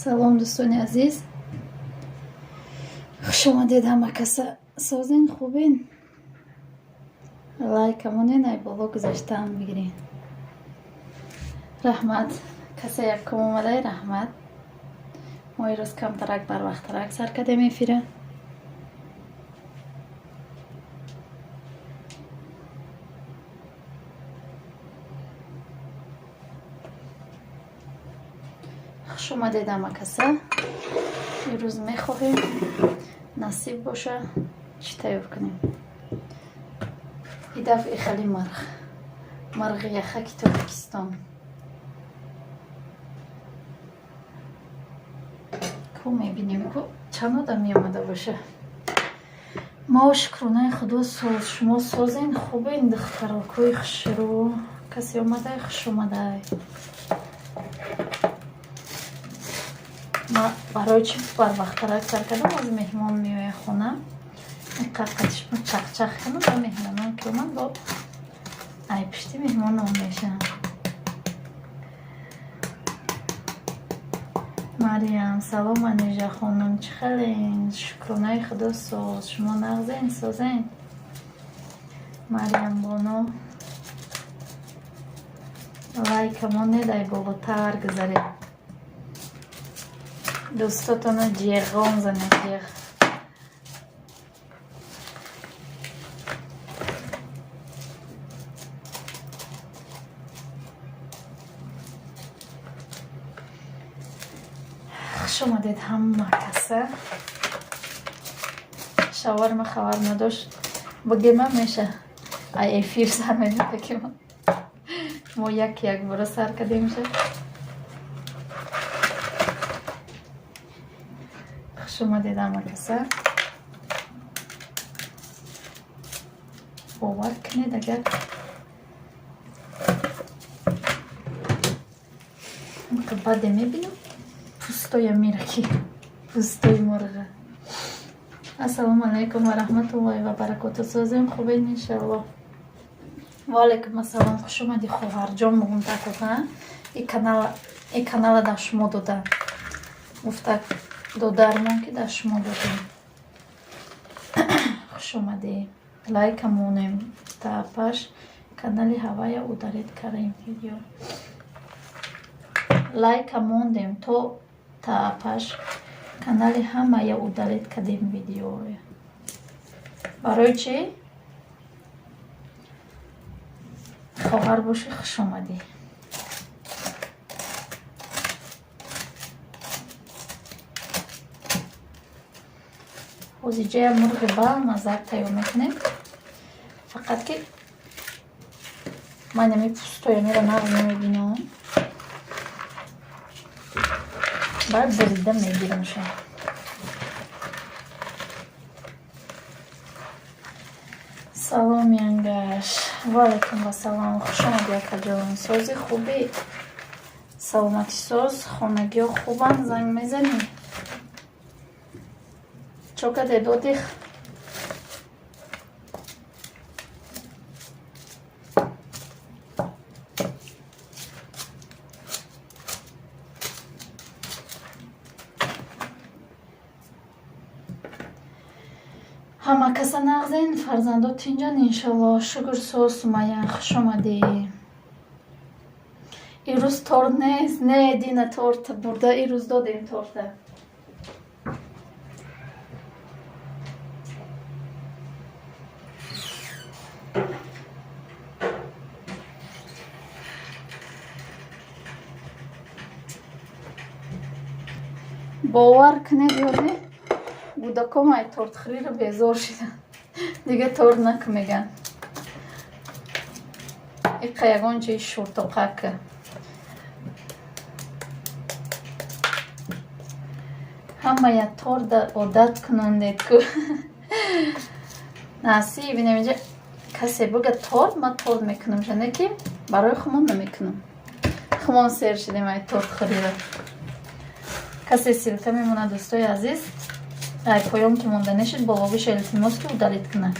Салом, дӯстони азиз, хуш омадед ҳама каса. Созен, хубен? Лайкамонен, ай боло гузаштаам бигирен. Раҳмат, касе якум омадай, раҳмат. Мо ирӯз камтарак барвақттарак сар кардем эфира. Хуш омадед ҳама каса. Ирӯз мехоҳем, насиб боша, чӣ тайёр кунем? И дафъи хали марғ, марғи яхаки Тоҷикистон. Ку мебинем, ку чанд одам меомада боша. Мо, шукронаи Худо, соз. Шумо созен, хубен, духтарокои хушрӯ? Касе омадай, хуш омадай. Ма барои чӣ барвақттарак сар кардам? Аз меҳмон меояд хона, қаққатишма чахчах кунам, ба меҳмонон ки омад, бо ай пишти меҳмонон мешавам. Мариям, салом, Анижа хонум, чӣ хелен? Шукронаи Худо, соз. Шумо нағзен, созен? Мариям боно, лайкамонед, ай болотар гузаред, дӯстотоно ҷеғон занед, ҷеғ. Хуш омадед ҳама каса. Шаварма хабар надошт, бигема меша, ай эфир сар медода, ки мо як якбора сар кардем ша. Хуш омадед ҳама каса. Бовар кунед, агар баъде мебинам пӯстоя мираки, пӯстои мурға. Ассалому алайкум ва раҳматуллоҳи ва баракоту. Созем, хубен, иншаллоҳ. Ва алайкум ассалом, хуш омадӣ, хоҳарҷон. Бугум такока и канала дар шумо дода, гуфта додармон, ки дар шумо додем. Хуш омадӣ. Лайка монем, таапаш канали ҳавая удалить кардем видео. Лайка мондем, то таапаш канали ҳамая удалить кардем видео. Барои чӣ? Хоҳар бошӣ, хуш омадӣ. Ҳозиҷая мурғи бамаззак тайёр мекунем, фақат ки ман ами пӯстоямиро нағз намебинам, баъд бурида мегирамша. Салом, янгаш. Ваалайкум вассалом, хуш омадӣ, акаҷон. Сози, хубӣ, саломатӣ соз, хонагиҳо хубанд? Занг мезанӣ? Чо каде додих? Ҳама каса нағзен, фарзандо тинҷан, иншаллоҳ. Шукр, соз. Сумая, хуш омадӣ. Ирӯз торт нест? Не, дина торт бурда, ирӯз додем торта. Бовар кунед ё не, кӯдаком ай тортхӯриро безор шиданд, дига торт наку мегӯянд. Иқа ягон чизи шӯртоқака. Ҳамая торта одат кунондед ку. Насиб, инам инҷа касе буга торт, ман торт мекунам, не ки барои хумон намекунам. Хумон сер шидем ай тортхӯриро. Касе ссылка мемонад, дӯстои азиз, ай поён ки монда нешид, боловиша илтимос, ки удалить кунад.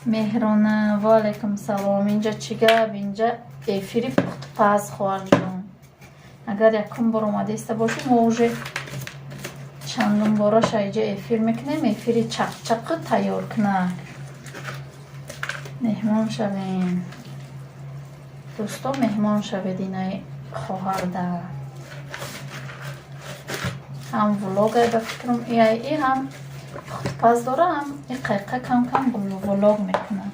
Меҳрона, ваалайкум салом. Инҷа чӣ гап? Инҷа эфири пухтупаз, хоҳарҷон. Агар якум бор омадаиста бошед, мо уже чандум бораша иҷа эфир мекунем. Эфири чақчақи тайёр кунак. Меҳмон шавем, дӯсто, меҳмон шавед. Инаи хоҳарда ҳам влогай, ба фикрам, и ҳам пухтупаз дора, ҳам и қайқа кам кам влог мекунад.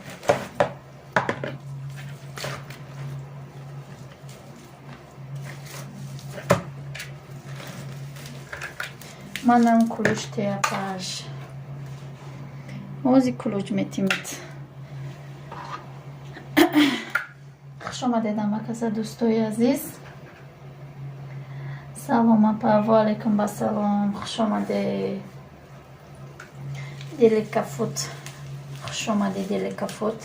Манам кулуч теяпаш, ози кулуч метимад. Хуш омадед, ҳамакаса, дӯстои азиз. Салом, апа. Ваалайкум басалом, хуш омадед. Деликафут, хуш омадед, Деликафут.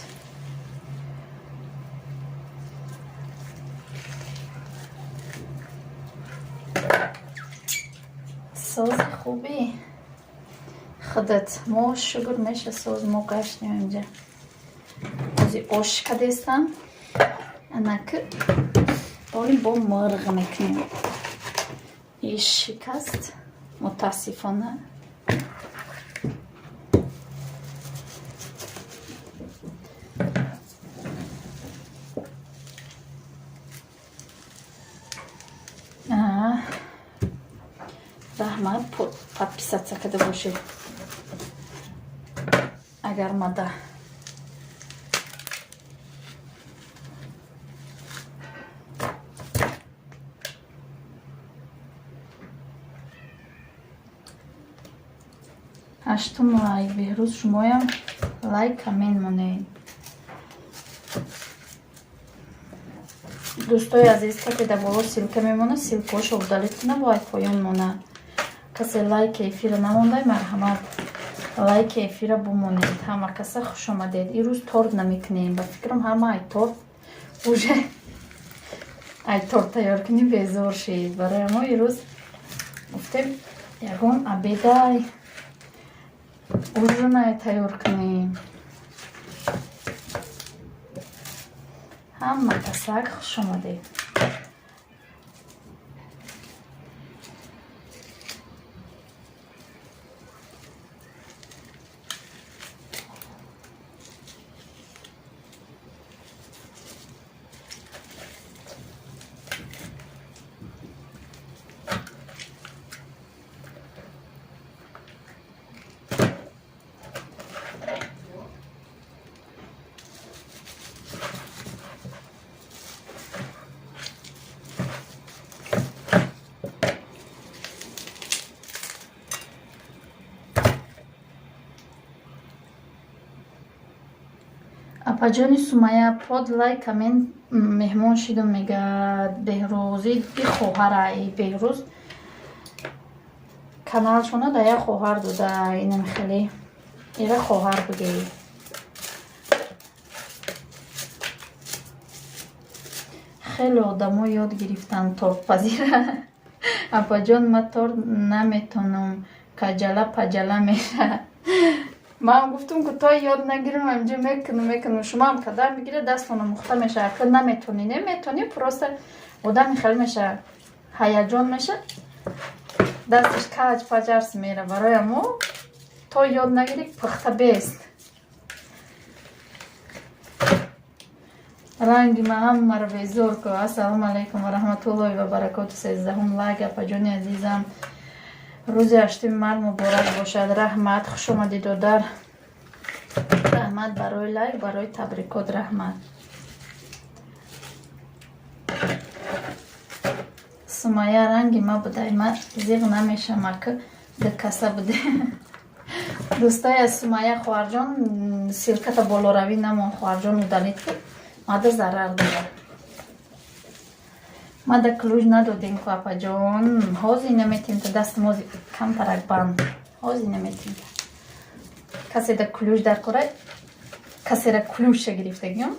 Сози, хубӣ худат? Мо шукр, меша соз, мо гаштем инҷа. Ози ош кадестам, анаки оли бо мирғ мекунем. И шикаст, мутаассифона. Раҳмат, подписаться карда бошед. Агар мада ҳаштум лайк. Беҳрӯз, шумоям лайк, коммент монед. Дӯстои азиз, касе дар боло ссылка мемонад, ссылкаошо удалить кунад, бояд поён монад. Касе лайки эфира намондай, марҳамат, лайки эфира бумонед. Ҳама каса хуш омадед. Ирӯз торт намекунем, ба фикрам, ҳама ай торт уже, ай торт тайёр кунӣ, безор шид. Барои мо ирӯз гуфтем, ягон обедай, ужинай тайёр кунем. Ҳама касак хуш омадед. Апаҷони Сумая, под лайк, коммент меҳмон шидум, мегӯяд Беҳрӯзи. И хоҳара, и Беҳрӯз каналшона да як хоҳар дода. Инам хеле ира хоҳар бугӯй. Хеле одамо ёд гирифтанд тортпазира. Апаҷон, ма торт наметонам, каҷала паҷала мешавад. Ман гуфтум, ки то ёд нагирам, инҷо мекунам, мекунам, шумоам кадар мегирад, дастона мухта мешавад. Ка наметонӣ, неметонӣ, просто одами хеле мешавад, ҳаяҷон мешавад, дасташ каҷ паҷарс мера. Барои мо то ёд нагирӣ, пухта бест. Ранги ма ҳамаро безор ку. Ассалому алайкум ва раҳматуллоҳи ва баракоту. 13-ум лайк. Апаҷони азизам, рӯзи 8-уми март муборак бошад. Раҳмат, хуш омадӣ, додар. Раҳмат барои лайк, барои табрикот, раҳмат. Сумая ранги ма будай, ма зиғ намешам, ака дикаса буде. Дӯстои аз Сумая, хоҳарҷон, ссылката болоравӣ намон, хоҳарҷон, удалить ки мада зарар дорад. Мада ключ надодем ку, апаҷон. Ҳозир наметим та, дасти мози камтарак банд, ҳозир наметим та. Касе да ключ дар кора, касера ключша гирифтагиём,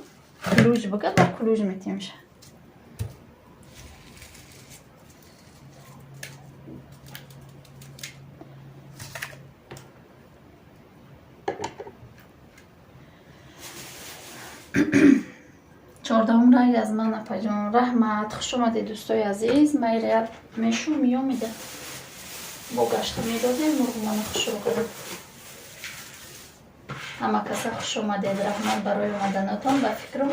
ключ буга, ба ключ метимша. 14-ум лайк аз ман, апаҷон, раҳмат. Хуш омадед, дӯстои азиз. Майра мешу меомеда, бо гашта медодем мурғумона хушрӯ кардам. Ҳама каса хуш омадед, раҳмат барои омаданатон. Ба фикрам,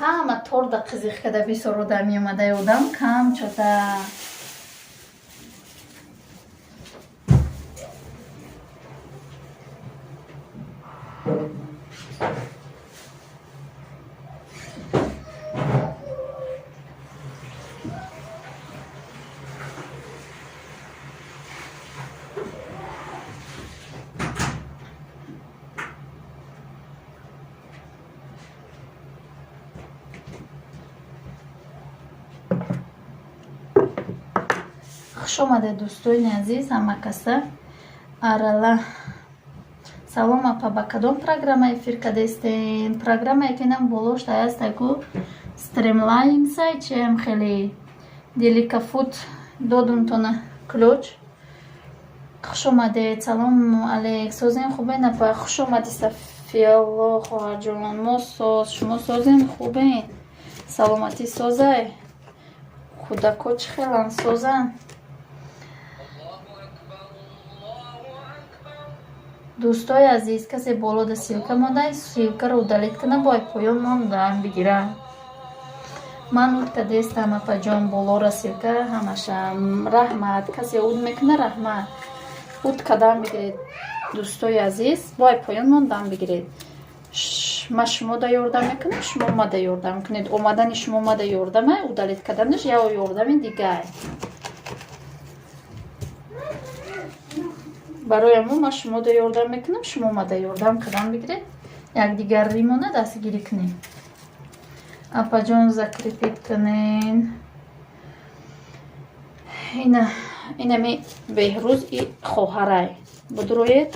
ҳама торда қизиқ када, бисёр одам меомада, одам кам чота. Хуш омадед, дӯстони азиз, ҳама каса. Арала, салом, апа, ба кадом программа эфир кардастен? Программае ки нам болошта ҳастаку, стримлайнсай чем хеле деликафуд додумтона ключ. Хуш омадед, салом алейк, созен, хубен, апа? Хуш омадӣ, Сафиялло хоҳарҷон. Мо соз, шумо созен, хубен? Саломатӣ созай? Кӯдако чӣ хеланд, созанд? Дӯстои азиз, касе болода ссылка монда, ссылкаро удалить кунам, бояд поён мондаам бигира. Ман уд кадестам, апаҷон, болора ссылка ҳамаша. Раҳмат, касе уд мекуна, раҳмат. Уд кадам бигиред, дӯстои азиз, бояд поён мондаам бигиред. Ма шумо да ёрдам мекунам, шумо мада ёрдам кунед. Омадани шумо мада ёрдама, удалить карданаш яо ёрдами дигар. Барои мо ма шумо да ёрдам мекунам, шумо мада ёрдам кардам бигиред, якдигарримона дастгирӣ кунем. Апаҷон, закрепить кунен. Ина, инами Беҳрӯз и хоҳарай будроед,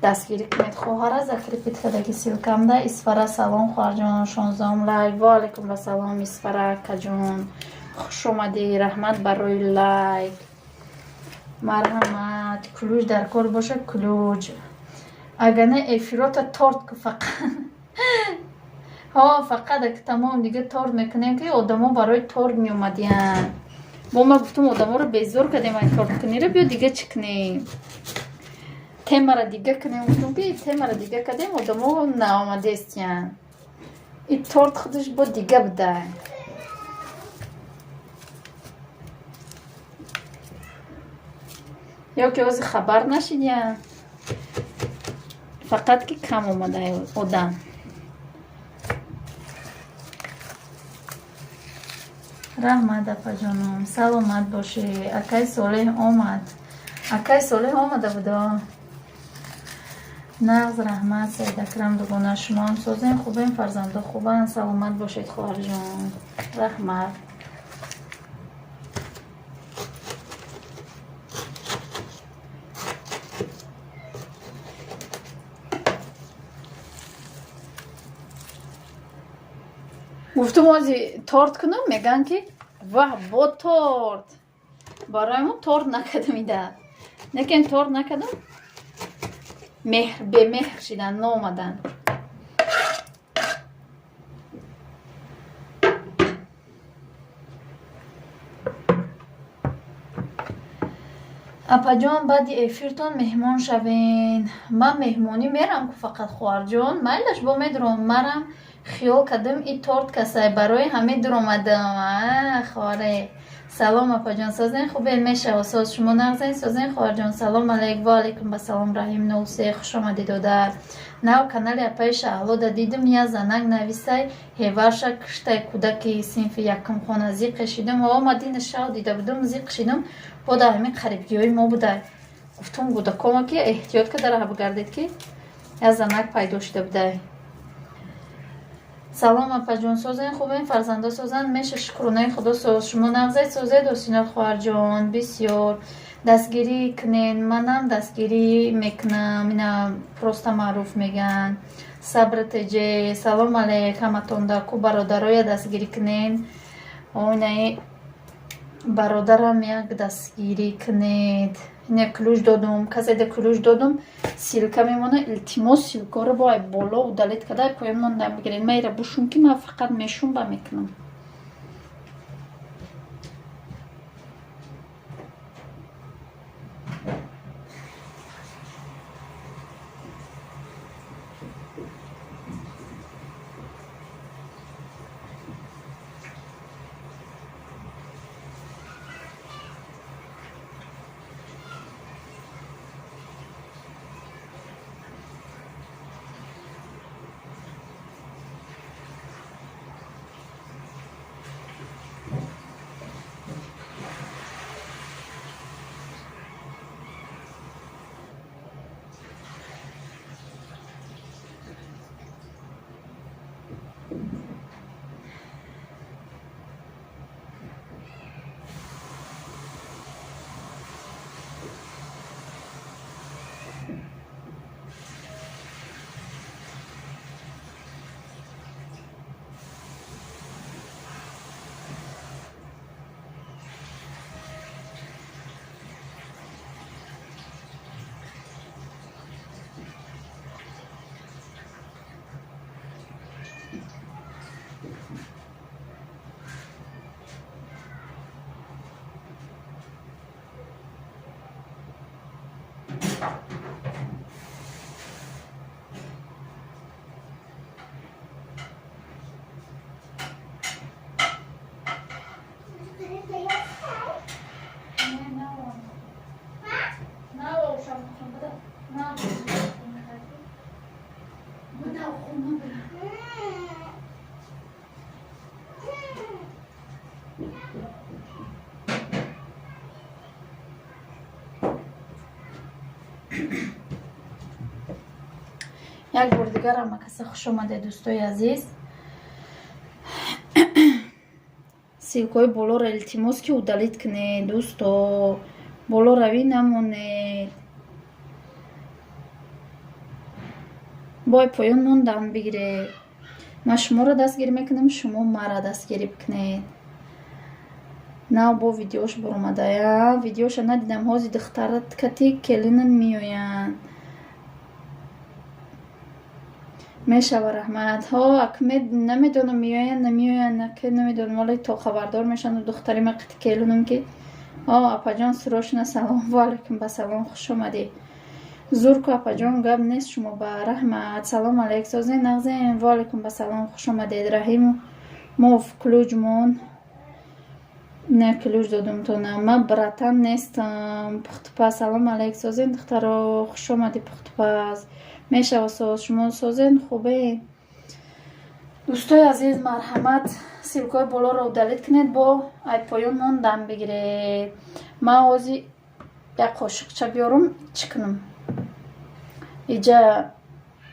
дастгирӣ кунед хоҳара, закрепить кардаги ссылкамда. Исфара, салом, хоҳарҷон, 16-ум лайк. Ва алайкум вассалом, Исфара акаҷон, хуш омадӣ, раҳмат барои лайк, марҳамат. Ключ дар кор боша, ключ. Агар не, эфирота торт ку фақат. Ҳо, фақат ак тамом дига торт мекунем, ки одамо барои торт меомадиянд. Бо ма гуфтам, одаморо безор кардем ай торткуниро, биё дига чӣ кунем, темара дига кунем. Гуфтам, ки темара дига кардем, одамо наомадестиянд. И торт худаш бо дига буда. Ё ки ҳозир хабар нашидиянд, фақат ки кам омада одам. Раҳмат, апаҷоном, саломат бошӣ. Акай Солеҳ омад, акай Солеҳ омада будо. Нағз, раҳмат, Саид Акрам дугона, шумоам созем, хубем, фарзандо хубанд, саломат бошед, хоҳарҷон, раҳмат. Гуфтум, ози торт кунам, мегӯянд, ки ваҳ, бо торт. Барои мо торт накардам, ида лекин торт накардам, меҳр бемеҳр шидан, наомаданд. Апаҷон, баъди эфиртон меҳмон шавен. Ман меҳмонӣ мерам ку фақат, хоҳарҷон, майлаш, бо медуром. Марам хиёл кардам, и торт касай, барои ҳаме дуромадам. Хоре, салом, апаҷон, созен, хубе? Мешава, соз, шумо нағзен, созен, хоҳарҷон? Салом алейк. Ва алейкум басалом. Раҳим 03, хуш омадӣ, додар. Нав канали апаи Шаҳлода дидим, я занак нависай, ҳеварша киштай, кӯдаки синфи якум хона. Зиқ шидам, омадина шав дида будум, зиқ шидам. Бо дар ҳамин қарибгиҳои мо буда. Гуфтум кӯдакома, ки эҳтиёт карда раҳ бигардед, ки я занак пайдо шуда будай. Салом, апаҷон, созен, хубен, фарзандо созанд? Меша, шукронаи Худо, соз. Шумо нағзед, созед, Осинот хоҳарҷон? Бисёр дастгирӣ кунен, манам дастгирӣ мекунам. Ина просто маъруф мегӯянд. Сабр теҷе, салом алейк ҳаматонда ку, бародароя дастгирӣ кунен. Оинаи. Бародарам, як дастгирӣ кунед. Ина ключ додум, каседа ключ додум, ссылка мемона. Илтимос, ссылкаро бо ай боло удалить карда, ай поён монда бигиред. Ма ира бушум, ки ман фақат мешум ба мекунам. Як бор дигар ҳама каса хуш омадед, дӯстои азиз. Ссылкаҳои болоро илтимос, ки удалить кунед, дӯсто. Боло равӣ намонед, бой поён мондан бигиред. Ман шуморо дастгирӣ мекунам, шумо маро дастгирӣ бикунед. Нав бо видеош баромадая, видеоша надидам. Ҳози духтарат кати келинан меоянд. Мешава, раҳмат. Ҳо, акмед намедонам, меоянд, намеоянд, аке намедонам, вале то хабардор мешаванд. Духтари ма қити келинам ки. О, апаҷон, срочно салом. Ва алайкум басалом, хуш омадӣ. Зурку, апаҷон, гап нест шумо ба, раҳмат. Салом алейк, созен, нағзен? Ва алайкум басалом, хуш омадед. Раҳимов, ключ мон не, ключ додумтона. Ман братан нестам. Пухтупаз, салом алейк, созен, духтаро? Хуш омадӣ, пухтупаз. Мешава, соз. Шумо созен, хубе? Дӯстои азиз, марҳамат, ссылкаҳои болоро удалить кунед, бо ай поён мондан бигиред. Ман ҳози як қошиқча биёрам, чӣ кунам, иҷа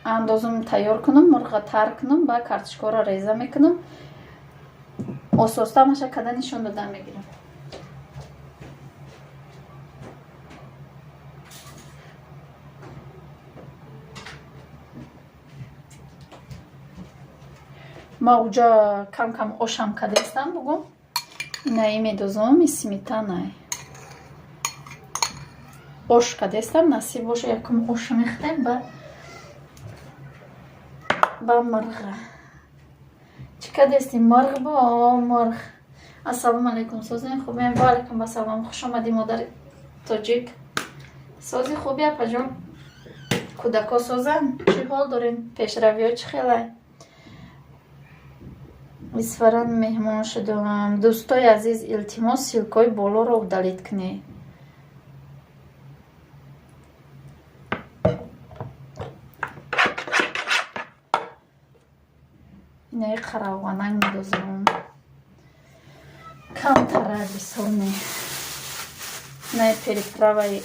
андозум, тайёр кунам, мурға тар кунам, ба картошкаро реза мекунам. Ососта маша када нишон додан мегирам. Ма уҷа кам кам ошам кадестам, бугум. Инаи медозам, и сметанай ош кадестам. Насиб боша, якум оша мехӯрем, ба мурға. Чӣ кадести? Мурғ бо мурғ. Ассалому алайкум, созен, хубем? Ва алайкум ассалом, хуш омадӣ, модари тоҷик. Сози, хуби, апаҷон? Кӯдако созанд? Чӣ ҳол дорем? Пешравиҳо чӣ хелай? Исфаран меҳмон шудам. Дӯстои азиз, илтимос, ссылкаҳои болоро удалить кунед. Инаи қаравғанак медозам, камтара, бисёр не. Инаи приправаи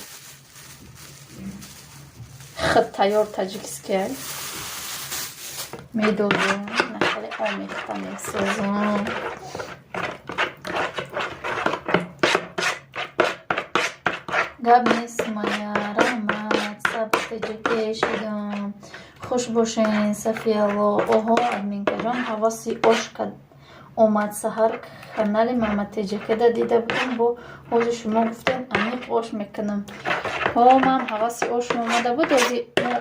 худ тайёр, таджикская, медозам, хеле омехта месозам. Гап нест, Сумая, раҳмат. Сабтеҷаке шудам. Хуш бошен, Сафиялло. Оҳо, админкаҷон, ҳаваси Омад саҳар канали Маматеҷакада дида будам, бо ҳозир шумо гуфтем, аниқ ош мекунам. Ҳо, ман ҳаваси ошм омада буд. Ҳози мо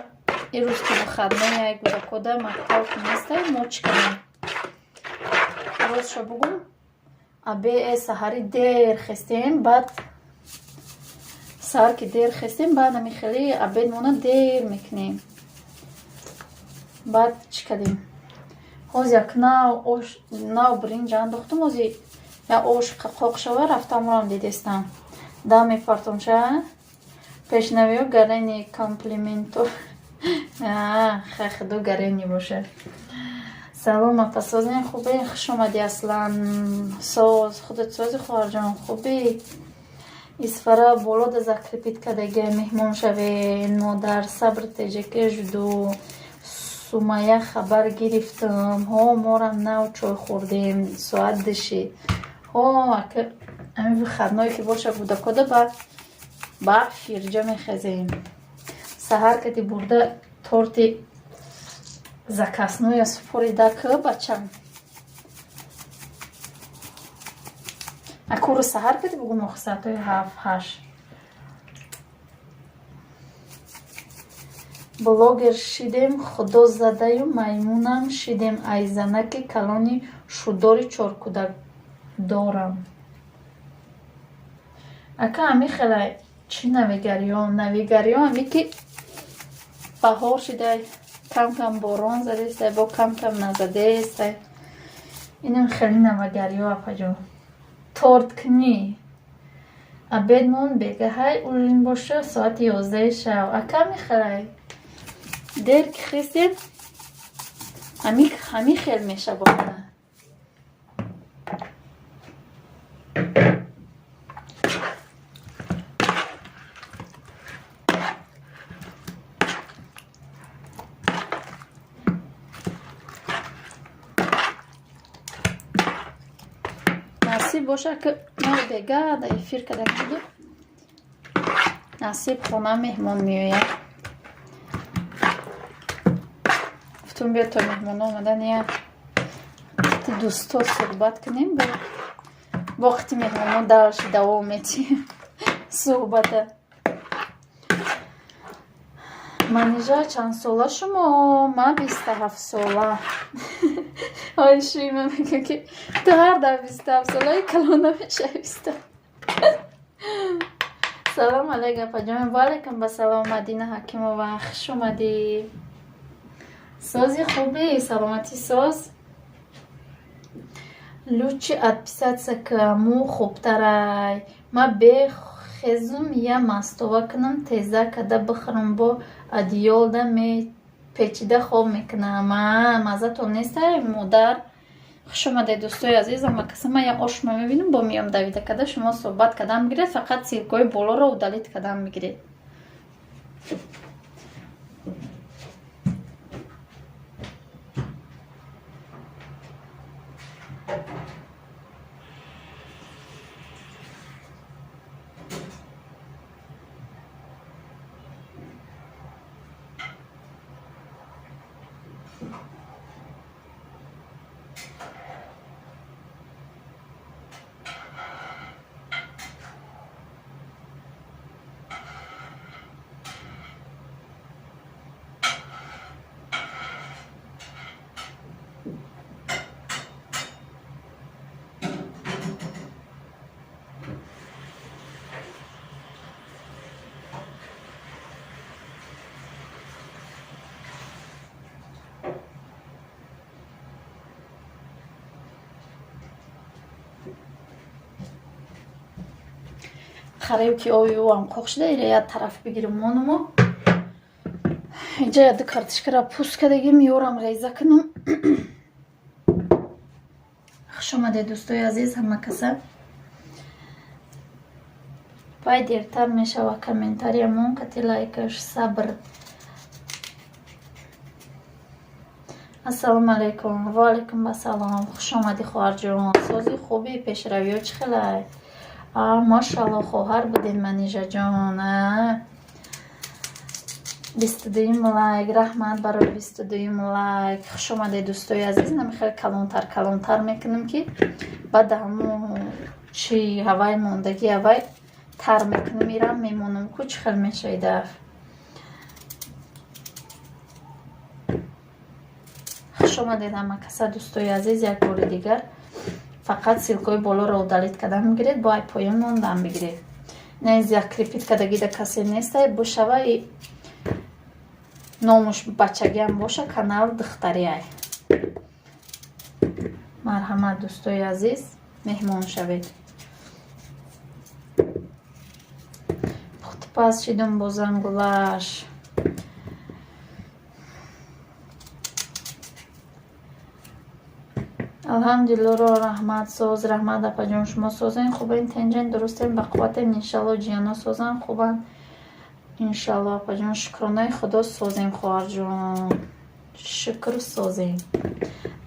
ирӯз ки выходной як кӯдакода мактаб нестай, мо чӣ кардем? Ростша бугум, абе саҳари дер хестем, баъд саҳар ки дер хестем, баъд ами хеле обедмона дер мекунем. Баъд чӣ кардем? Ҳозир як нав ош, нав биринҷ андохтум, ҳозир як ош қоқ шава, рафтамрам дидестам. Да мепартомша. Пешнавиё гарени комплименто. Худо гарени боша. Салом, апа, созен, хубе? Хуш омадӣ, Аслан. Соз, худат сози, хоҳарҷон, хубӣ? Исфара болода закрепить кардагия, меҳмон шавен. Модар сабр теҷаке жду. Сумая, хабар гирифтам. Ҳо, морам нав чой хӯрдем, соат диши. Ҳо, ака, ами выходной ки боша, кӯдакода ба фирҷа мехезем. Саҳар кати бурда торти заказной я супорида к бачам. Акуру саҳар кати бугум, охи соатҳои 7-8. Блогер шидем, худо задаю маймунам шидем, айзанаки калони шудори чоркӯдак дорам. Ака, ами хела чӣ навигариё? Навигариё ами ки баҳор шидай, кам кам борон задестай, бо кам кам назадестай. Инам хеле навигариё, апаҷон. Торткунӣ. Обедмон бегаҳай, ужин боша соати 11-и шаб. Ака, мехелай. Дер ки хестем, ҳами хел мешавад. Насиб боша, ки мо бега да эфир када буду. Насиб, хона меҳмон меояд. Гуфтум, биё, то меҳмон омадан як қити дӯсто суҳбат кунем, бо қити меҳмоно дальше давом метиҳем суҳбата. Манижа, чандсола шумо? Ман 27 сола. Ой, шуима мегӯ, ки ту ҳар дафъ 27 солаи, калон намешавӣ биста. Салом алейк, апаҷон. Ваалайкум басалом, Мадина Ҳакимова, хуш омадӣ. Сози, хубӣ, саломатӣ, соз. Лучше отписаться кому хубтарай. Ма бехезум, я мастова кунам, теза када бихӯрам, бо одеялда мепечида хоб мекунам. А маззатон нестай, модар? Хуш омадед, дӯстои азизам. Ва каса ман як ошма мебинам, бо миём давида када шумо суҳбат кадан мегиред, фақат ссылкаҳои болоро удалить кадан мегиред. Хараю ки оби ӯам қоқ шуда, ира як тараф бигирим монумо. Инҷа яду картишкара пӯст кардагим, ёрам реза кунам. Хуш омадед, дӯстои азиз, ҳама каса. Вай дертар мешава комментариямон кати лайкаш. Сабр. Ассалому алайкум. Ваалайкум ассалом. Хуш омадӣ, хоҳарҷон. Сози, хуби, пешравиё чӣ хелай? А, машалло, хоҳар будем, Манижаҷон. 22-юм лайк. Раҳмат барои 22-юм лайк. Хуш омадед, дӯстои азиз. Нами хеле калонтар калонтар мекунем, ки баъд ҳамун чи ҳавай мондагӣ ҳавай тар мекунем, ирам мемонам ку, чӣ хел мешавидаф. Хуш омадед ҳама каса, дӯстои азиз, як бори дигар. Фақат ссылка и болоро удалить кардан бигиред, бо ай поён мондан бигиред. Не закрепить кардагида касе нестай, бошава и номуш бачагиам боша, канал духтариай. Марҳамат, дӯстои азиз, меҳмон шавед. Пухтупаз шидум бо зангулаш. Алҳамдулиллоҳ, раҳмат, соз, раҳмат, апаҷон, шумо созен, хубен, тенҷен, дурустен, бақувватен, иншалло. Ҷияно созан, хубанд, иншалло. Апаҷон, шукронаи худо, созем, хоҳарҷон, шукр, созем.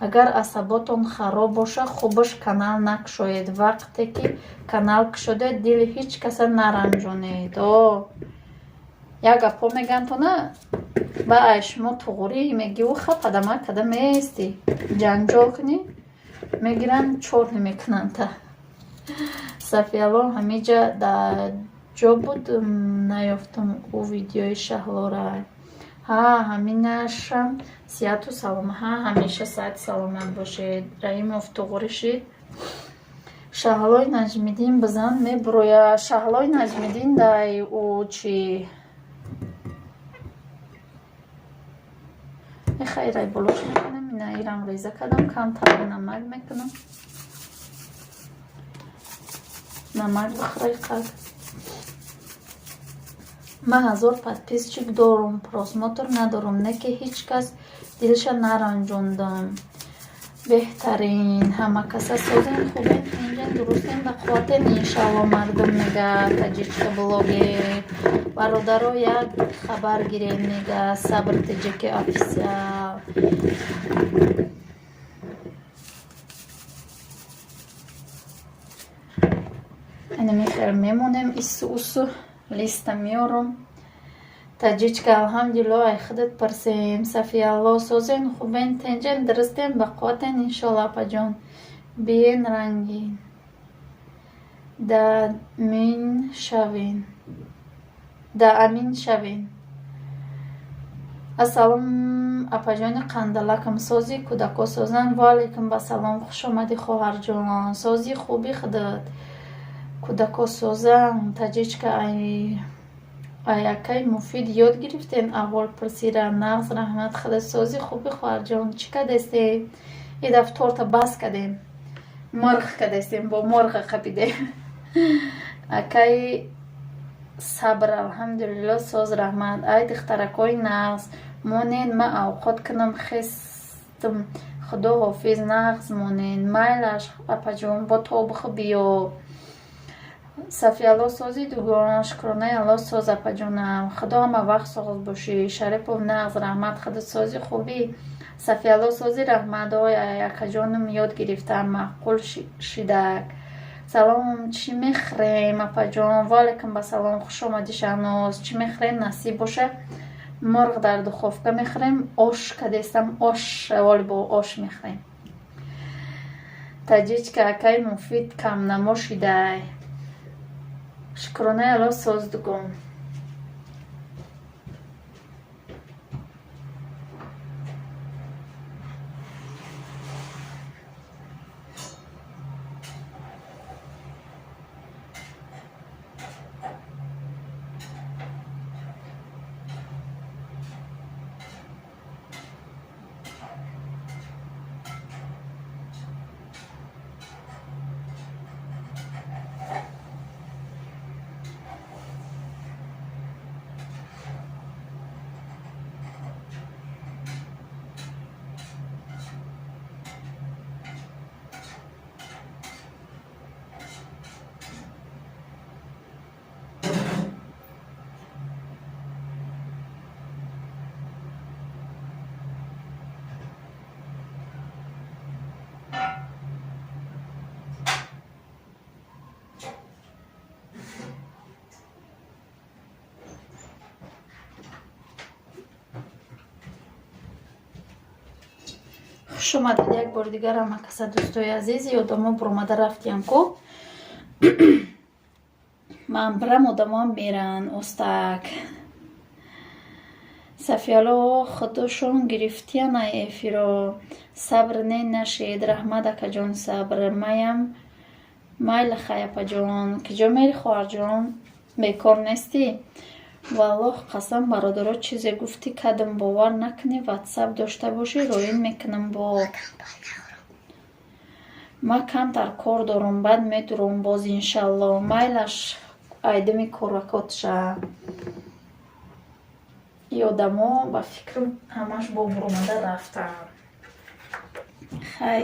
Агар асаботон хароб боша, хубаш канал накушоед. Вақте ки канал кушодед, дили ҳеҷ каса наранҷонед. О, як гапҳо мегӯянд тона, ба ай шумо туғурӣ мегиву хападама када меестӣ, ҷанҷол кунӣ, мегиранд, чорне мекунанд та. Сафиялло ҳамиҷа дар ҷо буд, наёфтам ӯ видеои Шаҳлора. Ҳа, ҳаминашам сиҳату салом. Ҳа, ҳамеша сиҳату саломат бошед. Раҳимов туғрӣ шид. Шаҳлои Наҷмиддин бизан мебуроя. Шаҳлои Наҷмиддин дай ӯ чи хайрай болош мекунам, ина ирам реза кардам, камтар намак мекунам. Намак бихӯрай қад. Ман 1000 подписчик дорум, просмотр надорум, не ки ҳеҷ кас дилша наранҷондам. Беҳтарин, ҳама каса созем, хубем, тинҷем, дурустем, бақувватем, иншалло. Мардум мега таҷичка блогер. Бародаро, як хабар гирем, мега Сабр Тиҷики официал. Инами хел мемонем, ису усу листа меорум. Таҷичка, алҳамдулилло, ай худат пурсем. Сафиялло, созен, хубен, тенҷен, дурустен, бақувватен, иншолло, апаҷон. Биен рангин. Даамин шавен. Даамин шавен. Ассалом, апаҷони қандалакам, сози, кӯдако созанд? Ва алайкум басалом, хуш омадӣ, хоҳарҷон. Сози, хуби худат? Кӯдако созанд? Таҷичка, ай акай Муфид ёд гирифтен аҳволпурсира? Нағз, раҳмат, худат сози, хуби, хоҳарҷон? Чӣ кардастем? И дафъ торта бас кардем, мурғ кардастем, бо мурға қапидем. Акаи Сабр, алҳамдулилло, соз, раҳмат. Ай духтаракҳои нағз, монед, ман авқот кунам, хестам, худо ҳофиз, нағз монед. Майлаш, апаҷон, бо тобуху биё. Сафиялло, сози, дугон? Шукронаи Алло, соз, апаҷонам, худо ҳама вақт соз бошӣ. Шарипов, нағз, раҳмат, худат сози, хубӣ? Сафиялло, сози, раҳмат. Ой, акаҷонам, ёд гирифтам, маъқул шидак. Салом, чӣ мехӯрем, апаҷон? Ва алайкум басалом, хуш омадӣ, Шаҳноз. Чӣ мехӯрем? Насиб боша, мурғ дар духовка мехӯрем, ош кадестам, ош воли бо ош мехӯрем. Таҷичка, акаи Муфид камнамо шидай. Шукронаи Алло, соз, дугон. Хуш омадед як бори дигар ҳама каса, дӯстои азиз. Одамо буромада рафтиям ку, ман бирам, одамоам меран остак. Сафияло худошон гирифтиян ай эфиро. Сабр не нашед. Раҳмат, акаҷон, сабр маям майли. Хай, апаҷон, киҷо мери, хоҳарҷон? Бекор нестӣ? Валлоҳ қасам, бародаро, чизе гуфтӣ кадам, бовар накунӣ. Ватсап дошта бошӣ, роин мекунам. Бо ма камтар кор дорам, баъд медурам боз, иншалло. Майлаш, айдами коракотша. И одамо, ба фикрам, ҳамаш бо буромада рафтанд. Хай,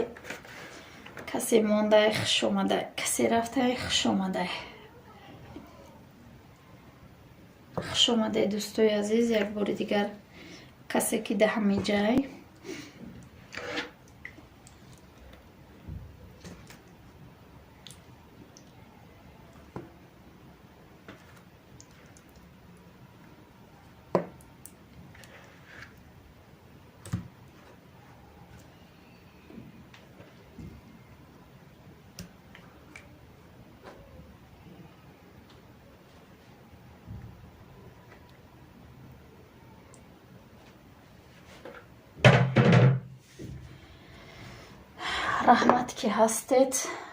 касе мондай, хуш омадай, касе рафтай, хуш омадай. Хуш омадай, дӯстои азиз, як бори дигар, касе ки да ҳамин ҷай. Раҳмат, ки ҳастед,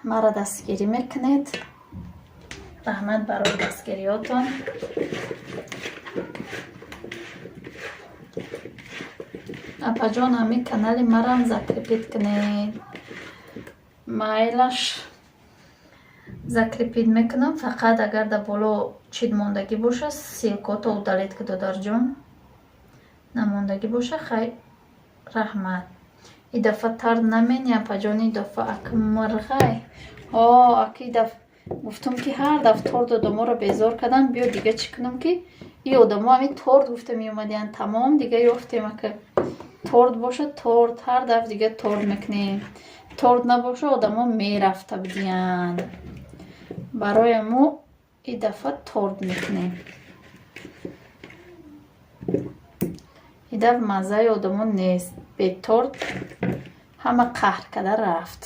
маро дастгирӣ мекунед. Раҳмат барои дастгириётон. Апаҷон, ҳамин канали марам закрепить кунед. Майлаш, закрепить мекунам, фақат агар дар боло чид мондагӣ боша, ссылкото удалить ки, додарҷон, намондагӣ боша. Хай, раҳмат. И дафъа торт намени, апаҷон, и дафъа аки мурғай. О, аки даф гуфтум, ки ҳар дафъ торт одаморо безор кардам. Биё, дига чӣ кунам, ки и одамо ҳамин торт гуфта меомадиянд. Тамом, дига ёфтем. Ака торт боша, торт ҳар дафъ дига торт мекунем. Торт набоша, одамо мерафта будиянд. Барои мо и дафъа торт мекунем. И дафъ маззаи одамо нест, беторт ҳама қаҳр карда рафт.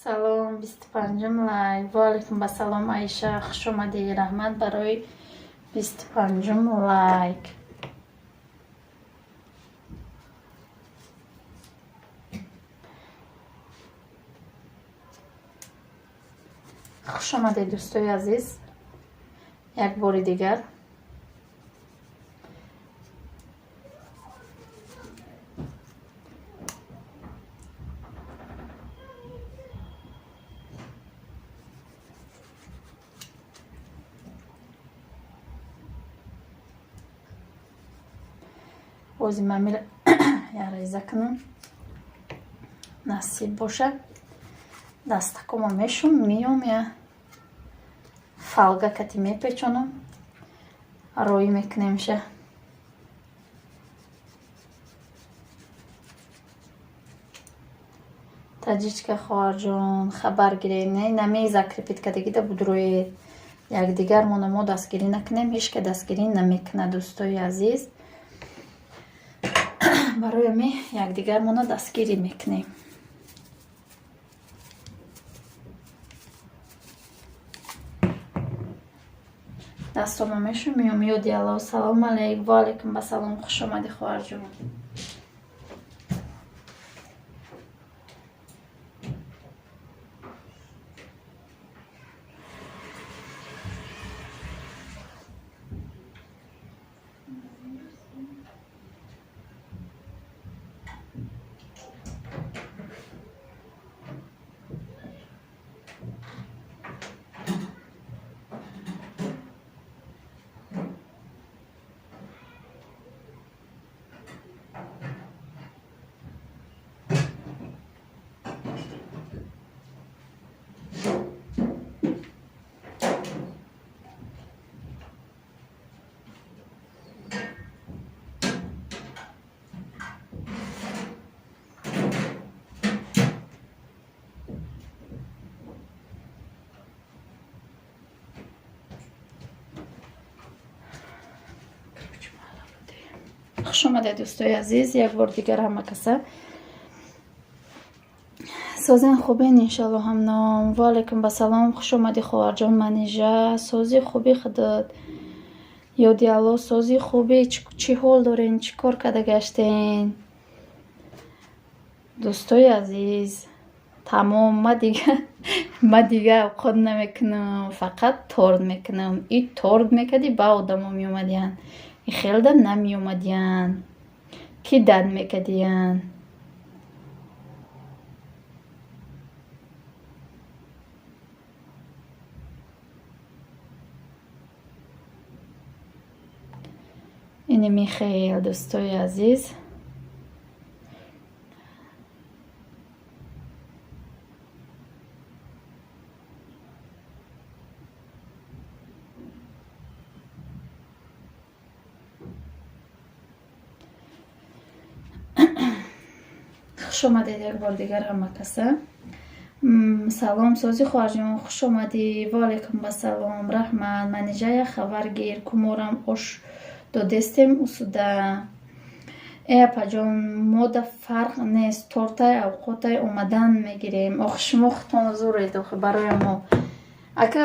Салом, 25-ум лайк. Ваалайкум басалом, Аиша, хуш омадӣ. Раҳмат барои 25-ум лайк. Хуш омадед, дӯстои азиз, як бори дигар. Бози мамира яреза кунам, насиб боша, дастакома мешум, миём, я фольга кати мепечонам, роӣ мекунемша. Таҷичка, хоҳарҷон, хабар гирем. Не, нами закрепить кардагида будроед. Якдигармона мо дастгирӣ накунем, ҳеч ка дастгирӣ намекунад, дӯстои азиз. Барои ами якдигармона дастгирӣ мекунем. Дастома мешум, миём. Ёди Алло. Салом алейк. Ваалайкум басалом, хуш омадӣ, хоҳарҷон. Хуш омадед, дӯстои азиз, як бор дигар ҳама каса. Созен, хубен, иншалло. Ҳамном, ва алайкум ба салом. Хуш омадӣ, хоҳарҷон Манижа. Сози, хуби худат? Ёди Алло, сози, хубӣ? Чӣ ҳол дорен, чӣ кор карда гаштен, дӯстои азиз? Тамом, ма дига овқот намекунам, фақат торт мекунам. И торт мекардӣ, ба одамо меомадиянд, и хелда намеомадиянд, ки дад мекардиянд. Ини михел, дӯстои азиз. Хуш омадед як бор дигар ҳама каса. Салом, сози, хоҳарҷон, хуш омадӣ. Ва алайкум басалом, раҳмат. Манижа, як хабар гир, куморам ош додестем усуда. Э, апаҷон, мода фарқ нест, тортай, авқотай, омадан мегирем. Ох, шумо худтон зуред охи барои мо. Ака,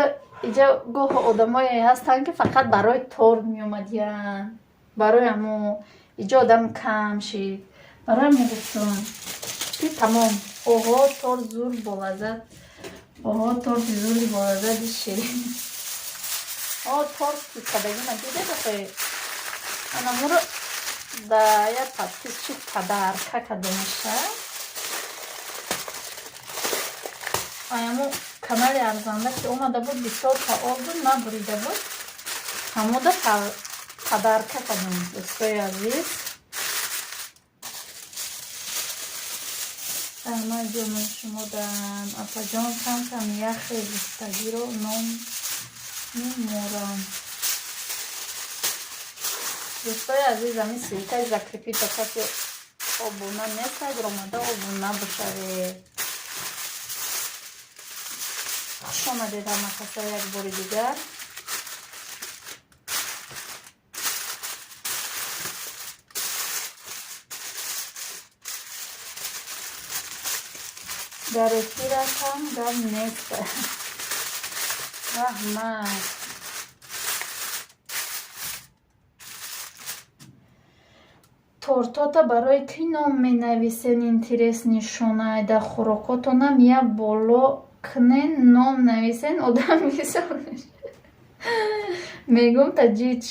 иҷа гоҳо одамое ҳастанд, ки фақат барои торт меомадиянд. Барои мо иҷа одам кам шид, барои мегуфтам, ки тамом. Оҳо, торт зур, болаззат. Оҳо, торти зури болаззати ширин. О, торт ки кадагима дидед охе, анамуро да як подписчик подарка кардамаша. Аяму канали арзанда, ки омада буд, бисёр фаъол буд, набурида буд, ҳамода подарка кардам, дӯстои азиз. Раҳмат ҷони шумодан. Апаҷон, кам кам яхе гуфтагиро ном меморам. Дӯстои азиз, ами ссылкаи закрепить, касе обуна нест, омада обуна бошавед. Хуш омадед ҳама каса як бори дигар. Дар эфиратам гап нест, раҳмат. Тортота барои кӣ ном менависен? Интерес нишонай, дар хӯрокотонам як боло кунен, ном нависен, одам бисёр мегум. Таҷич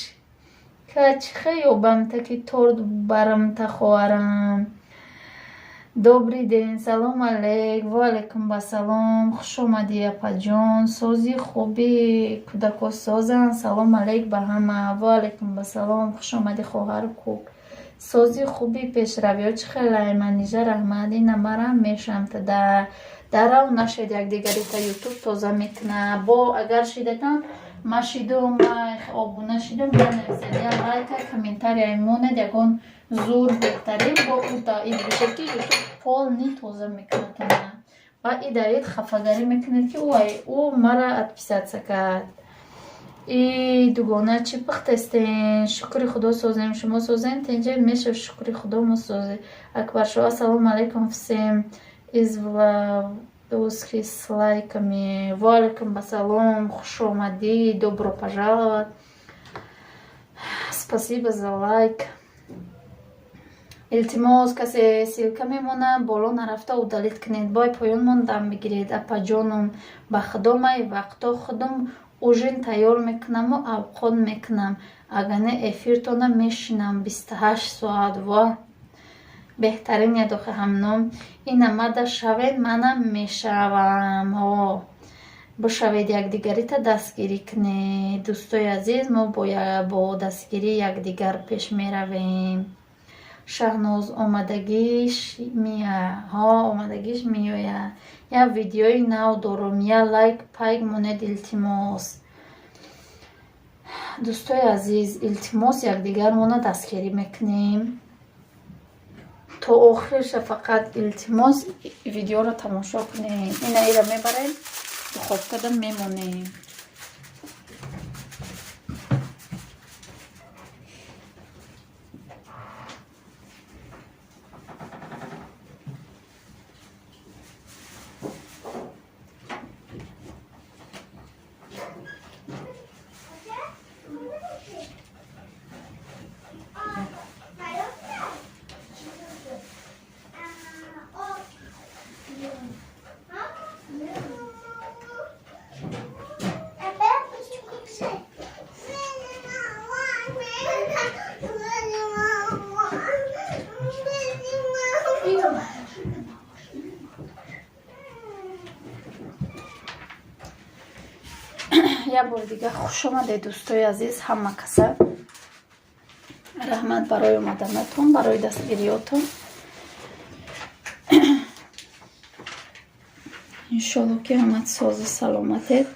ка чихе ёбамта, ки торт барамта, хоҳарам? Добрый день, салом алейк. Ва алайкум басалом, хуш омадӣ, апаҷон. Сози, хуби? Кӯдако созанд? Салом алейк ба ҳама. Ва алайкум басалом, хуш омадӣ, хоҳару кӯк. Сози, хуби? Пешравиҳо чӣ хелай, Манижа? Раҳмат. Ина марам мешамта дарав нашед якдигарита, Ютуб тоза мекуна. Бо агар шидатан, ма шидум, ма обуна шидум, бинависед, як лайка, комментария монед, ягон зур, беҳтарин. Бо ид бишед, ки Ютуб полный тоза мекунад ва идаид хафагарӣ мекунед, ки ӯ мара отписаться кард. И дугона, чӣ пухтестен? Шукри Худо, созем. Шумо созем, тинҷа мешав? Шукри Худо, мо созем. Акбаршо, ассалому алайкум всем из Владоски с лайками. Ва алайкум ассалом, хуш омадӣ, добро пожаловать, спасибо за лайк. Илтимос, касе ссылка мемонад, боло нарафта удалить кунед, бой поён мондам бигиред. Апаҷоном, ба Худо, май вақто худум ужин тайёр мекунаму авқот мекунам, агар не эфиртона мешинам 28 соат. Ва беҳтарин ядохи ҳамном инамада шавед, манам мешавам. Ҳо, бошавед, якдигарита дастгирӣ кунед. Дӯстои азиз, мо бо дастгирии якдигар пеш меравем. Шаҳноз омадагиш ҳо, омадагиш меояд. Як видеои нав дорум, як лайк пайк монед, илтимос. Дӯстои азиз, илтимос, якдигармона дастгирӣ мекунем то охирша. Фақат илтимос, видеоро тамошо кунем. Ина ира мебарем, духовкада мемонем. Як бори дига хуш омадед, дӯстои азиз, ҳама каса. Раҳмат барои омаданатон, барои дастгириётон. Иншолло, ки ҳамат созу саломатед.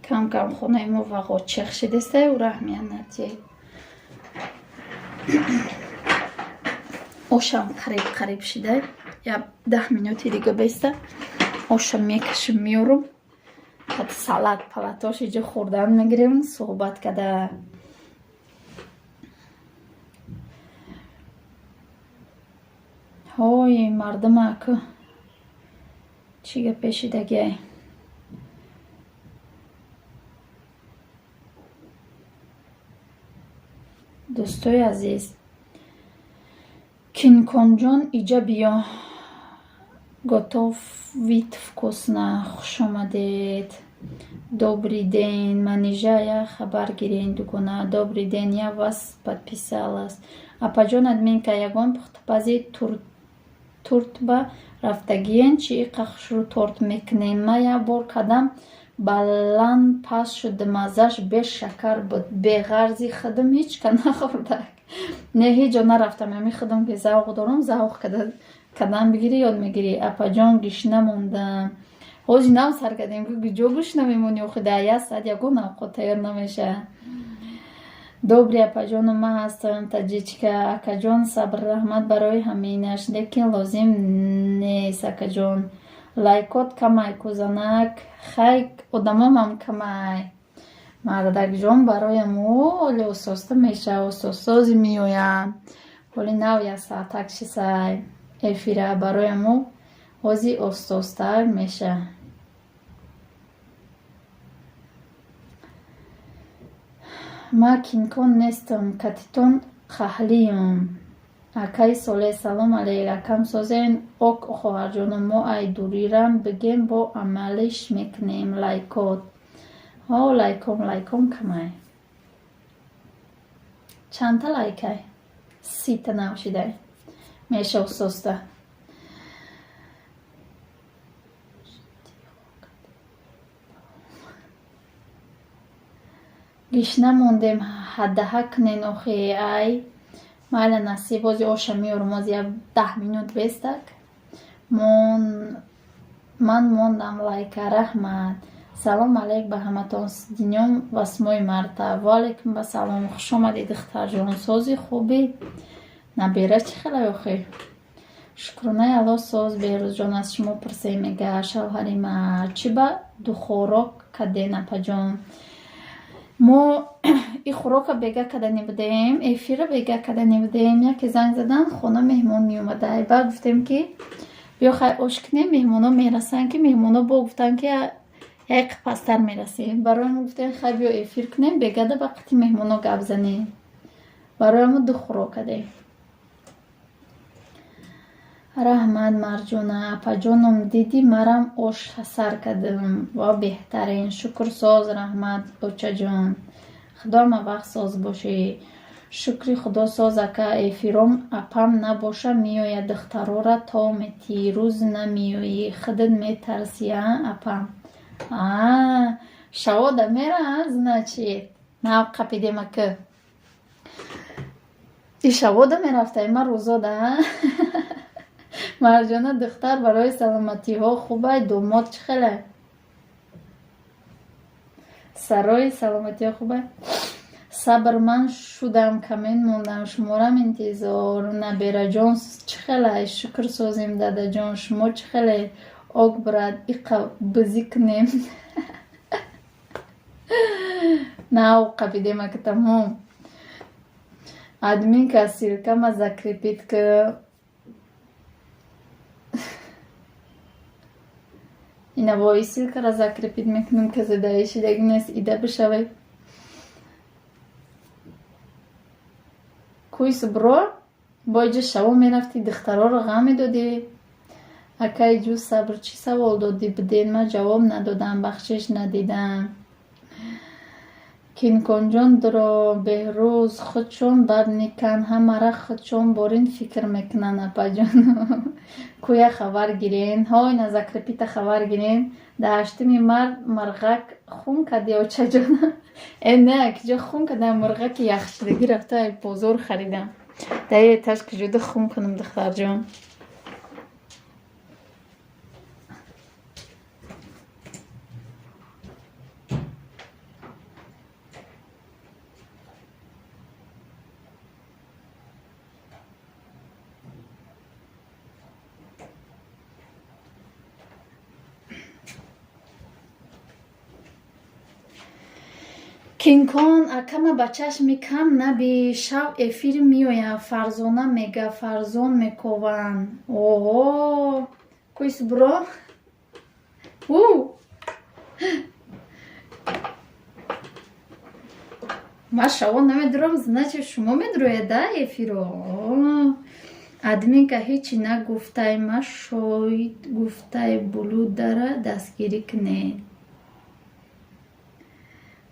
Кам кам хонаи мо вағочех шидестай, ура аҳамият надиҳед. Ошам қариб қариб шидай, як 10 минути дига беста, оша мекашим, меёрум, салат палатош иҷо хӯрдан мегирем, суҳбат када. Ҳои мардума, ку чӣ гапе шидагиай? Дӯстои азиз, Кинконҷон, иҷа биё, готовит вкусно. Хушомадед. Добрый день, Манижа, я хабар гирен, дугона. Добрый день, я вас подписалась. Апаҷон, админка, ягон пухтапази туртба рафтагиен? Чи иқа хушрӯ торт мекунем? Ман як бор кардам, баланд паст шуд, маззаш бешакар буд. Беғарзи худам ҳеч ка нахӯрдак. Не, ҳеҷ ҷо нарафтам, ами худам ки завқ дорам, завқ кадан бигирӣ, ёд мегирӣ. Апаҷон, гишна мондам. Ҳози нав сар кардем, ҷо гушна мемонӣ? Охи дар як саат ягон авқот тайёр намешавад. Добрый, апаҷону, ман ҳастам таҷичка. Акаҷон Сабр, раҳмат барои ҳаминаш, лекин лозим нест, акаҷон. Лайкот камай, кӯзанак. Хай, одамомам камай, мардакҷон, бароям оле ососта мешава, ососсози меоянд. Ҳоли нав як саатак шисай эфира, барояму ҳози остостар меша. Ман кинкон нестам, катитон қаҳлиюм. Акаи Солеҳ, салом алейк, акам, созен? Ок, хоҳарҷону, мо ай дурирам бигем, бо амалиш мекунем. Лайкот ҳо, лайком, лайком камай. Чандта лайкай? 30-та нав шидай, меша ососта. Гишна мондем, ҳадаҳа кунен охи. Ай, майла, насиб, ози оша меёрум, ози як 10 минут бестак. Ман мондам лайка, раҳмат. Салом алейк ба ҳаматон, с днём 8 марта. Ваалайкум ба салом, хуш омадӣ, духтарҷон, сози, хубӣ? Набера чӣ хелай охи? Шукронаи Алло, соз. Беҳрӯзҷон, аз шумо пурсем, мега шавҳари ма. Чӣ ба духорок каден, апаҷон? Мо и хӯрока бега кардани будем, эфира бега кардани будем. Яке занг задан, хона меҳмон меомадай. Баъд гуфтем, ки биё, хай, ош кунем, меҳмоно мерасанд, ки меҳмоно бо гуфтанд, ки як пасттар мерасем. Барои мо гуфтем, хай, биё, эфир кунем, бегада ба қити меҳмоно гап занем. Барои мо ду хӯрок кардем. Раҳмат, Марҷона. Апаҷоном, дидӣ, марам ош сар кардам. Ва беҳтарин, шукр, соз, раҳмат, очаҷон. Худо ҳама вақт соз бошӣ. Шукри Худо, соз, ака. Эфиром апам набоша, меояд, духтарора то метӣ, рӯз намеоӣ, худат метарсӣ, а, апам? А шавода мера, значит, нав қапидем, ака. И шавода мерафтай, ма рӯзода. Марҷона, духтар, барои саломатиҳо хубай? Домод чӣ хеле? Сарои саломатиҳо хубай? Сабр, ман шудам, камин мондам, шуморам интизор. Набераҷон чӣ хелай? Шукр, созем, дадаҷон, шумо чӣ хеле? Ок, брат, иқа бизӣ кунем. Нав қапидем, ака, тамом. Админка, ссылкама закрепить ки. Ина вои ссылкара закрепить мекунем, ки задаи шидаги нест, ида бишавед. Куйс бро, бо иҷа шаво мерафтӣ, духтароро ғам медодӣ. Акаи ҷӯ Сабр, чӣ савол додӣ биден, ман ҷавоб надодам, бахшиш, надидам. Кинконҷон дро Беҳрӯз худшон бад никан, ҳамара худшон борин фикр мекунанд, апаҷон. Куя хабар гирен, ҳой на закрепита хабар гирен. Дар 8-уми март мурғак хун кади, очаҷон? Э, не, киҷо хун кадам, мурғаки яхшидагӣ рафта бозор харидам. Дар этаж киҷода хун кунам, духтарҷон? Кинкон акама ба чашми кам наби, шав эфир меояд, Фарзона мега, фарзон мекованд. Оҳо, куйс бро у ма шаво намедурам, значит, шумо медуроед да эфиро. Админка ҳечи нагуфтай, ма шоид гуфтай, блудара дастгирӣ кунед.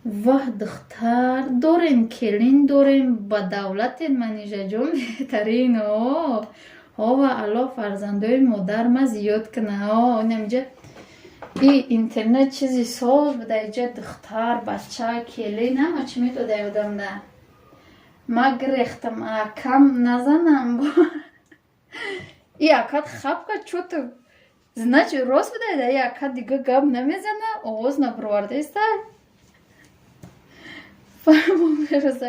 Воҳ, духтар дорем, келин дорем, ба давлатен, Манижаҷон, беҳтарин. О ҳова, Аллоҳ фарзандои модарма зиёд куна. О, инамиҷа и интернет чизи соз буда, иҷа духтар, бача, келин, ҳама чӣ медода одамда. Ма гирехтам, акам назанам. И акат хапка чото, значит, рост буда, и акат дига гап намезана, овоз набаровардаиста. Фармон,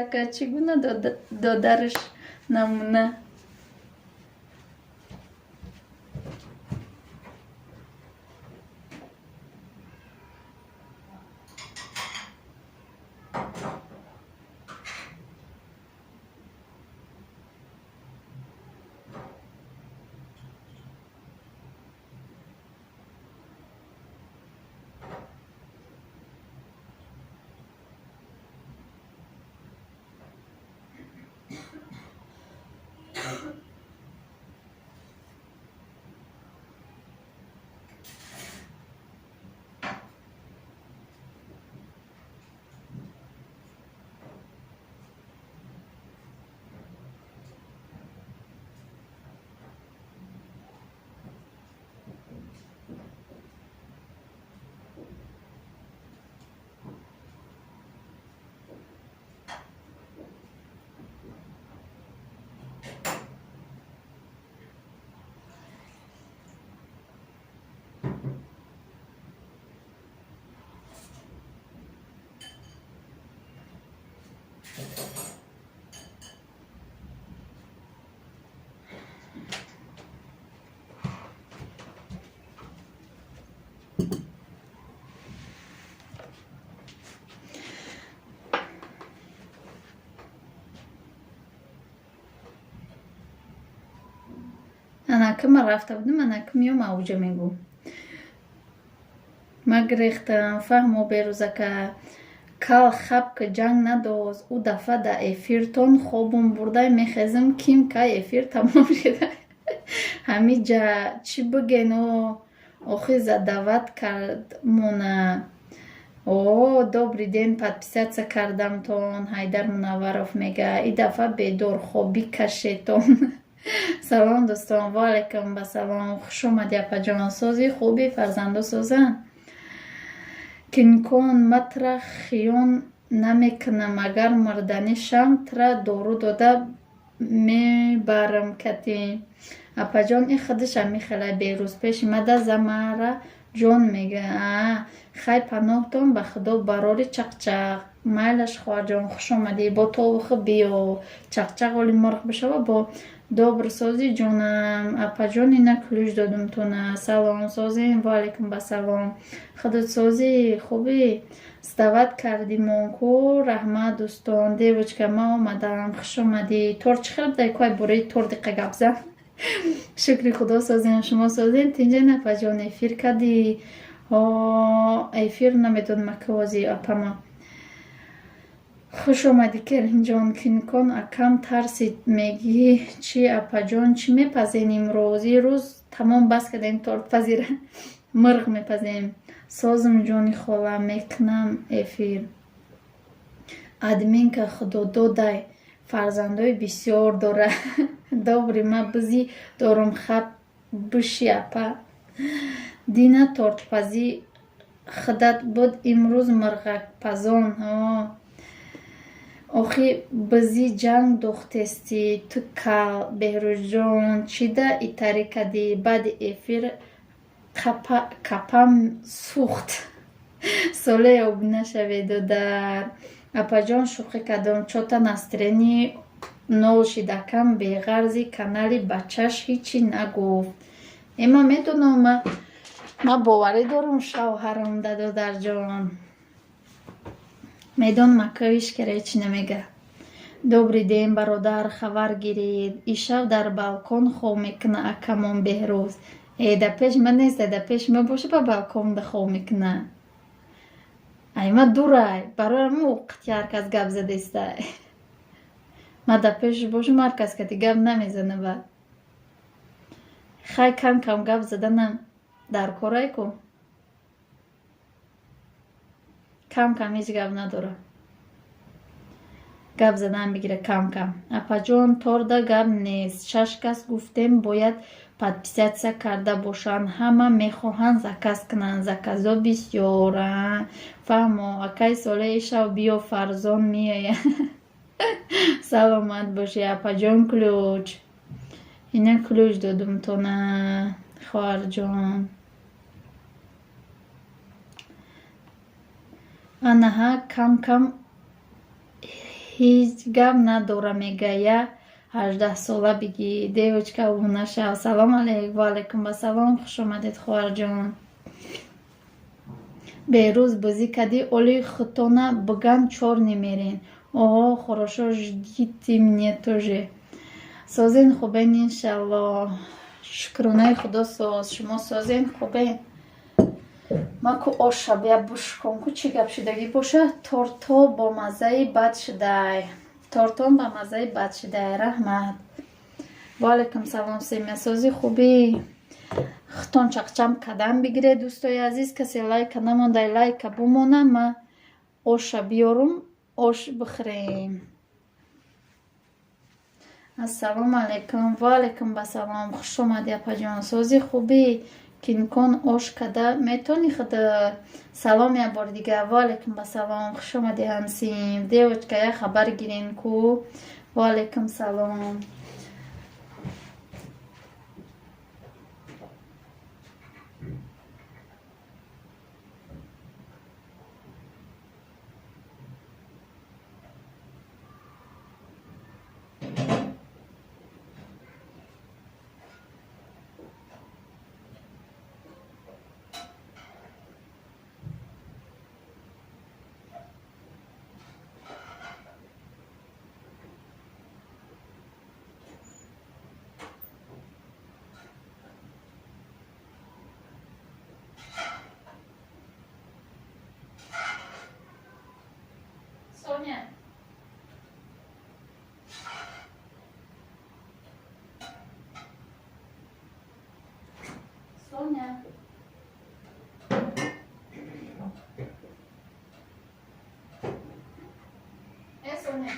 ака, чӣ гуна додараш намуна? Анаки ман рафта будам, анаки меём, авҷа мегӯ. Ма гирехтам, фаҳмо, Берӯзака. Кал хапка ҷанг надоз. Ӯ дафъа да эфиртон хобум бурдай, мехезам, ким кай эфир тамом шуда. Ҳамиҷа чӣ бигено, охи задават кард мона. О, добрый день, подписаться кардамтон, Ҳайдар Мунавваров мега. И дафъа бедорхобӣ кашетон. Салом, дӯстон, ва алайкум ба салом. Хуш омадӣ, апаҷон. Сози, хуби, фарзандо созанд? Кинкон, матра хиён намекунам, агар мурданӣ шам, тра дору дода мебарам кати. Апаҷон, ин худаш ҳамихела Берӯз пеши мада замара ҷон мега. Хай, паноҳтон ба Худо, барори чақчақ. Майлаш, хоҳарҷон, хуш омадӣ, бо тобухи биё. Чақчақ оли мурғ бишава бо добр созӣ, ҷонам. Апаҷон, ина ключ додумтона. Салом, созем, ва алайкум ба салом. Худат созӣ, хубӣ? Сдавать кардимон ку, раҳмат, дӯстон. Девочка, ман омадам, хуш омадӣ. Торт чӣ хел будай? Кой бораи торт диқа гап зан. Шукри Худо, созем, шумо созем, тинҷен, апаҷон? Эфир кардӣ? Эфир намедонам, акавози апама. Хуш омадӣ, келинҷон. Кинкон акам тарсид, мегӣ чӣ, апаҷон, чӣ мепазем имрӯз? Ирӯз тамом, бас кардем тортпазира, мурғ мепазем. Созм, ҷони хола, мекунам эфир. Админка худододай, фарзандои бисёр дора. Добрый, ма бизи дорум, хаб биши, апа. Дина тортпазӣ худат буд, имрӯз мурғакпазон. Охи бизи ҷанг духтестӣ ту, кал. Беҳрӯзҷон, чида итарӣ кардӣ? Баъди эфир капам сӯхт. Соле обуна шавед, додар. Апаҷон, шӯхӣ кардам, чё-то настроение нол шидакам. Беғарзи канали бачаш ҳичӣ нагуфт. Э, ман медонам, ма боварӣ дорам шавҳарам да, додарҷон. Медонам, ака ҳеч ҳечӣ намега. Добрый день, бародар, хабар гиред. Ишав дар балкон хоб мекуна акамон Беҳрӯз. Э, да пеш ма нест, да пеши ма боша, ба балконда хоб мекуна. Ай ма дурай, барои ҳамин қати ҳар кас гап задестай. Ма да пешаш бошам, ҳар кас кати гап намезана. Баъд хай кам кам гап заданам дар корай ку. Кам кам ҳеҷ гап надорам, гап задан бигира кам кам. Апаҷон, торда гап нест, шаш кас гуфтем, бояд подписаться карда бошанд. Ҳама мехоҳанд заказ кунанд, заказҳо бисёранд. Фаҳмо, акаи Солеҳ, ишав биё, Фарзон меояд. Саломат бошӣ, апаҷон. Ключ, ина ключ додумтона, хоҳарҷон. Анаҳа, кам кам ҳеҷ гап надора, мега я 18-сола бигӣ. Девочка, обуна шав. Салом алейк, ва алайкум ассалом, хуш омадед, хоҳарҷон. Беҳрӯз, бозӣ кардӣ, оли худтона биган чёрный мерен. Оҳо, хорошо, ждите мне тоже. Созен, хубен, иншалло, шукронаи Худо, соз. Шумо созен, хубен? Ма ку оша бия бушкон ку, чӣ гап шудагӣ боша? Торто бо маззаи бад шудай, тортон ба маззаи бад шудай. Раҳмат. Ва алайкум салом, семья, сози, хубӣ? Хутон чақчам кадам бигиред, дӯстои азиз. Касе лайка намондай, лайка бумона, ма оша биёрум, ош бихӯрем. Ассалому алайкум, ва алайкум басалом, хуш омадӣ, апаҷон, сози, хубӣ? Кинкон ош када метавонӣ худа? Салом як бори дигар, ва алайкум басалом, хуш омадӣ, ҳамсим. Девочка, як хабар гирен ку. Ва алайкум салом. Соня. Соня. Э, Соня.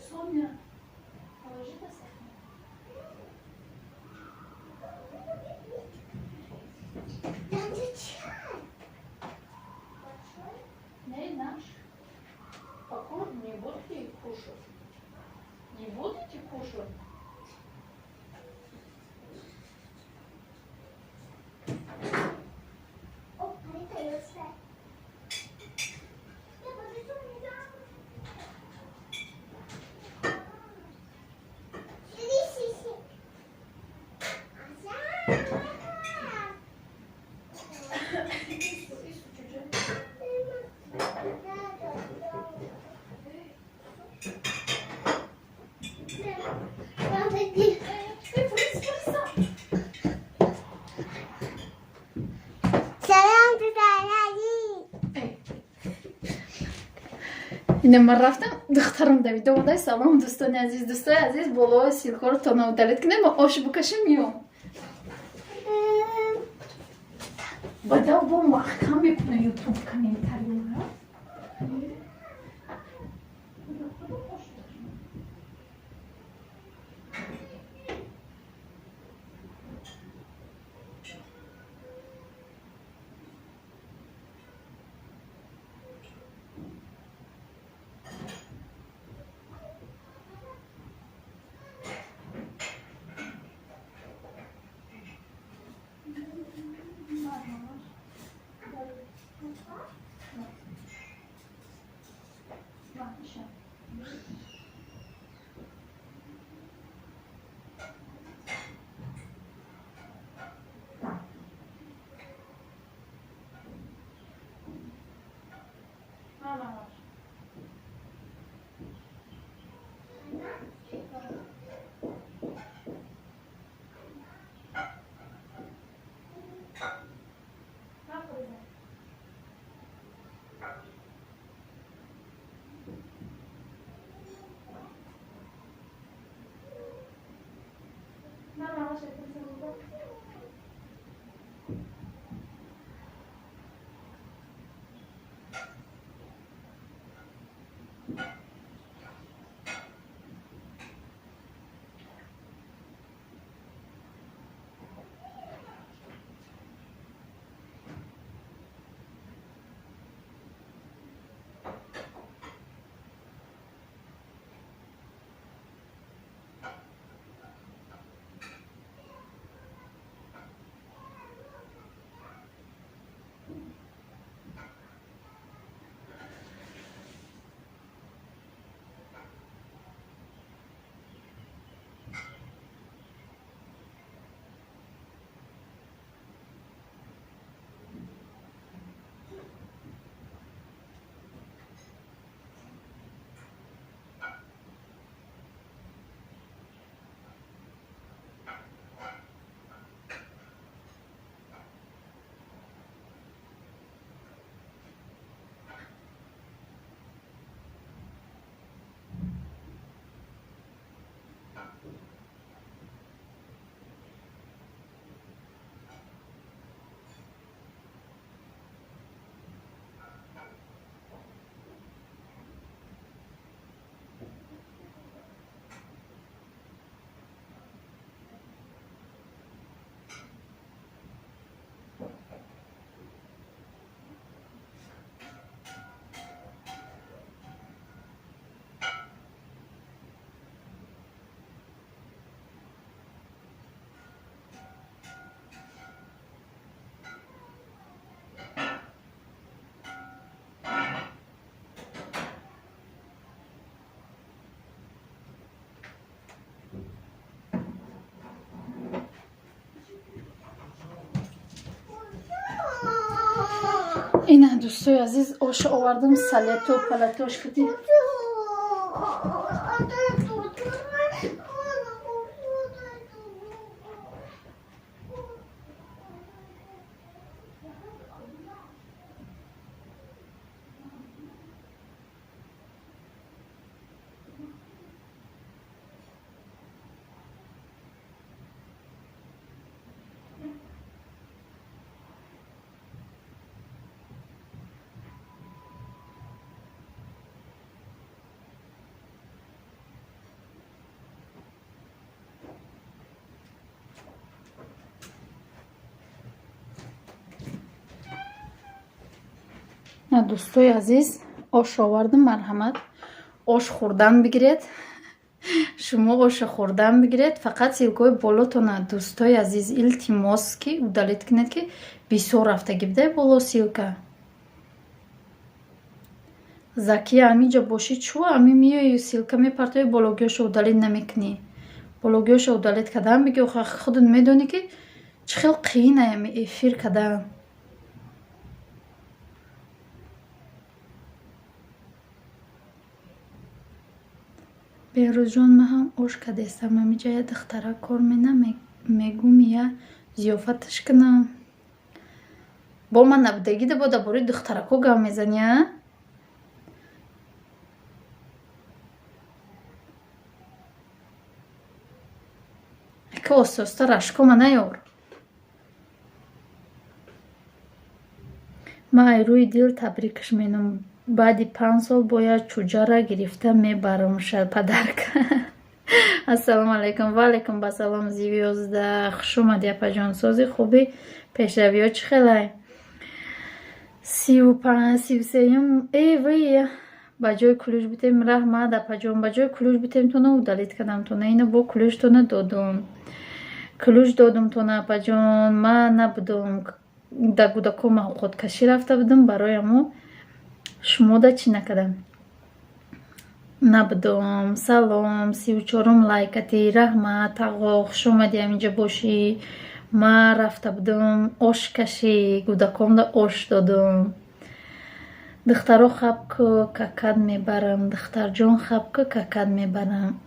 Соня, положи до сахар. Там же чай. Не, наш. Пока не будете кушать. Не будете кушать? Опа, это я знаю. Я подожду, не дам. Ина ман рафтам, духтарам давида омадай. Салом, дӯстони азиз, дӯстои азиз, боло ссылкаро тона удалить кунем, ма ош букашем, миём. Бадав бо маҳкам мекуна ютуб комментариёра. Ина, дӯстои азиз, оша овардам, салето палатош кати. Дӯстои азиз, ош овардам, марҳамат, ош хӯрдан бигиред. Шумо оша хӯрдан бигиред, фақат ссылкаҳои болотона, дӯстои азиз, илтимос, ки удалить кунед, ки бисёр рафтагӣ бидай боло ссылка. Закия, амиҷа бошӣ, чӯ ами миёи, ссылка мепартои, бологиёшо удалить намекунӣ? Бологиёшо удалить кардан биги. Худат медонӣ, ки чӣ хел қиин ами эфир кардан. Беҳрӯзҷон, ман ҳам ош кардестам. Амиҷа я духтара кор мена, мегум, я зиёфаташ кунам. Бо ман набудагида, бо дар бораи духтарако гап мезанӣ, а? Ака оста-оста рашкома наёр. Ман ай рӯи дил табрикаш менам. Баъди 5 сол бояд чӯҷара гирифта мебарамша подарка. Ассалому алайкум. Ва алайкум басалом, Звёзда. Хуш омадӣ, апаҷон. Сози, хубӣ? Пешравиҳо чӣ хелай? 33-юм э вай, ба ҷои ключ битем. Раҳмат, апаҷон. Ба ҷои ключ битем тона удалить кардам тона. Ина бо ключ тона додум. Ключ додум тона, апаҷон. Ман набудум. Да кӯдаком ҳуқуқкашӣ рафта будам, барои амо шумода чӣ накардам. Набудум. Салом, 34-ум лайкати. Раҳмат, тағо, хуш омадӣ, ҳаминҷа бошӣ. Ман рафта будум ошкашӣ, кӯдакомда ош додум. Духтаро, хаб ку, какат мебарам. Духтарҷон, хаб ку, какат мебарам.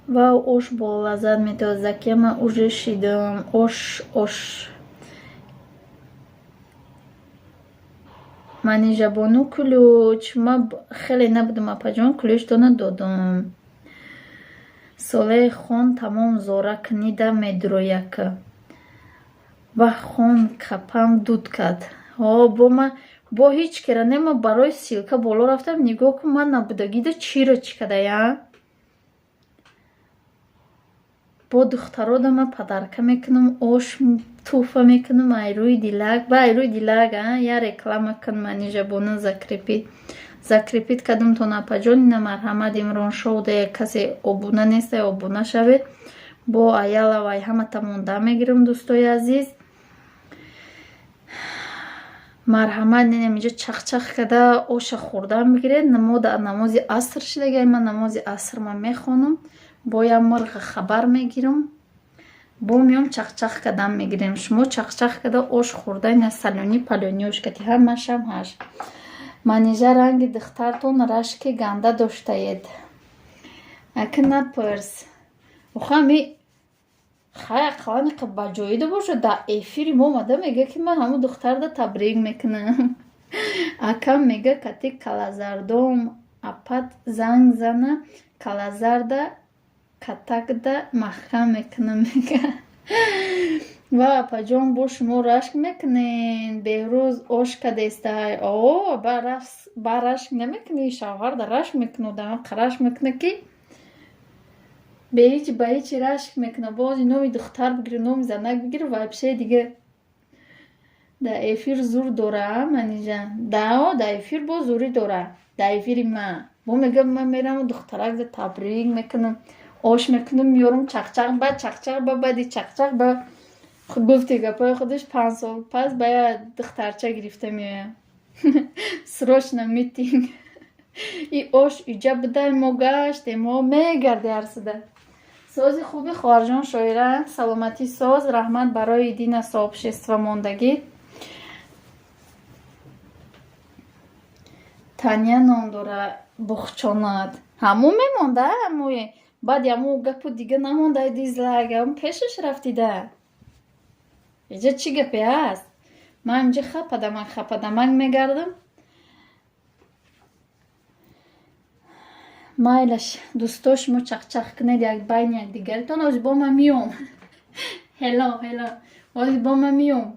Вау, ош болаззат медод. Закия, ман уже шидам. Ош, ош. Манижабону, ключ. Ман хеле набудум, апаҷон, ключтона додум. Солаи хон тамом зора книда медрояк. Ва хон капам дуд кард. Ҳо, бо ман бо ҳеҷ кера не, ман барои ссылка боло рафтам, нигоҳ кун, ман набудагида чиро чӣ кардая? Бо духтарода ман подарка мекунам, ош тӯҳфа мекунам, айрӯи дилак, ба айрӯи дилак, а я реклама кун, Манижабону, закрепить. Закрепить кардам тон, апаҷон, ина марҳамат, Имрон шоу да касе обуна неста, обуна шавед. Бо аялавай ҳамата монда мегирам, дӯстои азиз. Марҳамат, нинам инҷа чахчах карда оша хӯрдан бигиред. Мо дар намози аср шидагай, ман намози аср ман мехонам, бо як мурға хабар мегирам, бо меом чахчах кардан мегирем. Шумо чахчах карда ош хӯрда, ина салёни палёни ош кати ҳамашам ҳаш. Манижа, ранги духтартон рашки ганда доштаед. Ака, напурс. Охами хай ақаллан иқа ба ҷоида бошад, дар эфири мо омада мега, ки ман ҳамун духтарда табрик мекунам. Акам мега, кати калазардом апат занг зана, калазарда катакда маҳкам мекунам, мега. Ва апаҷон, бо шумо рашк мекунед? Беҳрӯз ош кадестай. О, ба рашк намекунӣ, шавҳарда рашк мекунад, рашк мекунад, ки беҳеҷ ба ҳечи рашк мекунад. Бози номи духтар бигир, номи занак бигир, вообще дига дар эфир зур дора, Манижа. Дао, дар эфир боз зурӣ дора. Дар эфири ман. Бо мега, ман мерам духтаракда табрик мекунам, ош мекунам, меёрам, чахчах, ба чахчах, ба баъди чахчах, ба гуфти гапҳои худаш, 5 сол пас ба як духтарча гирифта меояд. Срочно митинг. И ош иҷа будай, мо гаштем, мо мегарди ҳарсида. Сози, хуби, хоҳарҷон Шоира, саломатӣ, соз. Раҳмат барои дина сообщество мондагӣ. Таня ном дора бухчонад. Ҳамун мемонда, ҳамуе. Баъди ҳамун гапу дига намонда дизлайк, ҳамун пешаш рафтида. Иҷа чӣ гапе ҳаст? Ман инҷа хападамак хападамак мегардам. Майлаш, дӯсто, шумо чахчах кунед як байни якдигаритон, ози бо ман миём. Ҳело, ҳело, ози бо ман миём.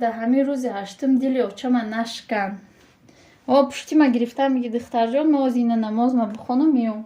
Дар ҳамин рӯзи ҳаштум дили очама нашкан. О, пушти ма гирифтам, меги, духтарҷон, ма ози ина намоз ма бихонам, миём.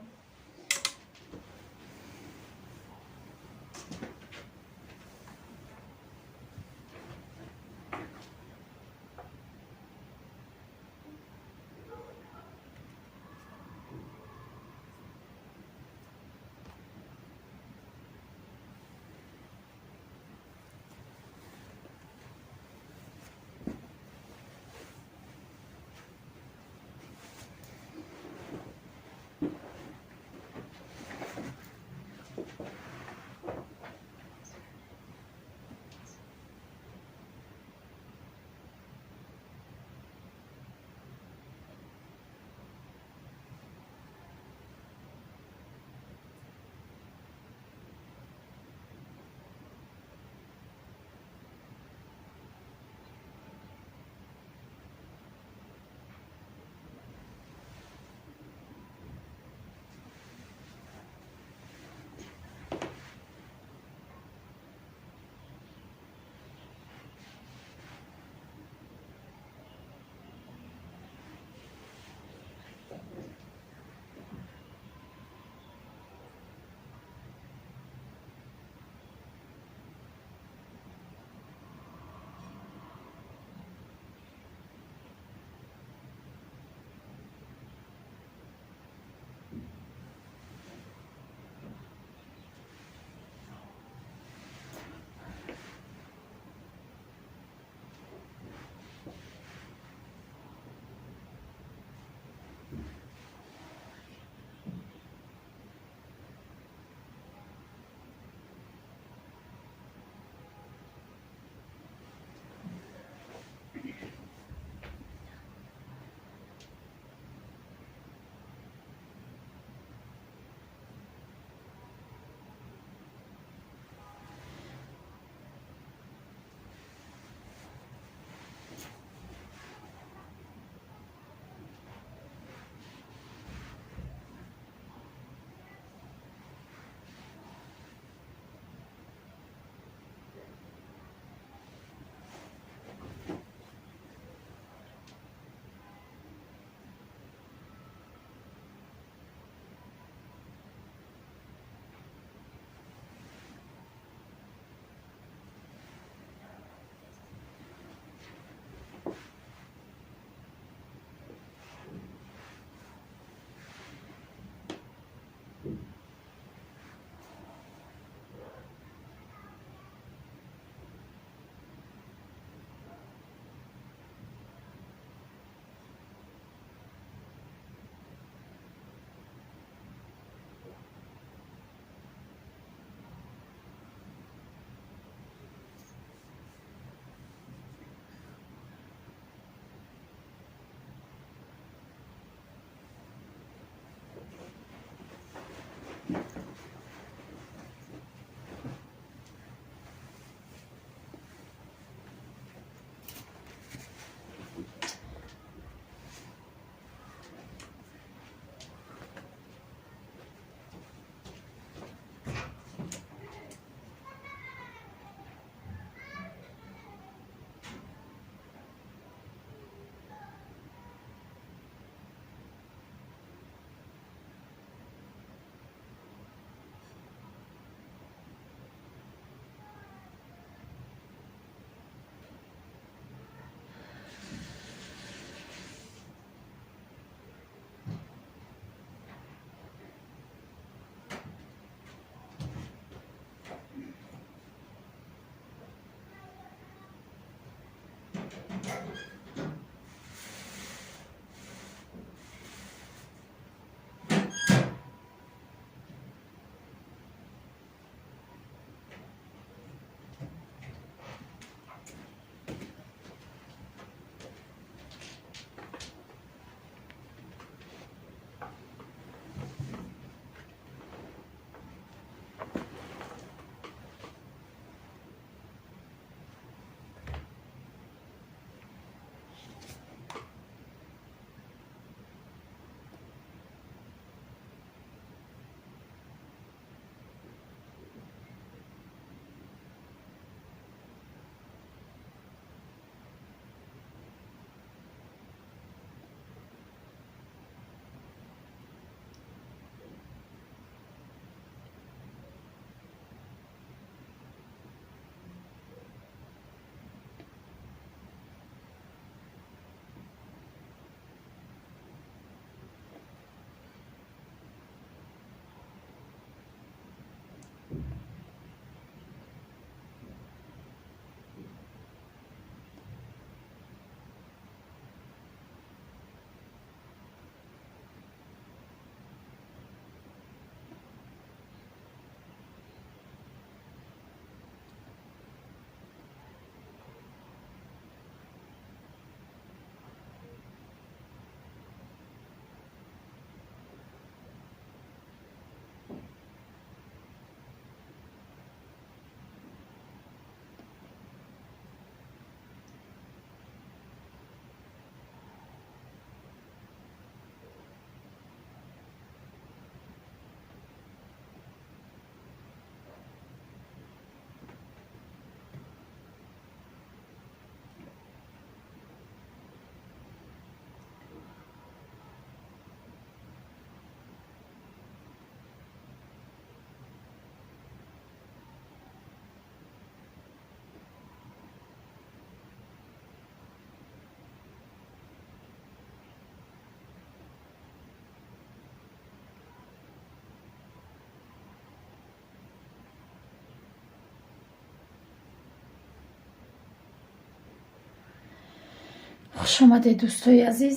Хуш омадед, дӯстои азиз.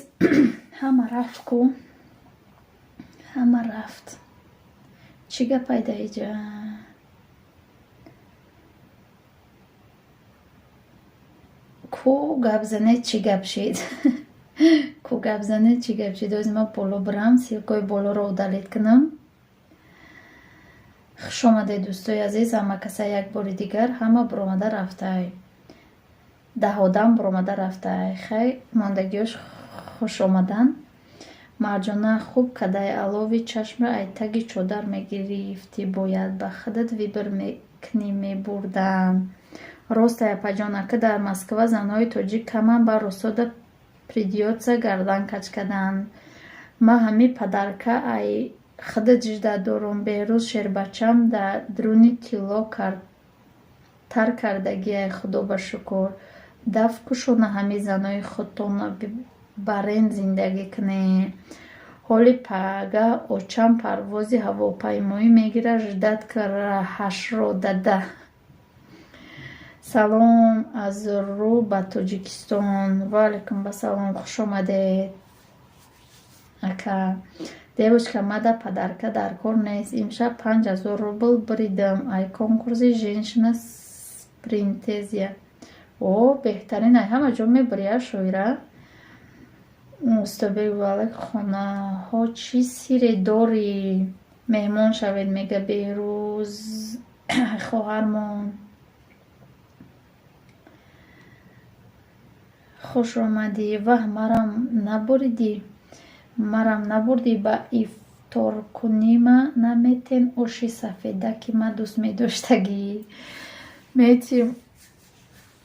Ҳама рафт ку. Ҳама рафт. Чӣ гапай дар иҷа? Ку гап занед, чӣ гап шид? Ку гап занед, чӣ гап шид? Ози ман боло бирам, ссылкаи болоро удалить кунам. Хуш омадед, дӯстои азиз, ҳама каса як бори дигар. Ҳама буромада рафтай. 10 одам буромада рафтай. Хай, мондагиёш хуш омадан. Марҷона, хуб кадай, алови чашмро ай таги чодар мегирифтӣ, бояд ба худат выбор мекунӣ, мебурдан. Ростай, апаҷон, ака, дар Москва занҳои тоҷик каманд, ба русода придётся гардан каҷ кардан. Ман ҳами подарка ай худат ждать дорум. Беҳрӯз шербачам дар дуруни тилло тар кардагиай, худо ба шукр. Даф кушона, ҳами занои худтона барен зиндагӣ кунед. Ҳоли пага очам парвози ҳавопаймоӣ мегирад, ждать ҳашро дада. Салом аз рӯ ба Тоҷикистон. Ва алайкум ассалом, хуш омадед, ака. Девочка, мада подарка дар кор нест. Имшаб 5000 рубл буридам ай конкурси женщина принцесса. О, беҳтарин, ай ҳама ҷо мебурӣ, а, Шоира? Устобек валек, хонаҳо чӣ сирре дорӣ? Меҳмон шавед, мега Беҳрӯз хоҳармон. Хуш омадӣ. Ваҳ, марам набурдӣ, марам набурдӣ ба ифторкунима, наметен оши сафеда, ки ман дӯст медоштагӣ. Метим.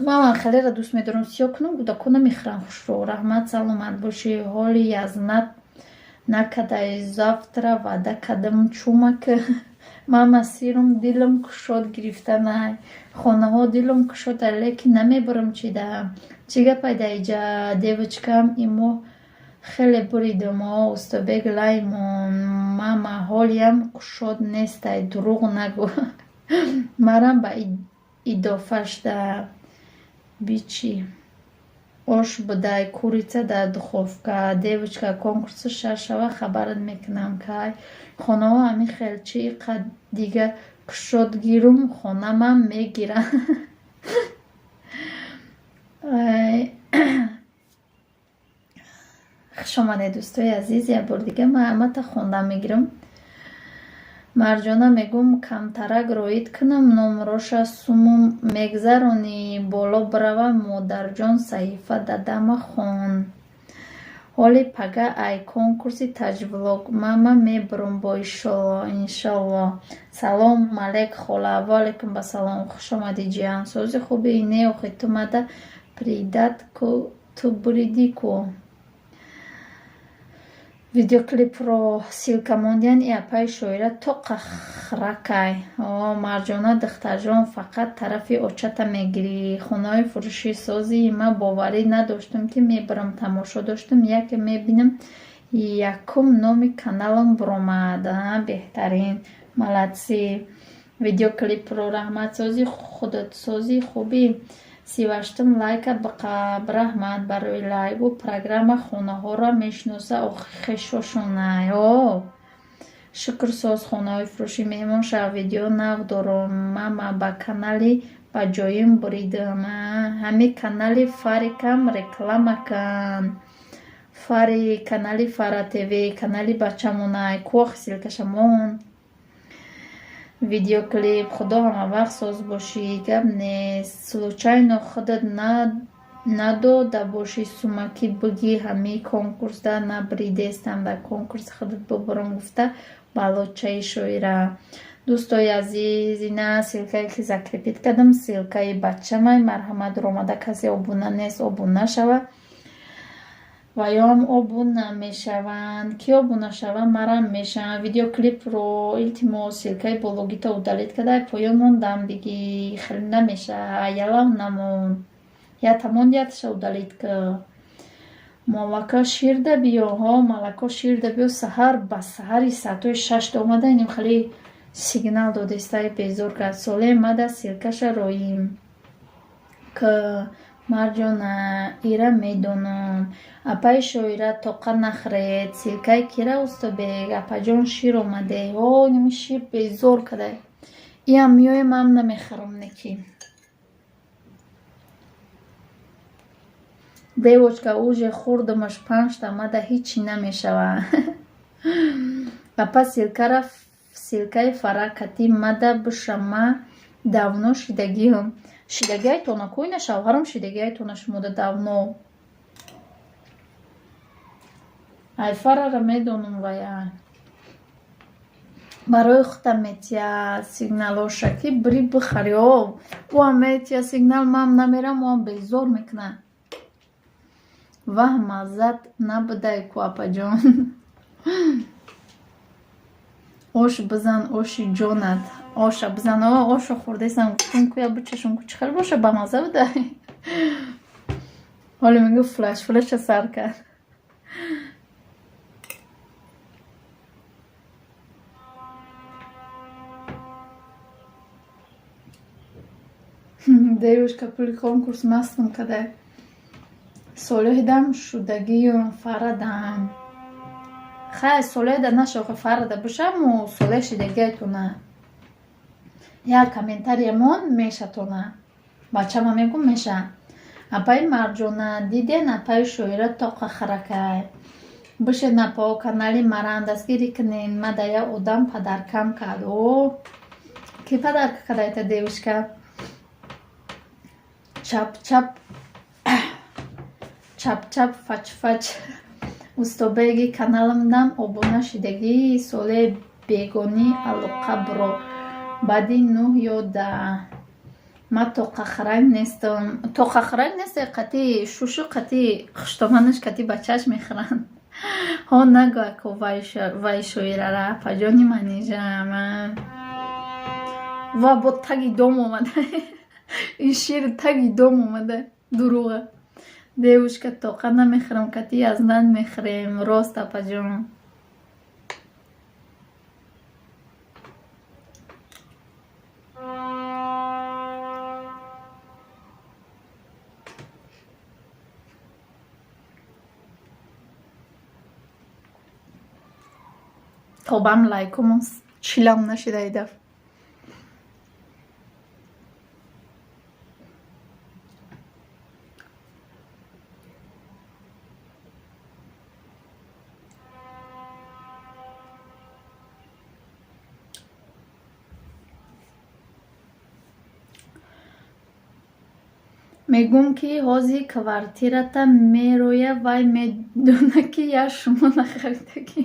Ман хелеро дӯст медорам, сиёҳ кунам, кӯдакҳо намехӯранд хушро. Раҳмат, саломат бошӣ. Ҳоли язнат накардай, завтра ваъда кардам, чумак. Мама сирум дилам кушод гирифтанай. Хонаҳо дилам кушода, лекин намебарам чида. Чӣ гапай дар иҷа, девочкам, имо хеле буридум. О, Устобек лаймон, мама ҳолиам кушод нестай, дурӯғ нагӯ. Марам ба идофашда бичи. Ош будай, курица дар духовка. Девочка, конкурси шаш шава, хабарат мекунам кай. Хонаҳо ҳамин хел, чӣ иқад дига кушод гирум, хонамам мегирам. Хуш омадед, дӯстои азиз, як бори дига ман ҳамата хонда мегирам. Марҷона, мегӯм, камтарак роид кунам, номроша сумум мегзаронӣ, боло бирава, модарҷон, саҳифа дадама хон. Ҳоли пага ай конкурси таҷвлог мама мебурам бо иншолло. Салом малек хола, ва алайкум ассалом, хуш омадӣ, ҷиян. Сози хубӣ? Не, охи ту мада придат ку, ту буридӣ ку. Видеоклипро ссылка мондиян, и апаи Шоира тоқа хракай. О, Марҷона, духтарҷон, фақат тарафи очата мегирӣ. Хонаҳои фурӯшӣ сози, ман боварӣ надоштам, ки мебарам, тамошо доштам, яке мебинам, якум номи каналам буромад. Беҳтарин, молодцы. Видеоклипро раҳмат, сози худатсози хубӣ. 38-ум лайка биқаб, раҳмат барои лайк. Ӯ программа хонаҳоро мешиноса, охи хешошонай. О, шукр, соз, хонаҳои фурӯшӣ, меҳмон шав, видео нав дорум. Мама ба канали ба ҷоим буридам. Ҳами канали Фарикам реклама кун. Фари, канали Фара ТВ, канали бачамонай. Ку охи ссылкаша мон. Видеоклип, худо ҳамавақт соз бошӣ, гап нест. Случайно худат надода бошӣ сумакӣ, бугӣ ҳами конкурсда набуридестам, дар конкурси худат бубурам гуфта балочаи Шоира. Дӯстои азиз, ина ссылкае ки закрепить кардам, ссылкаи бачамай, марҳамат, омада, касе обуна нест, обуна шава ва ёам обуна мешаванд. Ки обуна шаванд, марам мешаванд. Видеоклипро, илтимос, ссылкаи бологита удалить карда, поён мондам, диги хеле намешава, ялав намон. Ята монд, яташа удалить ка. Молоко ширда биё, ҳо, молоко ширда биё, саҳар ба саҳари саатҳои 6 омада, иним хеле сигнал додестай, безор кард. Соле мада ссылкаша роим к. Марҷона, ира медонам. Апаи Шоира, тоқа нахӯред. Ссылкаи кира, Устобек? Апаҷон, шир омаде. О, ними шир безор кадай. Иам меоем, ман намехӯрам неки. Девочка, уже хӯрдамаш панҷта, мада ҳичи намешава. Апа, ссылкаи фара кати мада биша, ма давно шидагиам. Шидагиайтона ку, ина шавҳарам шидагиайтона шумода давно. Ай фарара медонам вая. Барои худам метия сигналоша, ки бири бихари. О, ӯам метия сигнал, ман намерам, ӯам безор мекунад. Ваҳ, маззат набудай ку, апаҷон. Ош бизан, оши ҷонат. Оша бизан, о, ошо хӯрдесам, гуфтум ку я бичашум ку, чӣ хел боша, бамазза будай. Ҳоле мегӯ флаш флаша сар кард. Девушка, пули конкурс мастам кадай. Солеҳдам шудагиюм, фарадам. Хай, солеҳда нашохе, фарада бошаму солеҳ шидагиайтона. Як комментариямон мешатона. Бачама мегум меша. Апаи Марҷона, диден, апаи Шоира тоқа харакай. Бишед, апо, канали марам дастгирӣ кунен. Мада як одам подаркам кард. О, ки подарка кардайта, девушка? Чап чап чап чап фач фач. Устобеги каналамдам обуна шидагӣ, соле бегонӣ алоқа биро. Баъди нӯҳ ё даҳ. Ман тоқахранг нестам. Тоқахранг нест, қати шушу, қати хуштоманаш, қати бачааш мехӯранд. Ҳо, нагӯ, ако вай шоирара, апаҷони манижам. Ва бо таги дом омада. Ин шир таги дом омада. Дурӯға. Девушка, тоқа намехӯрам, кати язнан мехӯрем. Рост, апаҷон. Тобам лайкумон чилам нашида ай дафъ. Мегӯм, ки ҳозир квартирата мероя, вай медона, ки як шумо нахаридагӣ.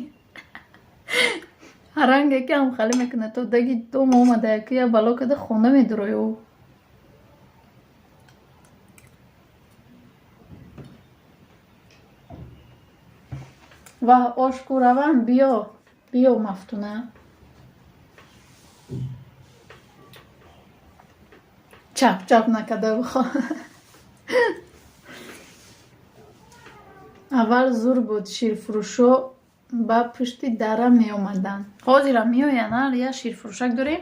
Ҳаранге ки ҳамхалӣ мекунад, то даги дом омада, ки як бало када хона медурои ӯ. Ваҳ, ош ку равам, биё, биё, Мафтуна. Чап чап накарда бихо. Аввал зур буд, ширфурӯшо ба пушти дара меомаданд. Ҳозирам меоянд, як ширфурӯшак дорем.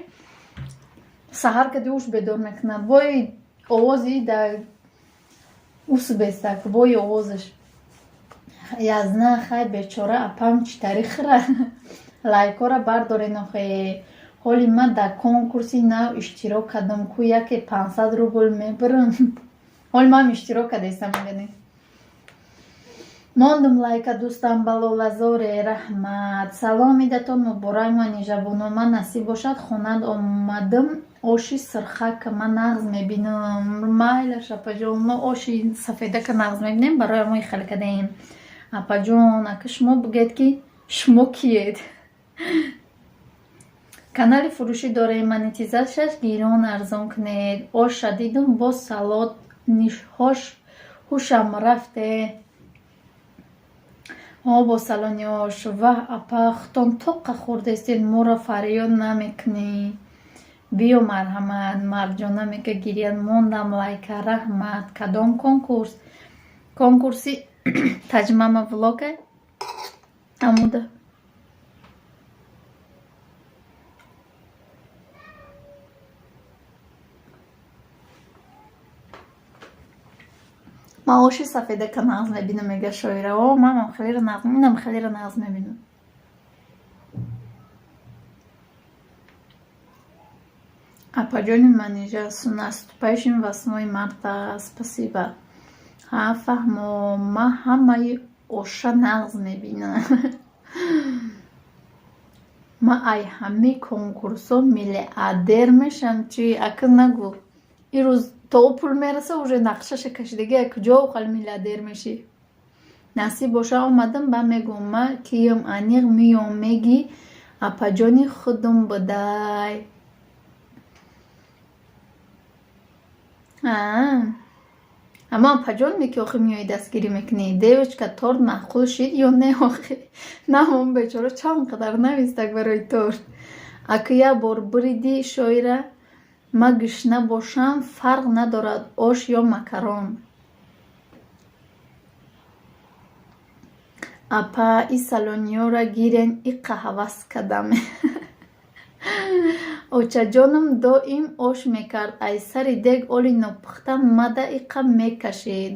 Саҳар кади уш бедор мекунад. Бои овози да ус бестак, бои овозаш. Язна, хай, бечора апам чӣ тари хӯра. Лайкора бардорен охе. Ҳоли ман дар конкурси нав иштирок кардам, ку яке 500 рубл мебарам. Ҳоли ман иштирок кардастам, мегани. Мондум лайка, дӯстам Балолазоре, раҳмат. Салом, идатон муборак, Манижабону. Ман насиб бошад, хонанд омадам, оши сирхака ман нағз мебинам. Майлаш, апаҷон, мо оши сафедака нағз мебинем, барои мо хеле кадаем. Апаҷон, ака шумо бигӯед, ки шумо киед? Канали фурӯшӣ дорем, монетизатсияш гирон, арзон кунед. Оша дидум бо салот нишҳош ҳушам рафте. О, бо салони ош. Ваҳ, апа, худтон тоқа хӯрдестед, моро фарёд намекунӣ. Биё, марҳамат. Марҷона мега гиряд, мондам лайка, раҳмат. Кадом конкурс? Конкурси Таҷмама влога амуда. Ман оши сафедака нағз мебинам, мега Шоира. О, манам хелеро нағз, инам хелеро нағз мебинам. Апаҷони Манижа, с наступающим 8 марта, спасибо. Ҳа, фаҳмо, ман ҳамаи оша нағз мебинам. Ман ай ҳамаи конкурсҳо миллиардер мешам, чи ака нагӯ. Ин рӯз то ӯ пул мераса, уже нақшаша кашидаги, куҷо хали миллиардер мешӣ? Насиб боша, омадам, ба мегӯм, ман киём, аниқ меём, мегӣ апаҷони худум будай. Аммо апаҷон меки, охи меои дастгирӣ мекунӣ. Девочка, торт маъқул шид ё не охи? На, он бечора чанд қадар навистак барои торт. Ака, як бор буридӣ, Шоира, ман гушна бошам, фарқ надорад, ош ё макарон. Апа, и салониёра гирен, иқа ҳавас кардам. Очаҷонам доим ош мекард, ай сари дег оли нопухта мада иқа мекашид.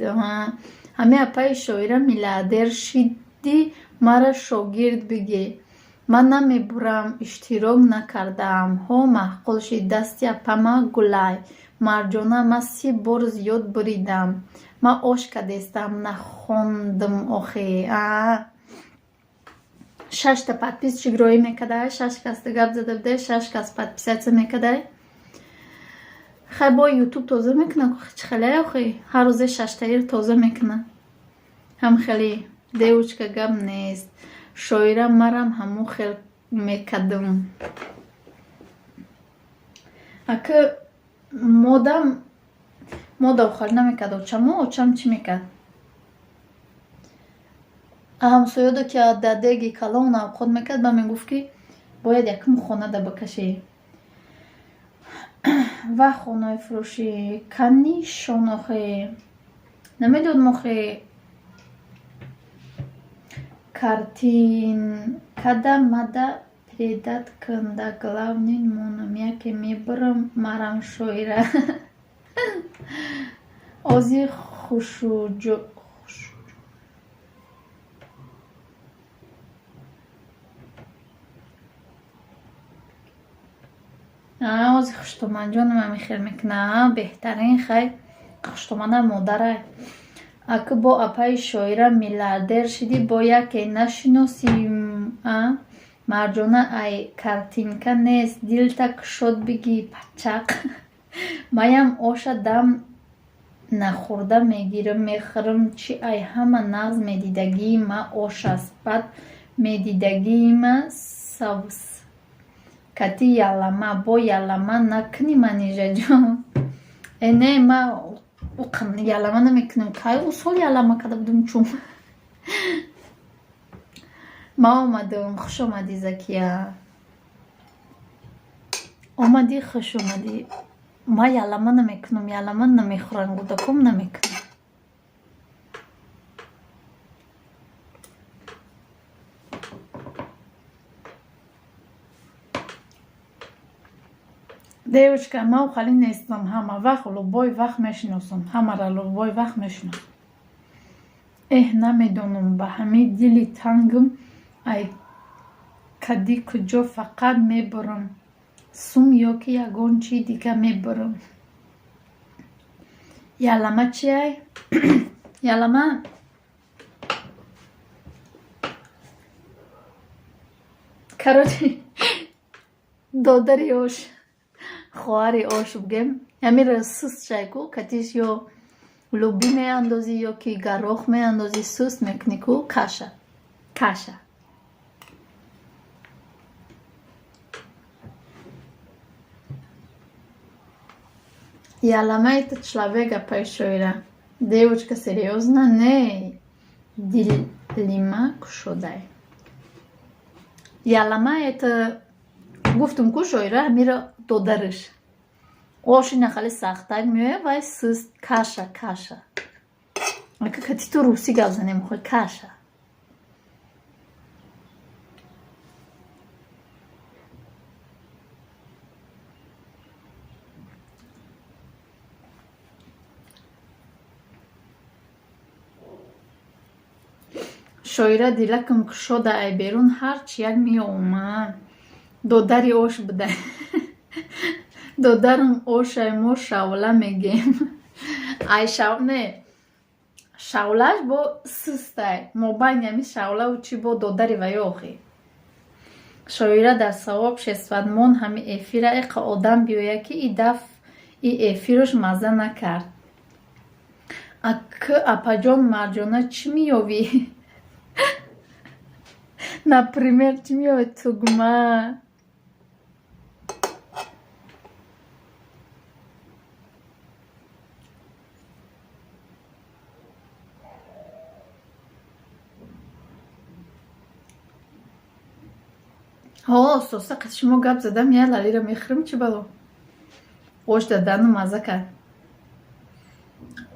Ҳамин апаи Шоира, миллиардер шидӣ, мара шогирд бигир. Ман намебурам, иштирок накардаам. Ҳо, маъқул шид, дасти апама гулай. Марҷона, ман 30 бор зиёд буридам. Ман ош кадестам, нахондам охи. Шашта подписчик роӣ мекардай, шаш кас гап зада будай, шаш кас подписаться мекардай. Хай, бо Ютуб тоза мекуна, чӣ хеле охи, ҳар рӯзе шаштаир тоза мекуна. Ҳам хеле девочка, гап нест. Шоира, марам ҳамун хел мекардам. Ака, модам мода охалӣ намекард очамо, очам чӣ мекард? Ҳамсоёдо ки дар деги калон авқот мекард, ба мегуфт, ки бояд якум хонада бикашӣ. Ва хонаи фурӯшӣ канишон охи намедодм охи. Картинкада мада передать кун, да главный монам, яке мебурам марам, Шоира. Ози хушуҷо ози хуштоманҷонам ҳамин хел мекуна, беҳтарин. Хай, хуштомана модарай. Ака, бо апаи Шоира миллиардер шидӣ, бо яке нашиносим. Марҷона, ай картинка нест, дилта кушод бигӣ, пачақ. Маям оша дам нахӯрда мегирам, мехӯрам, чи ай ҳама нағз медидагии ма ош аст, баъд медидагии ма савс кати ялама. Бо ялама накунӣ, Манижаҷон. Э, не, ма ялама намекунам. Кай ӯ сол ялама карда будум, чун ман омадам. Хуш омадӣ, Закия, омадӣ, хуш омадӣ. Ман ялама намекунам, ялама намехӯрам, кӯдаком намекунам. Девочка, ман хали нестам, ҳама вақт любой вақт мешиносам, ҳамаро любой вақт мешиносам. Эҳ, намедонам, ба ҳамин дили тангам ай кади куҷо фақат мебурам, сум ё ки ягон чи дига мебурам. Ялама чиай? Ялама короче додари ош, хоҳари ош бигем. Ҳамира суст шай ку, катиш ё лӯбӣ меандозӣ, ё ки горох меандозӣ, суст мекунӣ ку, каша, каша. Ялама это человек, апай Шоира. Девочка, серьёзно? Не, дилима кушодай. Ялама это, гуфтум ку, Шоира, ҳамира додариш. Оши нахали сахтак меояд, вай суст, каша, каша. Ака, кати ту русӣ гап занем, мехоҳӣ, каша. Шоира дилакам кушода, ай берун ҳарчи як меомад. Додари ош буда. Додарам ошай, мо шавла мегем. Ай шав не. Шавлаш бо сустай. Мобайни ами шавлаву чӣ бо додари ваё охи. Шоира дар сообществат мон ҳами эфира, эқа одам биёяд, ки и даф и эфирош мазза накард. Ак апаҷон Марҷона, чӣ меёвӣ? Например, чӣ меёвӣ? Тугма. Ҳо, соса қати шумо гап задам, я лалиро мехӯрам, чӣ бало? Ош дадану мазза кард.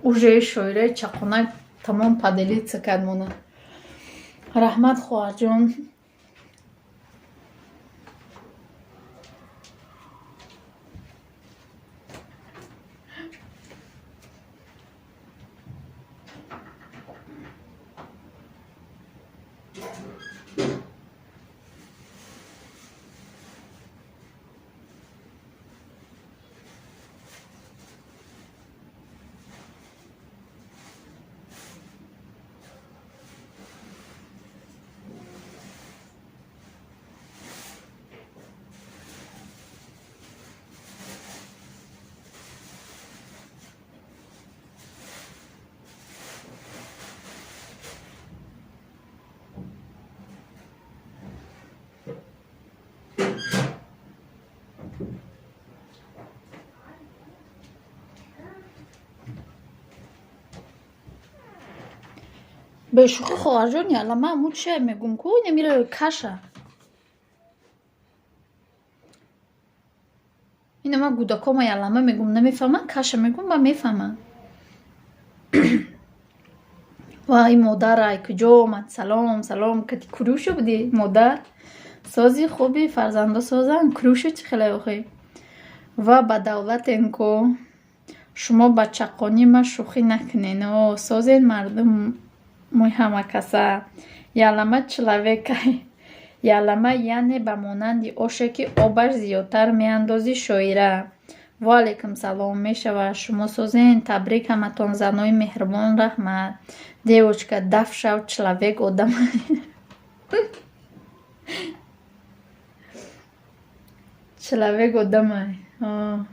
Уже шоираи чақонак тамом поделиться кард мона. Раҳмат, хоҳарҷон. Бешӯхӣ, хоҳарҷон, ялама аму чия мегум ку, инамира каша. Ина ман кӯдакома ялама мегум, намефаҳманд, каша мегум, ба мефаҳманд. Вай, модар, ай куҷо омад? Салом, салом, кати курӯшо будӣ, модар? Сози хуби фарзандо созанд, курӯшо чӣ хеле охӣ? Ва ба давлатен ку. Шумо ба чаққонӣ ма шӯхӣ накунен. О, созен мардум мои ҳамакаса. Ялама человекай. Ялама яъне ба монанди оше, ки обаш зиёдтар меандозӣ, шоира. Ва алайкум салом, мешавад. Шумо созен, табрик ҳаматон, занои меҳрубон, раҳмат. Девочка, даф шав, человек одам. Человек одамай. О.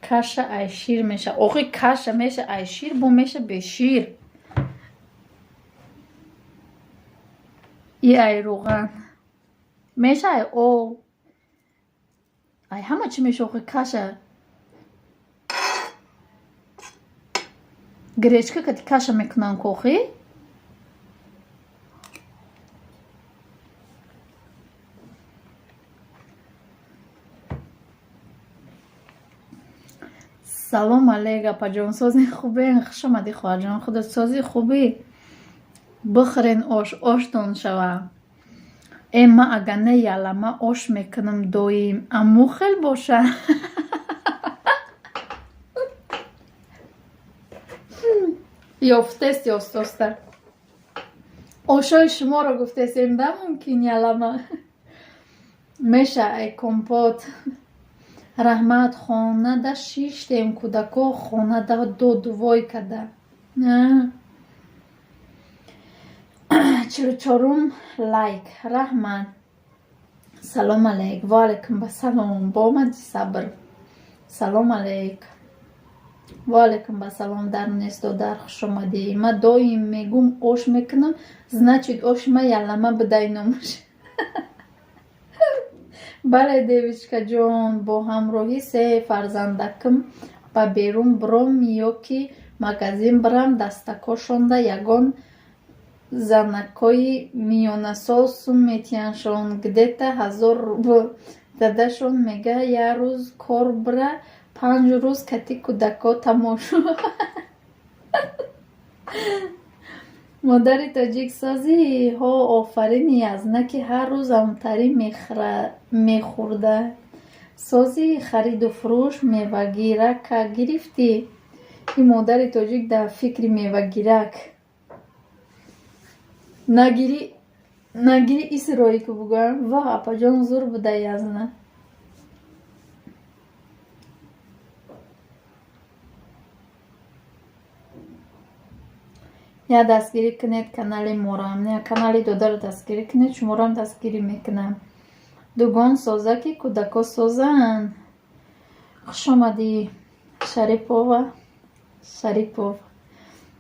Каша ай шир меша. Охи, каша меша ай шир, бо меша бе шир. И ай рӯған. Меша ай об. Ай ҳама чӣ меша охи каша. Гречка кати каша мекунанд ку охи? Салом алейк, апаҷон, сози хубен? Хуш омадӣ, хоҳарҷон, худат сози хубӣ? Бихӯрен ош, оштон шава. Э, ма ага не ялама ош мекунам доим, аму хел боша. Ёфтест ёстоста. Ошои шуморо гуфтесем, да, мумкин ялама. Меша ай компот. Раҳмат, хонада шиштем, кӯдако хонада додувой када. 44-ум лайк. Раҳмат. Салом алейк. Ва алайкум басалом. Бо омади, сабр. Салом алейк. Ва алайкум басалом, дар нест, додар, хуш омадӣ. Ма доим мегум ош мекунам, значит оши ма ялама будай номаш. Бале, девочкаҷон, бо ҳамроҳи се фарзандакам ба берун биром ё ки магазин бирам, дастакошонда ягон занакҳои миёнасол сум метиҳандшон, где-то 1000 рубл. Дадашон мега, як рӯз кор бира, 5 рӯз кати кӯдако тамошо. Модари тоҷик созӣ? Ҳо, офарин, язна, ки ҳар рӯз амтарӣ мехӯрда. Сози, хариду фурӯш, мевагирака гирифтӣ? Ин модари тоҷик дар фикри мевагирак. Нагирӣ, нагирӣ, иси роҳӣ ку бугӯям. Ваҳ, апаҷон, зур буда язна. Я дастгирӣ кунед канали морам, канали додаро дастгирӣ кунед, шуморам дастгирӣ мекунам. Дугон соза, ки кӯдако созанд. Хушомадӣ, Шарипова. Шарипов,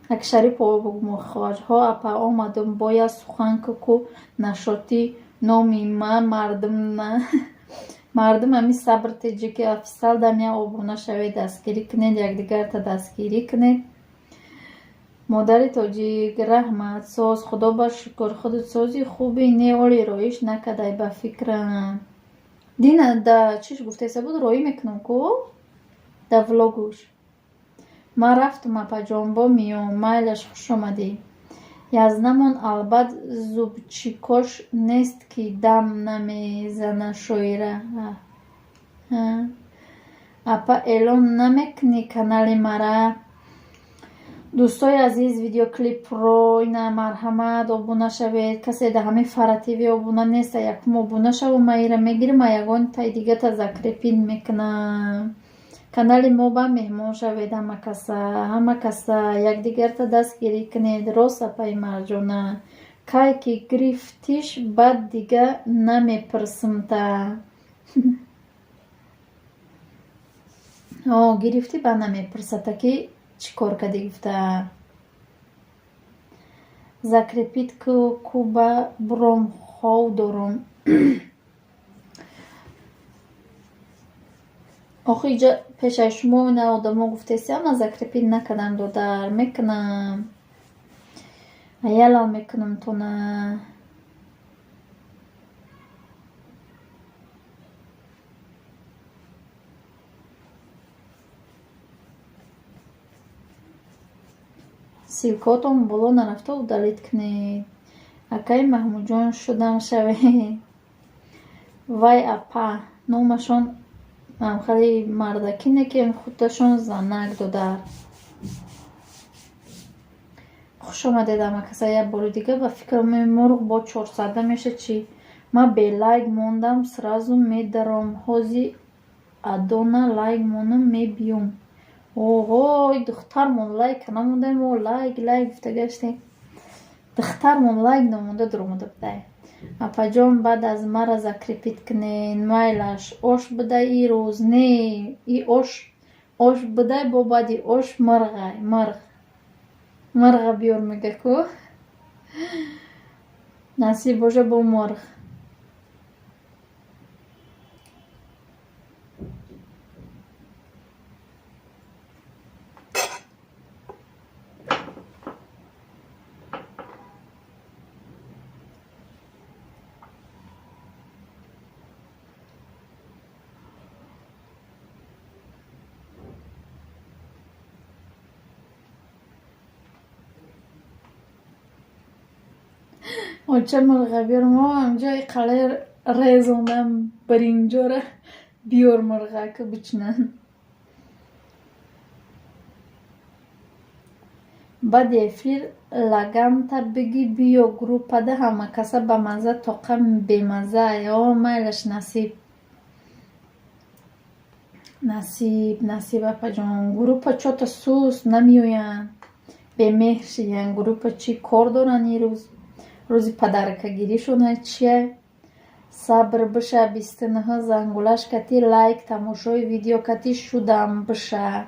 як Шарипова бугмо. Хоҳарҳо, апа, омадум, бояд сухан ку нашотӣ номи ма мардум на мардум. Ами Сабр Теҷики Офисал дам я обуна шавед, дастгирӣ кунед, якдигарта дастгирӣ кунед. Модари тоҷик, раҳмат, соз, худо ба шукр, худат сози, хуби? Не, оли роиш накардай, ба фикрам. Дина да чиш гуфтеса буд, роӣ мекунам ку да влогуш. Ман рафтум, апаҷон, бо миём. Майлаш, хушомадӣ. Язнамон албат зубчикош нест, ки дам намезана. Шоира апа, эълон намекунӣ канали мара? Дӯстои азиз, видеоклипро ина марҳамат, обуна шавед. Касе дар ҳамин Фара ТВ обуна неста, якум обуна шаву ман ира мегирам, а ягон таи дигата закрепить мекунам. Канали мо ба меҳмон шавед, ҳама каса, ҳама каса якдигарта дастгирӣ кунед. Рост, апаи Марҷона, кай ки гирифтиш, баъд дига намепурсмта. О, гирифтӣ, баъд намепурсата, ки чӣ кор кардӣ гуфта. Закрепить ку, ба буром, хов дорум. Охи, иҷа пешаи шумо ина одамо гуфтесиам, ман закрепить накардам, додар, мекунам, аялав мекунам тона. Ссылкаотон боло нарафта, удалить кунед. Акаи Маҳмудҷон шудам шавед. Вай, апа, номашон хеле мардакӣ не, ки худашон занак. Додар, хуш омадед ҳама каса як бори дига. Ба фикрам, мурғ бо 400 меша чӣ? Ман бе лайк мондам, сразу медаром. Ҳози адона лайк монам, мебиём. Оҳой, духтармон лайка намондаем. О, лайк, лайк гуфта гаштем, духтармон лайк намонда дуромада будай. Апаҷон, баъд аз мара закрепить кунед. Майлаш, ош будай ирӯз? Не, и ош, ош будай, бо баъди ош мырғай, мырғ, мырға биёр мега ку. Насиб боша, бо мурғ. Оча, мурға биёр, мо ҳамҷои қалаи резонам биринҷора биёр, мурға ки бичинанд. Баъди эфир лаганта биги, биё группада, ҳама каса ба мазза тоқа бемазза. О, майлаш, насиб, насиб, насиб, апаҷон. Группа чота суст намеоянд, бемеҳр шиянд. Группа чӣ кор доранд ирӯз? Рӯзи подаркагиришона чия? Сабр биша, 29 зангулаш кати лайк, тамошои видео кати шудам биша.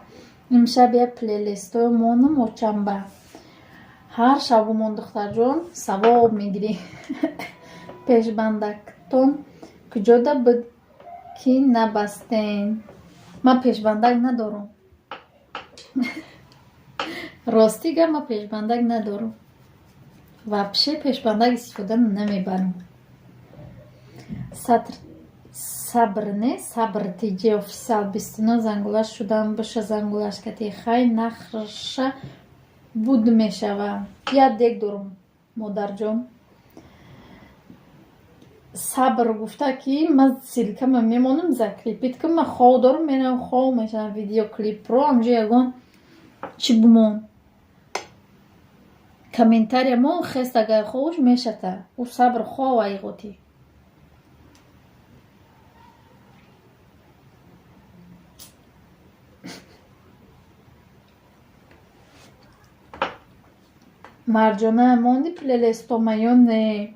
Имшаб я плейлистҳои монум очамба. Ҳар шабумон, духтарҷон, савоб мегирӣ. Пешбандактон куҷода буд, ки набастен? Ман пешбандак надорам. Ростӣ гап, ман пешбандак надорам. Вообще пешбандак истифода намебарам. Сатр, сабр не, Сабр Тҷ Офисал, 29 зангулаш шудам биша, зангулаш кати хай нахша буд мешава. Як дег дорум, модарҷон. Сабр гуфта, ки ман ссылкама мемонам, закрепить кун, ман хов дорам, мерам, хов мешавам. Видеоклипро ҳамҷо ягон Чӣ бумон? Комментария мон, хест, агар ховуш мешата. Ӯ сабр хов айғотӣ. Марҷона, монди плейлистома ё не?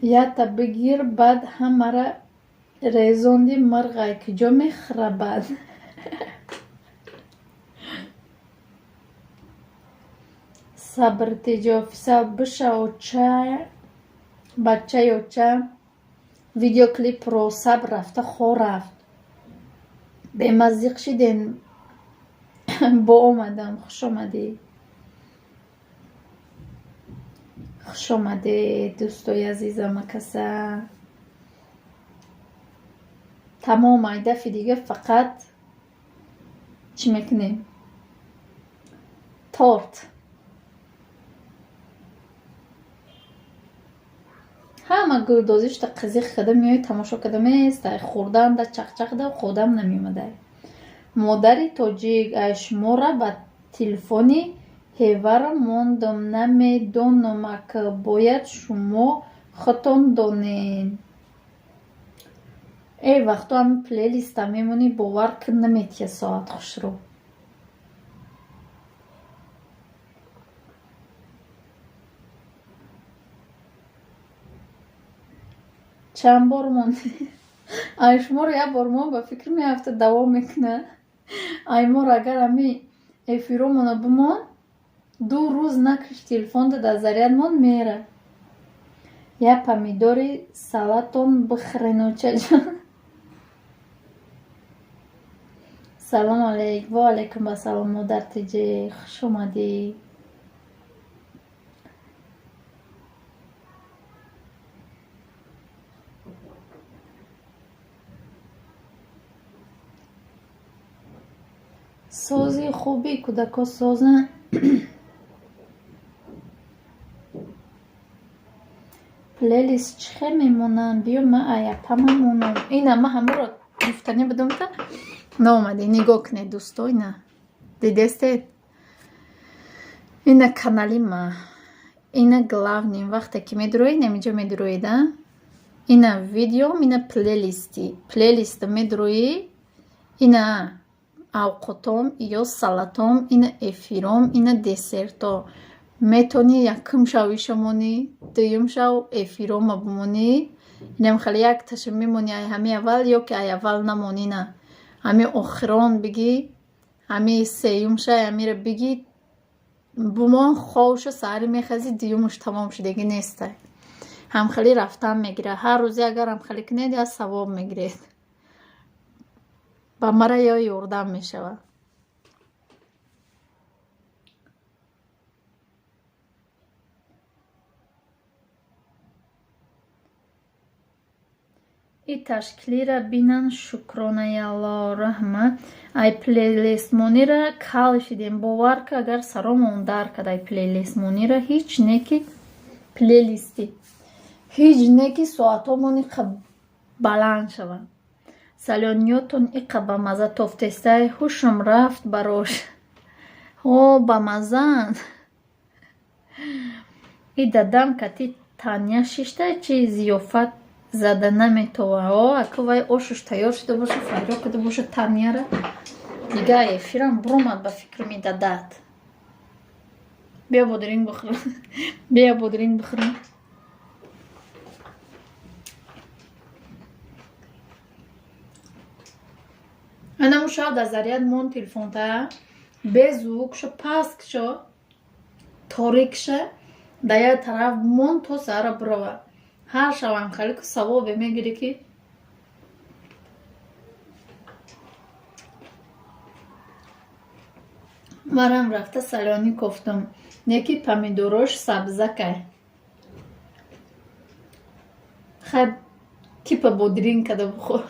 Ята бигир, баъд ҳамара резонди, мирғай куҷо мехӯрабад? Сабртеҷо офисал биша, оча, бачаи оча. Видеоклипро сабр рафта хо рафт. Бемаззиқ шиден, бо омадам. Хуш омадӣ, хуш омадед, дӯстои азизам. Акаса тамом, ай дафъи дига фақат чӣ мекунем? Торт. Ҳама гулдозишта қизиқ када меои, тамошо када местай, хӯрданда чақчақда худам намеомадай. Модари тоҷик, ай шумора ба телефони ҳевара мондам, намедонам, ака, бояд шумо худтон донед. Э, вақто ҳами плейлиста мемонӣ, бовар кун, наметия соат хушрӯ. Чанд бор мондӣ? Ай шуморо як бор мон, ба фикр меафта, давом мекунад. Ай моро агар ҳами эфиромона бимон, 2 рӯз накиш, телефонда дар заряд мон, мера. Як помидори салатон бихӯрен, очаҷон. Салом алейк, ва алайкум ассалом, модар Теҷе, хуш омадӣ. Сози хуби кӯдако созанд. Плейлист чӣ хел мемонанд? Биё, ма аяпама монам. Ина, ма ҳамаро гуфтанӣ будам, та наомадӣ. Нигоҳ кунед, дӯсто, ина дидестед, ина канали ма, ина главный. Вақте ки медуроед, намиҷо медуроед, а ина видеом, ина плейлисти. Плейлиста медуроӣ, ина авқотом ё салатом, ина эфиром, ина десерто. Метавонӣ якум шав иша монӣ, дуюм шав эфирома бимонӣ. Инам хеле якташа мемонӣ, ай ҳами аввал ё ки ай аввал намонӣ, на ҳами охирон бигӣ, ҳами сеюм шай ҳамира бигӣ, бумон, ховша, саҳари мехезӣ, дуюмаш тамом шудагӣ нестай. Ҳамхелӣ рафтан мегирад. Ҳар рӯзе агар ҳамхелӣ кунед, як савоб мегиред, ба мара ё ёрдам мешавад. И ташкилира бинан, шукронаи Алло, раҳмат. Ай плейлистмонира кал шидем, бовар ка, агар саромон дар кад, ай плейлистмонира ҳеҷ не ки плейлисти ҳеҷ не ки соатҳомон иқа баланд шаванд. Салёниётон иқа ба маза тофтестай, ҳушам рафт барош. Ҳо, ба мазаанд. И дадам кати таня шиштай, чи зиёфат зада наметова? О, ака, вай ошуш тайёр шуда боша, фарёд карда боша таняра. Дига эфирам буромад, ба фикрам, и дадат. Биё, бодиринг бихӯрам, биё, бодиринг бихӯрам. Анаму шав дар заряд мон телефонта, беззвук шо, паст шо, торик ша, дар як тараф мон, то саҳара бирова. Ҳар шавам хеле ку савобе мегирӣ, ки марам рафта салёнӣ кофтам, неки помидорош сабзакай. Хай, типа бодиринг када бихӯр.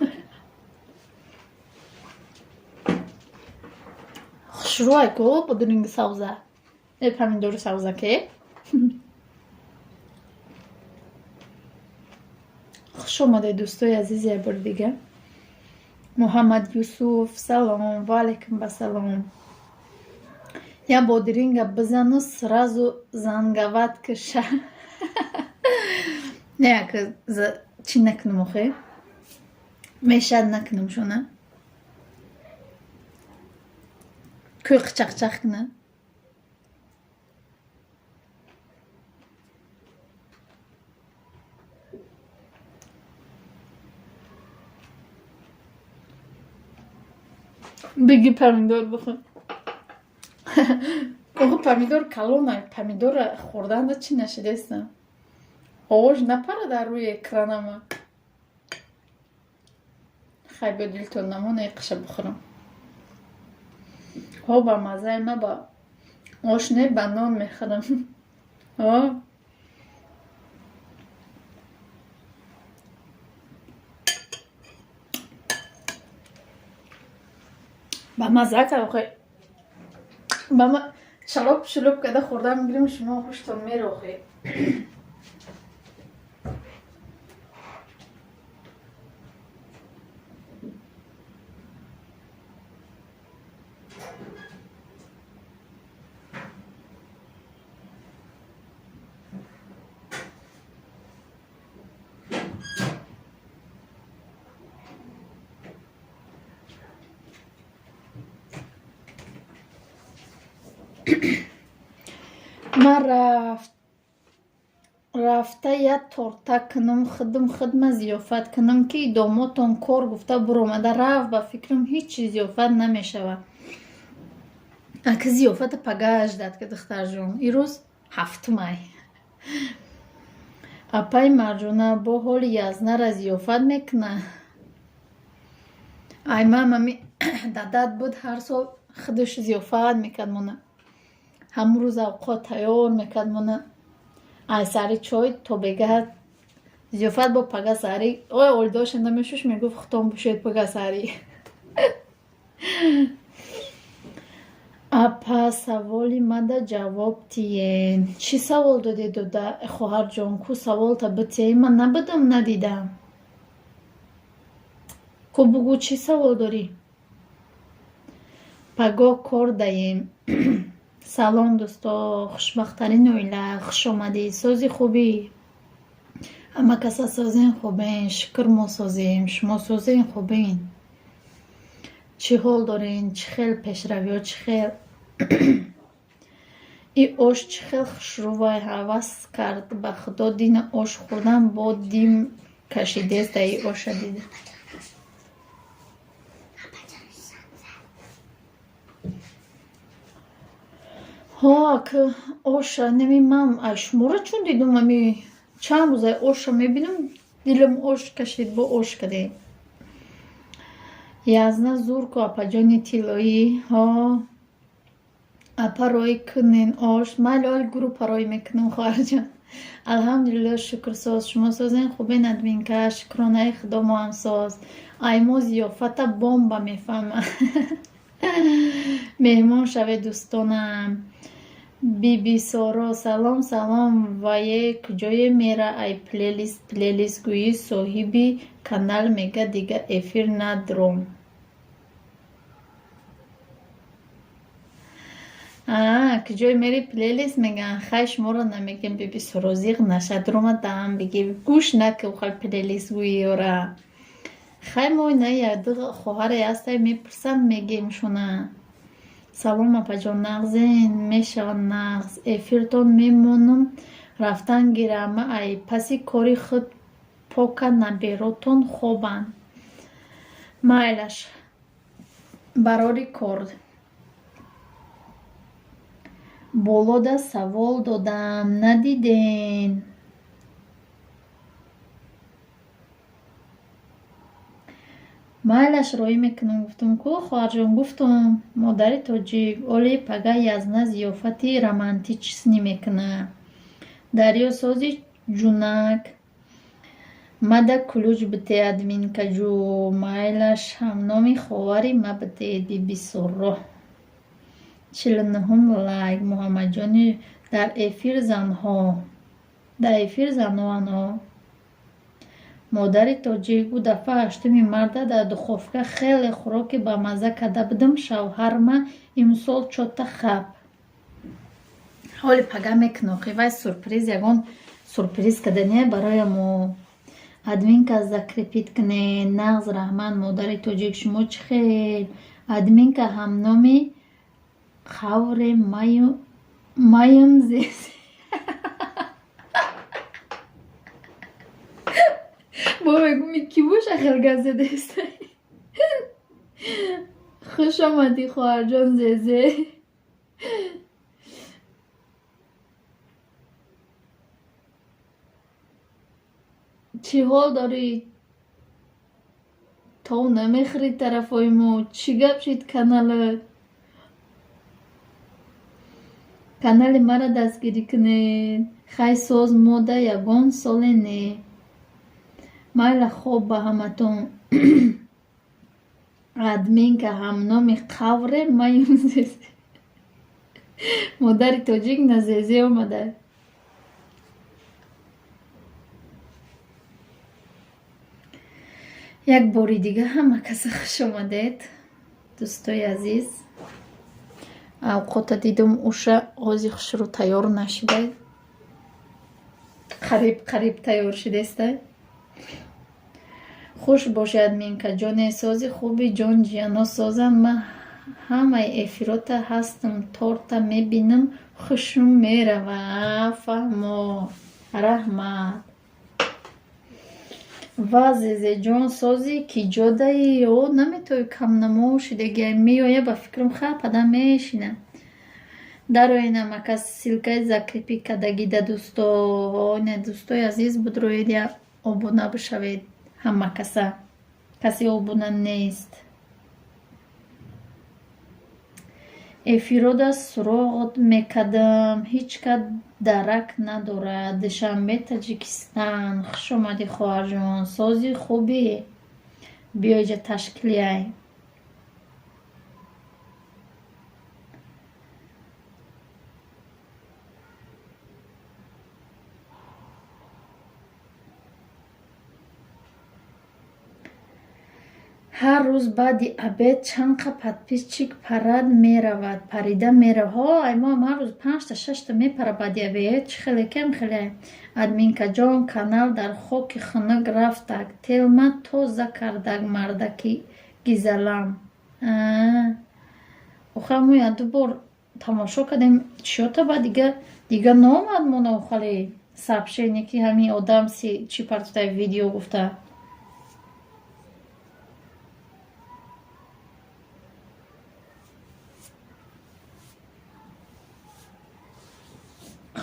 Хушрӯай ку бодиринги сабза, э помидори сабзаке. Хуш омадед, дӯстои азиз, як бори дига. Муҳаммад Юсуф, салом, ва алайкум ассалом. Я бодиринга бизану, сразу занговать киша. Не, ака, чӣ накунам охе? Мешад, накунам шуна. Кӯй қичақчақ куна. Биги, помидор бихӯр. Охо, помидор калона, помидора хӯрданда чӣ нашидестам. Овоз напара дар рӯи экранама. Хай, биё, дилтон намона, иқиша бихӯрам. Ҳо, ба маззаи ма ба ош не, ба нон мехӯрам. О, ба мазза ка охе. Ба ма шалоп шулуп када хӯрда мегирем, шумо хуштон мерохе. Ман рафта як торта кунам, худам худма зиёфат кунам, ки домотон кор гуфта буромада рафт. Ба фикрам, ҳеҷ чиз зиёфат намешавад. Ака, зиёфата пага ждать ки, духтарҷон, ирӯз 7 май. Апаи Марҷона бо ҳоли язнара зиёфат мекуна. Ай, ман ами дадат буд, ҳар сол худаш зиёфат мекард мона. Ҳамун рӯз авқот тайёр мекард мона. Ай сари чой то бегаҳ зиёфат, бо пага саҳарӣ ой олдоша намешуш, мегуфт: «Хутон бушед пага саҳарӣ». Апа, саволи мада ҷавоб тиен. Чӣ савол додӣ, дода, хоҳарҷон? Ку саволта битиҳӣ, ман набудам, надидам. Ку бугӯ, чӣ савол дорӣ? Пагоҳ кор даем. Салом, дӯсто, хушбахттарин оила, хушомадед. Сози, хубӣ? Ҳама каса созен, хубен? Шукр, мо созем. Шумо созен, хубен? Чӣ ҳол дорен? Чӣ хел пешравиҳо, чӣ хел? И ош чӣ хел хушрӯвай, ҳавас кард. Ба худо, дина ош хӯрдан бо дим кашидест, даи оша дида. Ҳо, ака, оша неми ман ай шуморо чун дидум, ами чанд рӯз ай оша мебинам, дилам ош кашид, бо ош кардем. Язна зур ку, апаҷони тиллоӣ. Ҳо, апа, рой кунен ош. Майли, оли группа рой мекунам, хоҳарҷон. Алҳамдулилло, шукр, соз. Шумо созен, хубен, админка? Шукронаи худо, мо ҳам соз. Ай мо зиёфата бомба мефаҳма. Меҳмон шавед, дӯстонам. Бибисоро, салом, салом. Вае куҷое мера? Ай плейлист плейлист гӯӣ, соҳиби канал мега, дига эфир надром. Куҷое мери, плейлист мегӯянд. Хай, шуморо намегем, Бибисоро, зиқ нашад, ромадаам бигӣ, гӯш накун хай плейлист гӯиёра. Хай, мо ина якду хоҳаре ҳастай, мепурсанд, мегем шуна. Салом, апаҷон, нағзен? Мешавад, нағз. Эфиртон мемонам, рафтан гирама, ай паси кори худ пока наберотон хобанд. Майлаш, барори кор. Болода савол додам, надиден. Майлаш, роӣ мекунам, гуфтум ку, хоҳарҷон, гуфтум. Модари тоҷик, оли пага язна зиёфати романтический мекунад. Дарё, сози, ҷунак? Мада ключ бите, админкаҷӯ. Майлаш, ҳамноми ховари ма бите, Бибисоро. 49-ум лайк. Муҳаммадҷони, дар эфир занҳо, дар эфир занҳоанҳо. Модари тоҷик, ӯ дафъа 8-уми марта дар духовка хеле хӯроки бамазза карда будам, шавҳарма имсол чота хап. Ҳоли пага мекунохи вай сюрприз, ягон сюрприз кардание барои мо. Админка закрепить кунед. Нағз, раҳмат, модари тоҷик, шумо чӣ хел? Админка ҳамноми қавре маем зез. Бо мегӯми кӣ боша хел гап задеста? Хуш омадӣ, хоҳарҷон Зезе. Чӣ ҳол дорӣ? Тов намехӯрӣ тарафҳои мо? Чӣ гап шид каналат? Канали маро дастгирӣ кунед. Хай соз мода ягон соле не. Майла, хоб ба ҳаматон. Админка ҳамноми қавре маем Зезе. Модари тоҷик на Зезе омада. Як бори дига ҳама каса хуш омадед, дӯстои азиз. Авқота дидум, уша ози хушрӯ тайёр нашида. Қариб қариб тайёр шидеста. Хуш бошӣ, админка ҷоне, сози хуби ҷон, ҷияно созам. Ман ҳамаи эфирота ҳастам, торта мебинам, хушум мерава. Фаҳмо, раҳмат. Ва Зезеҷон, сози ки ҷодаи о наметои камнамо шидагиай меоя ба фикрам ха пада мешина. Дароенам ака ссылкаи закрепить кардагида дӯсто. Не, дӯстои азиз, будроед, я обуна бишавед ҳама каса. Касе обуна нест. Эфирода суроғ мекардам, ҳеҷ кас дарак надорад. Душанбе, Таҷикистан. Хуш омадӣ, хоҳарҷон. Сози хубӣ? Биё иҷа ташкилияй. Ҳар рӯз баъди обед чанд қа подписчик парад меравад, парида меравад. Ҳо, ай моам ҳар рӯз панҷта шашта мепара баъди обед. Чӣ хеле кам хеле. Админкаҷон, канал дар хоки хунук рафтак. Телма тоза кардак мардаки гизалам. Охир мо як ду бор тамошо кардем чиёта, баъд дига наомад мона охали сообщение ки ҳамин одам чӣ партофтай видео гуфта.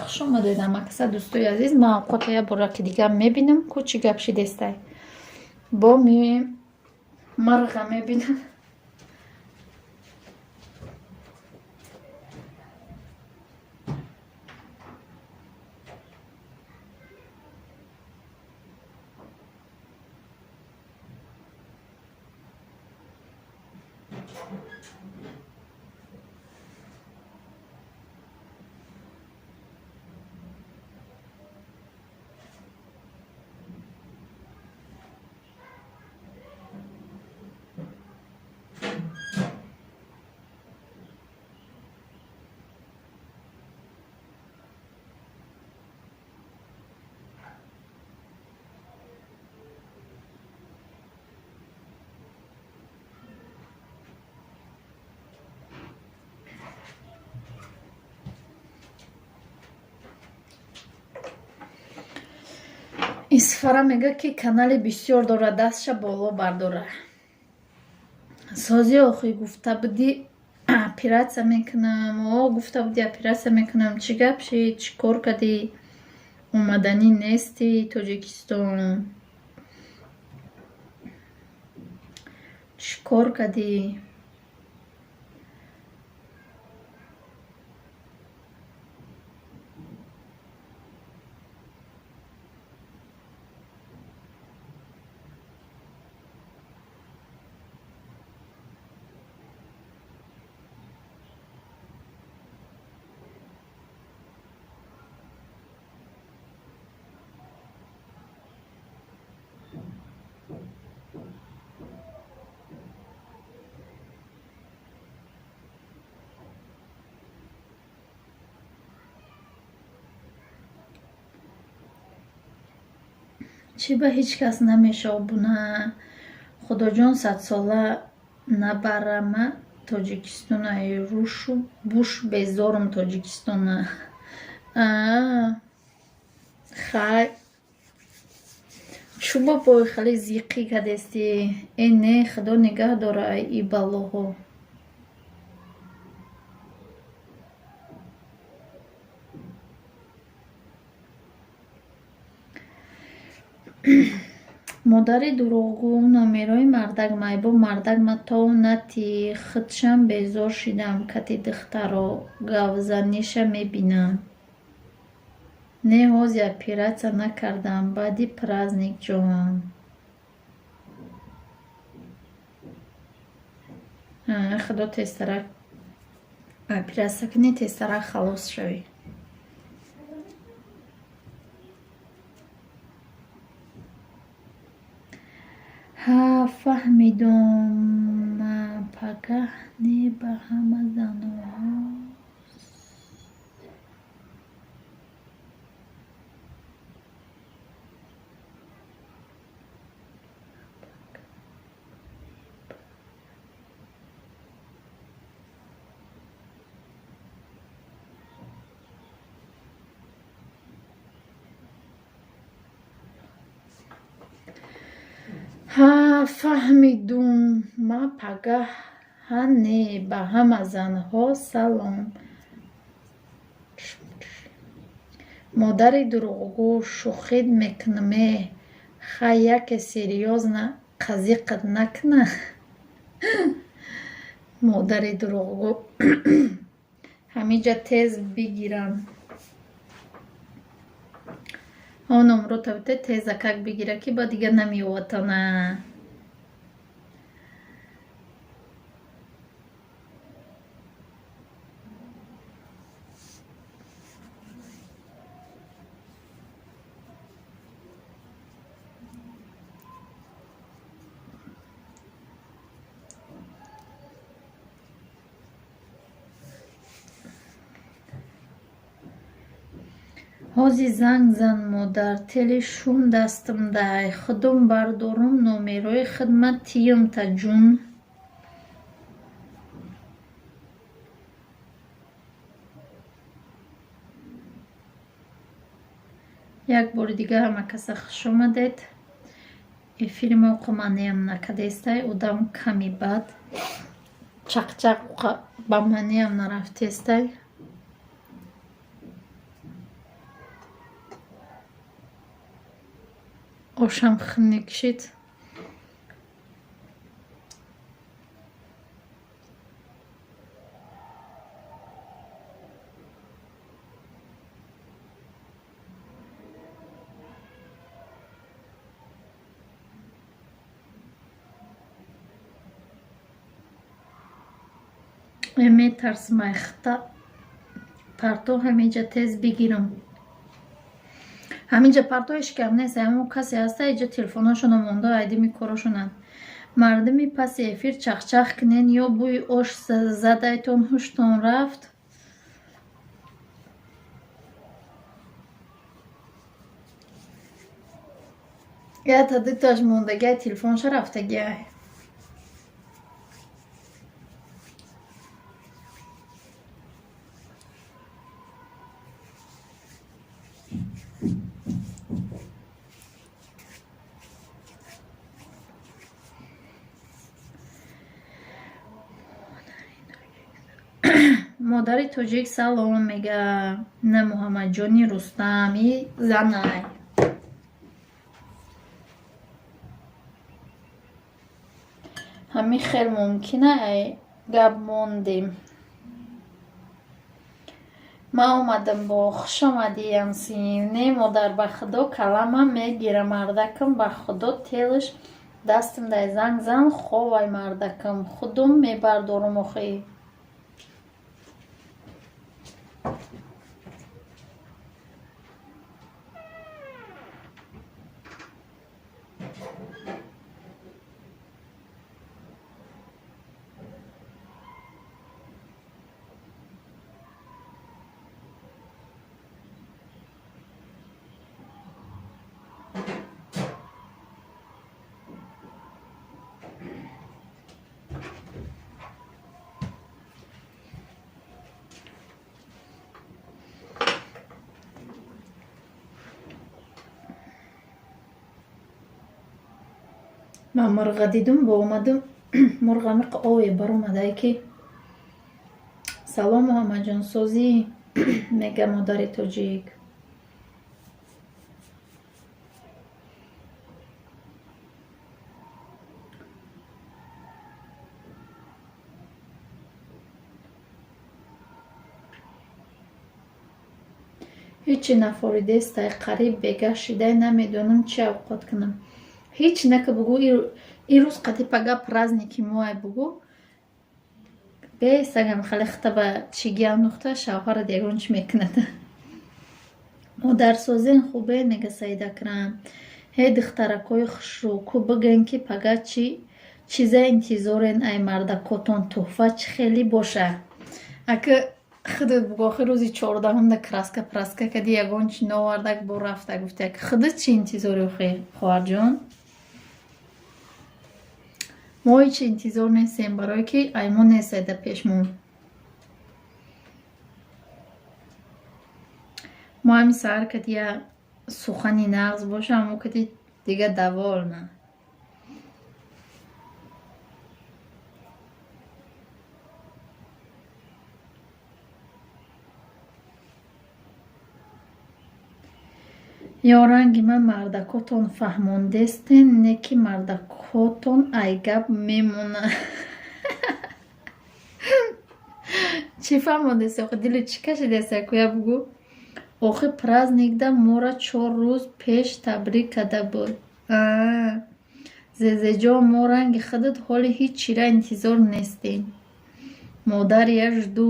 Хуш омадед ҳамакаса, дӯстои азиз. Ман авқота як бора ки дига мебинам ку чӣ гап шидестай. Бо меоем марға мебинам. Исфара мегӯяд, ки канали бисёр дорад, дастша боло бардора. Сози охи гуфта будӣ оператсия мекунам. О, гуфта будӣ оператсия мекунам. Чӣ гап шид? Чӣ кор кардӣ? Омаданӣ нести Тоҷикистон. Чӣ кор кардӣ? Чӣ ба ҳеҷ кас намешобуна? Худоҷон, садсола набарама Тоҷикистона, рушу буш безорум Тоҷикистона. Хай, чӯ бобой хеле зиқӣ кадести? Э не, худо нигаҳ дора ай и балоҳо. Модари дурӯғгӯ, номерои мардак майбо, мардак ма тов натӣ, худшам безор шидам, кати духтаро гавзаниша мебинам. Не, ҳози оператсия накардам, баъди праздник ҷон. Худо тезтарак оператсия кунӣ, тезтарак халос шавӣ. Ҳа, фаҳмидум, пагаҳ не ба ҳама заноҳо. Ҳа, фаҳмидум, ма пагаҳ ҳа не ба ҳама занҳо салом. Модари дурӯғгӯ, шӯхит мекунаме, хай яке серьёзно қазиқат накуна? Модари дурӯғгӯ, ҳамиҷа тез бигирам. Он номро табите тезакак бигира, ки ба дигар намеёватана. Ҳози занг зан, модар, тели шум дастам дай, худум бардорум номерои хидмат тиёмта ҷун. Як бори дигар ҳама каса хуш омадед. Эфири мо қуманиам накадестай, одам ками бад. Чақчақ ба маниам нарафтестай. Ошам хунук шид. Метарсам ай хата парто ҳамиҷа тез бигирам. Ҳаминҷа парто ҳеч кам нест, ҳамо касе ҳаста, иҷа телефоношона монда, айдими корошонанд. Мардуми паси эфир чахчах кунен ё бӯи ош задайтон ҳуштон рафт. Ята дуташ мондагиай, телефонша рафтагиай. Модари тоҷик салом мега, на Муҳаммадҷони Рустам, и занай. Ҳамин хел мумкина ай гап мондем. Ман омадам бо хуш омадӣ, ҳамсин. Не, модар, ба худо каламам мегира мардакам, ба худо телаш дастам дай, занг зан, ховай мардакам, худум мебардорум охи. Ман мурға дидум, бо омадум, мурға миқа ове баромадае ки. Салом, Муҳаммадҷон, созӣ, мега модари тоҷик. Ҳечи нафоридестай, қариб бегаҳ шидай, намедонам чӣ авқот кунам. Ҳеч нака, бугӯ, ин рӯз қати пага праздники моай, бугӯ. Бесагам хеле хитаба чиги андохта, шавҳарат ягон чӣ мекунад. Модарсозен хубе, мега Саид Акрам. Ҳе, духтаракҳои хушрӯ, ку бигӯен, ки пага чӣ чиза интизорен ай мардакотон, тӯҳфа чӣ хеле боша? Ака, худат бугӯ, охир рӯзи 14-ум да краска праска кади, ягон чӣ новардак, бо рафта гуфти. Ака, худат чӣ интизори охи, хоҳарҷон? Мо ҳеч интизор нестем, барое ки ай мо нестай дар пешмон. Мо ҳамин саҳар кати я сухани нағз боша, мо кати дига довольна. Ё ранги ман мардакотон фаҳмондестен, не ки мардакотон ай гап мемона. Чӣ фаҳмондест охи, дили чӣ кашидест, якуя бугӯ. Охи праздникда мора 4 рӯз пеш табрик карда буд. Зезеҷон, мо ранги худат ҳоли ҳеҷ чира интизор нестем. Модар, я жду.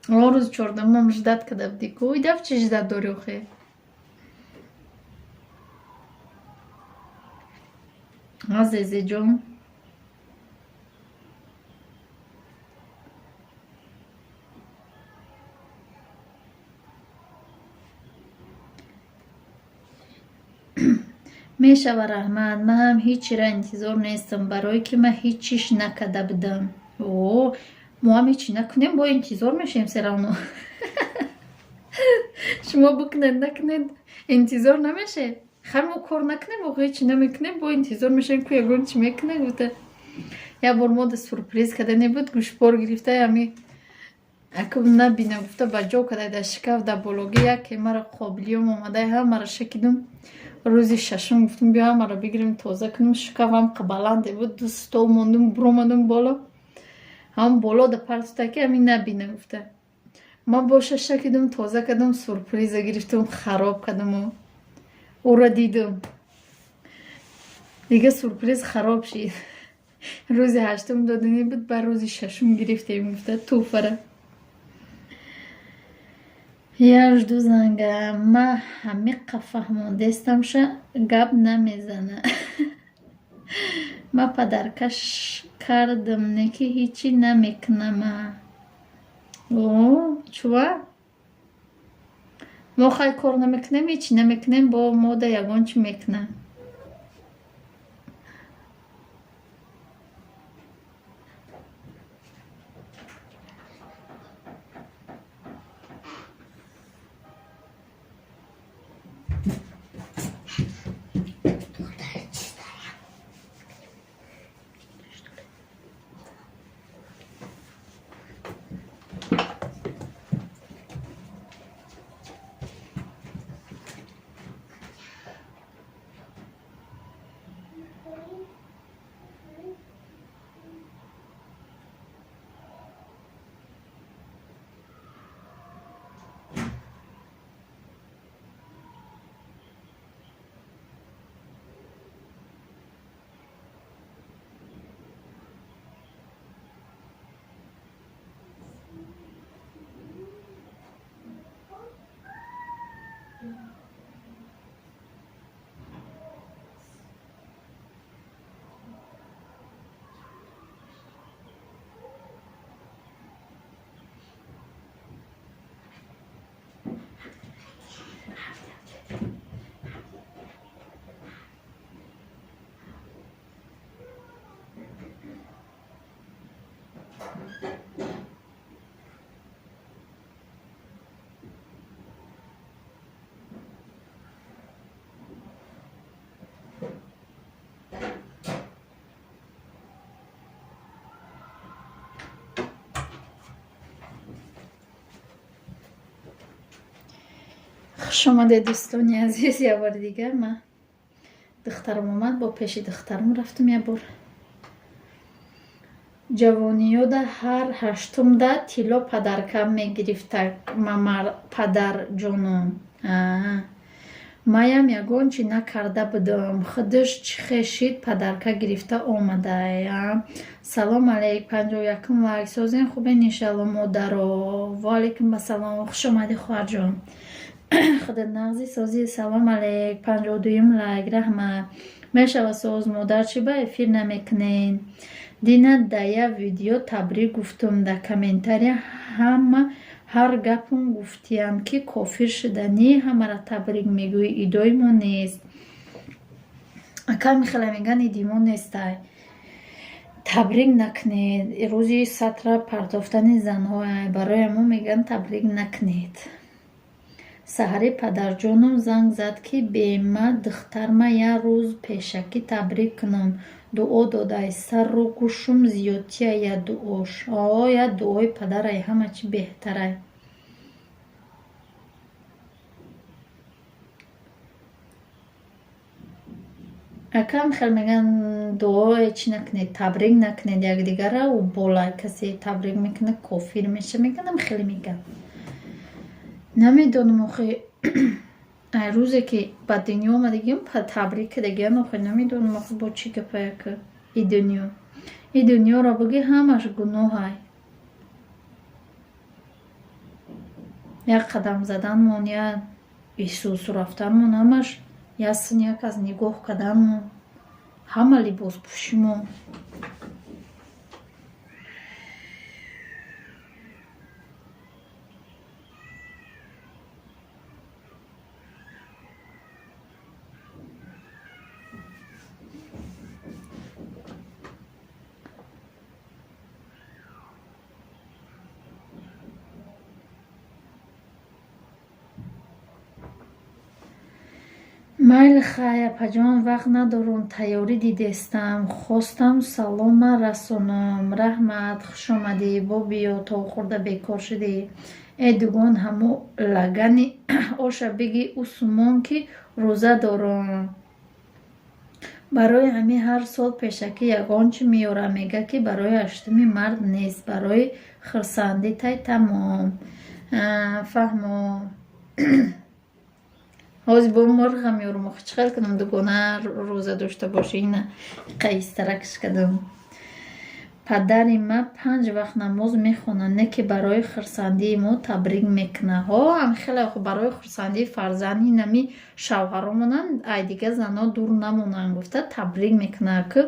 Он рӯзи 14-умам ждать карда будӣ ку, и дафъ чӣ ждать дорӣ охи? А, Зезеҷон? Мешава, раҳмат. Ман ҳам ҳеҷ чира интизор нестам, барое ки ман ҳеҷ чиш накарда будам. О, мо ҳам ҳеҷ чи накунем, бо интизор мешавем всё равно. Шумо бикунед, накунед, интизор намешавед? Хай, мо кор накунем, охи ҳеҷ чи намекунем, бо интизор мешавем, ку ягон чи мекунед гуфта. Як бор мо да сюрприз кардане буд, гӯшбор гирифта, ами аку набинам гуфта, ба ҷо карда дар шкаф, дар бологӣ яке мара қобилиём омадай, ҳамаро шакидум. Рӯзи шашум гуфтум, биё ҳамаро бигирем, тоза кунем. Шкафам баланде буд, ду стол мондум, буромадум боло, ҳам боло да партофта, ки ами набина гуфта. Ман боша шакидум, тоза кардам, сюрприза гирифтум, хароб кардаму ӯро дидум. Дига сюрприз хароб шид. Рӯзи ҳаштум доданӣ буд, бар рӯзи шашум гирифтем гуфта тӯҳфара. Я жду занга. Ма ҳамиқа фаҳмондестамша, гап намезана. Ма подаркаш кардам, не ки ҳечи намекунама. О, чува? Мо хай кор намекунем, ҳечи намекунем, бо мода ягон чӣ мекуна. Хуш омадед, дӯстони азиз, як бори дигар. Ма духтарам омад, бо пеши духтарам рафтам як бор. Ҷавониёда ҳар ҳаштумда тилло подарка мегирифта падарҷонон. Маям ягон чӣ накарда будам, худаш чӣ хешид, подарка гирифта омадая. Салом алейк, 51-ум лайк. Созен, хубен, иншалло, модаро. Ваалайкум ассалом, хуш омадӣ, хоҳарҷон. Худат нағзи, созӣ? Салом алейк, 52-юм лайк, раҳмат. Мешава, соз. Модар, чӣ ба эфир намекунен? Дина дая видео табрик гуфтум, дар комментария ҳама ҳар гапум гуфтиянд, ки кофир шуданӣ, ҳамаро табрик мегӯӣ, идои мо нест. Акай, михела меган, иди мо нестай. Табрик накунед, рӯзи сатра партофтани занҳо, барои мо мегӯянд, табрик накунед. Саҳарӣ падарҷонам занг зад, ки бема духтарма як рӯз пешакӣ табрик кунам, дуо додай, сару гӯшум зиёдтия я дуош. О, я дуои падарай ҳама чӣ беҳтарай. Акам хел мегӯянд, дуое чӣ накунед, табрик накунед якдигарра, ӯ болай касе табрик мекунад, кофир меша, мегӯянд, хеле мегӯянд. Намедонам охи, ай рӯзе ки ба дунё омадагиам, табрик кардагиан, охи намедонам охи, бо чӣ гапая ки и дунё. И дунёро бигӯ, ҳамаш гуноҳай. Як қадам заданмон, як эҳсосу рафтанмон, ҳамаш як син, як аз нигоҳ карданмон, ҳама либоспӯшимон. Майли, хай, апаҷон, вақт надорум, тайёрӣ дидестам, хостам салома расонам. Раҳмат, хушомадӣ, бо биё, то хӯрда бекор шудӣ. Э дугон, ҳамо лагани оша биги, ӯ сумон ки рӯза дорам. Барои ҳамин ҳар сол пешакӣ ягон чӣ меёрам, мега ки барои ҳаштуми март нест, барои хурсандӣ тай, тамом. Фаҳмо. Ҳозир бо мурғам меёрам, охи чӣ хел кунам, дугона рӯза дошта бошӣ, ина қаистаракш кардам. Падари ма панҷ вақт намоз мехонад, не ки барои хурсандии мо табрик мекунад. Ҳо, ҳам хеле барои хурсандии фарзанди нами шавҳаромонанд, ай дига зано дур намонанд гуфта табрик мекунад, ки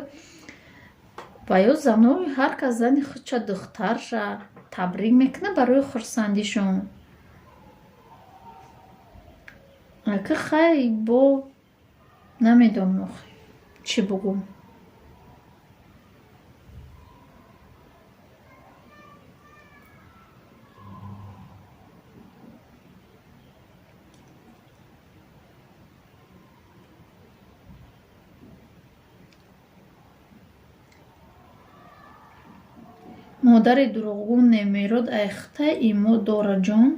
ва ё зано, ҳар кас зани худша, духтарша табрик мекунад барои хурсандишон. Ака, хай, бо намедонам охи чӣ бугӯм. Модари дурӯғгӯ немерод айхта имо дораҷон.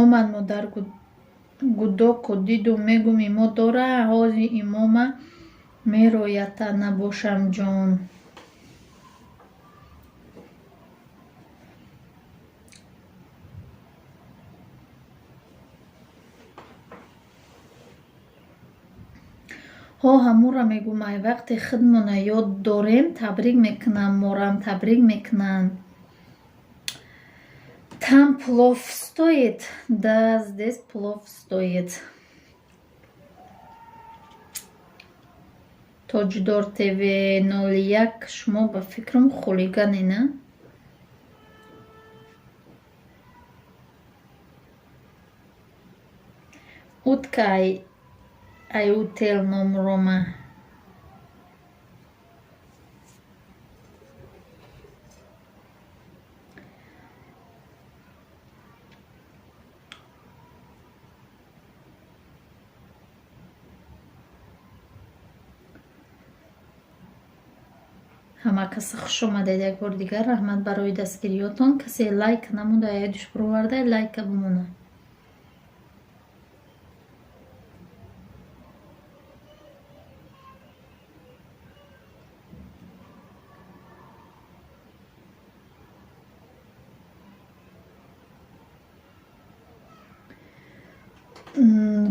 Омад модар, гудоку диду, мегум, имо дора, ҳози имома мероята набошам, ҷон. Ҳо, ҳамура мегум, ай вақте худмона ёд дорем, табрик мекунам, морам табрик мекунанд. Там плов стоит? Да, здесь плов стоит. Тоҷдор ТВ 01, шумо ба фикрам хулигане, на? Утка ай утел ном Рома. Ҳама каса хуш омадед як бори дигар. Раҳмат барои дастгириётон. Касе лайк намуда, ёдиш бироварда, лайка бимона.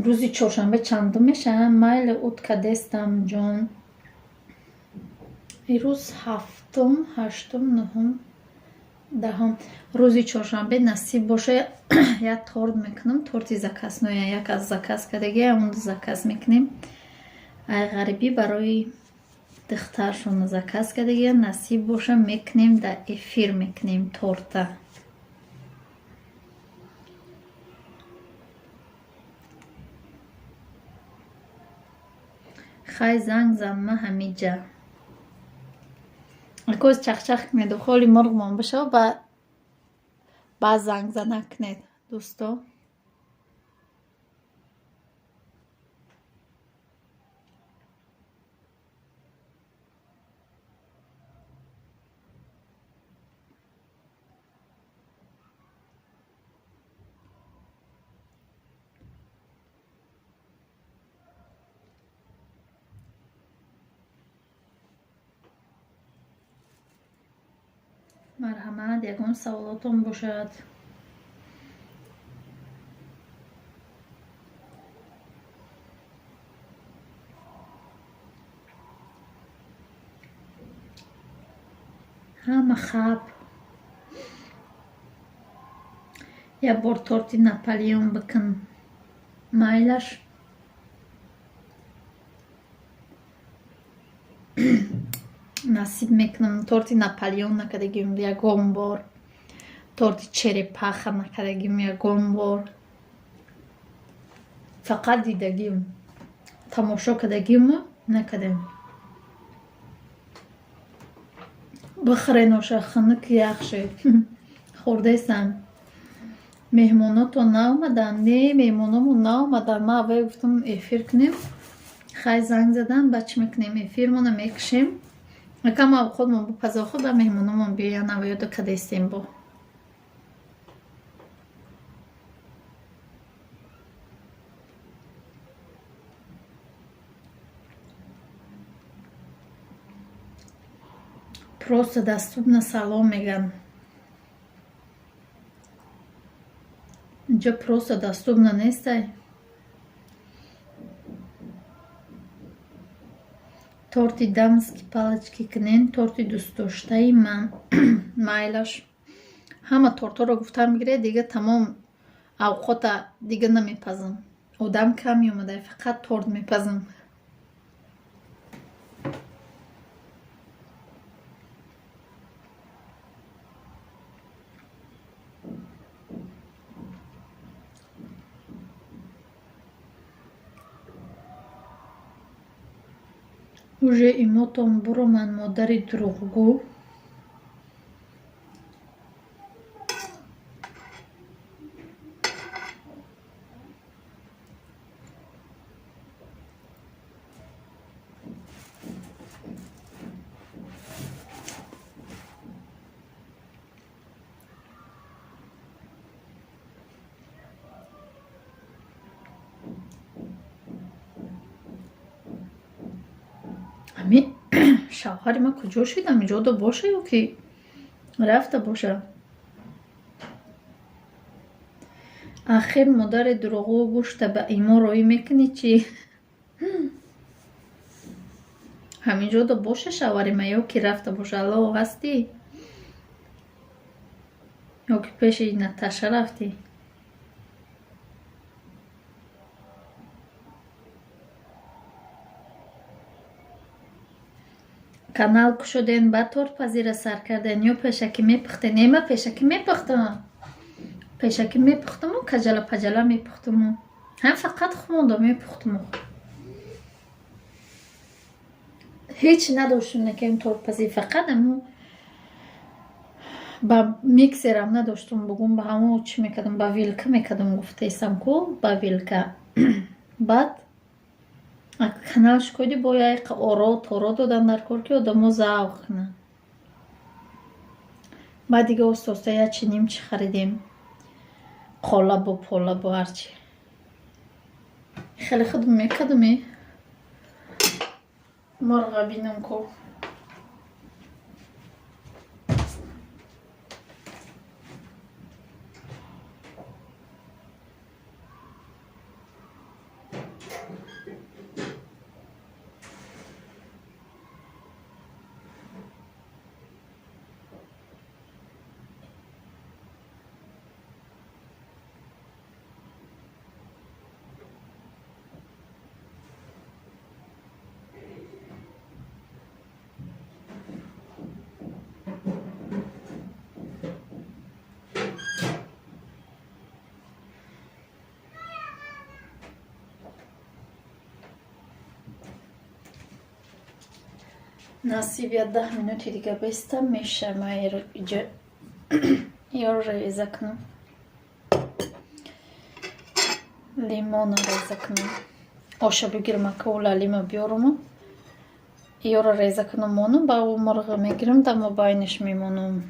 Рӯзи чоршанбе чандум мешавам? Майли, утка дестам, ҷон. Ирӯз ҳафтум, ҳаштум, нуҳум, даҳум. Рӯзи чоршанбе насиб боша, як торт мекунам, торти заказной, як аз заказ кардагӣ, он заказ мекунем. Ай ғарибӣ барои духтаршон заказ кардагӣ, насиб боша, мекунем, дар эфир мекунем торта. Хай, занг зан, ма ҳамиҷа. Акоз чахчах кунеду холи мурғмон бишава, ба занг зана кунед, дӯсто. Марҳамат, ягон саволотон бошад. Ҳама хаб. Як бор торти Наполеон бикун. Майлаш. Насиб мекунам. Торти Наполеон накардагим ягон бор. Торти черепаха накардагим ягон бор. Фақат дидагим. Тамошо кардагиму накардем. Бихӯрен оша, хунук яхше. Хӯрдесам. Меҳмонотон наомаданд? Не, меҳмономон наомаданд. Ман аввал гуфтам, эфир кунем. Хай, занг задан, ба чӣ мекунем? Эфирмона мекушем. Акам авқотмон бипазоху, ба меҳмономон биёянд, авёдо кадестем бо. Просто доступно салом меган. Инҷо просто доступно нестай. Торти дамский палочки кунен, торти дӯстдоштаи ман. Майлаш. Ҳама тортҳоро гуфтам бигиред, дига тамом авқота дига намепазам. Одам кам меомада, фақат торт мепазам. Уже имотон буроманд, модари дурӯғгӯ. Ҳамин шавҳари ман куҷо шид? Ҳаминҷода боша ё ки рафта боша? Ахир, модари дурӯғгӯ, гӯшта ба имо роӣ мекунӣ чӣ? Ҳаминҷода боша шавҳари ман ё ки рафта боша? Алло, ҳастӣ? Ё ки пеши Наташа рафтӣ? Канал кушоден, баъд тортпазира сар карден ё пешакӣ мепухтен? Не, ман пешакӣ мепухтам. Пешакӣ мепухтаму каҷала паҷала мепухтаму. Ҳам фақат хумонда мепухтум. Ҳеч надоштум, накем тортпазӣ, фақат аму ба миксерам надоштум, бугум ба ҳамо чӣ мекардам, ба вилка мекардам, гуфтаистам ку, ба вилка. Баъд канал шукоди бо яйқа оро торо додан дар кор, ки одамо завқ кунанд. Баъд дига оста оста ячи нимчи харидем, қолабу полабу ҳарчи. Хеле худм мекардум. Мурға бинам ку. Насиб, я 10 минути дига бестам, меша. Ма иҷа ёро реза кунам, лимона реза кунам, оша бигирам, ака лалима биёруму ёро реза кунам, монум, ба ӯ мурға мегирам, дар мобайнаш мемонам.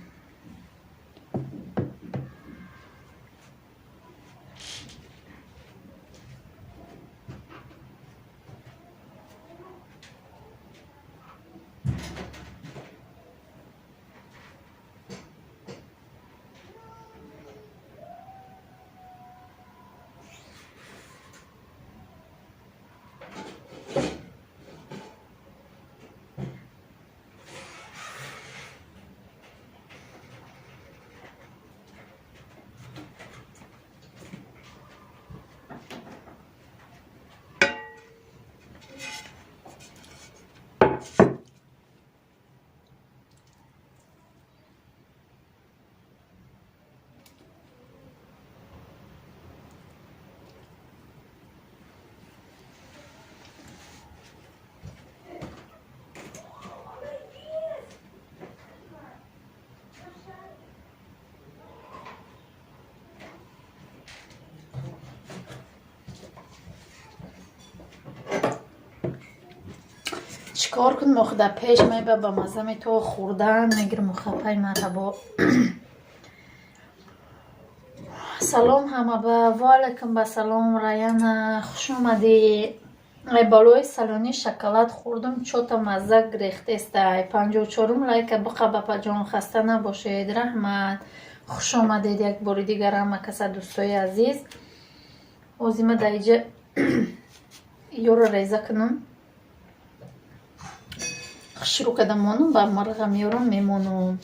Чӣ кор кунем охи? Дар пеш меба, ба мазза мето хӯрдан мегирам. Охапай, марҳабо. Салом ҳама ба. Ваалайкум ба салом, Раяна, хуш омадӣ. Ай болои салони шоколад хӯрдум, чота мазза гирехтестай. 54-ум лайка биқа, бапаҷон, хаста набошед, раҳмат. Хуш омадед як бори дигар ҳама каса, дӯстои азиз. Озима дар иҷа ёро реза кунам, шурӯъ карда монум, ба мурға меёрам, мемонум.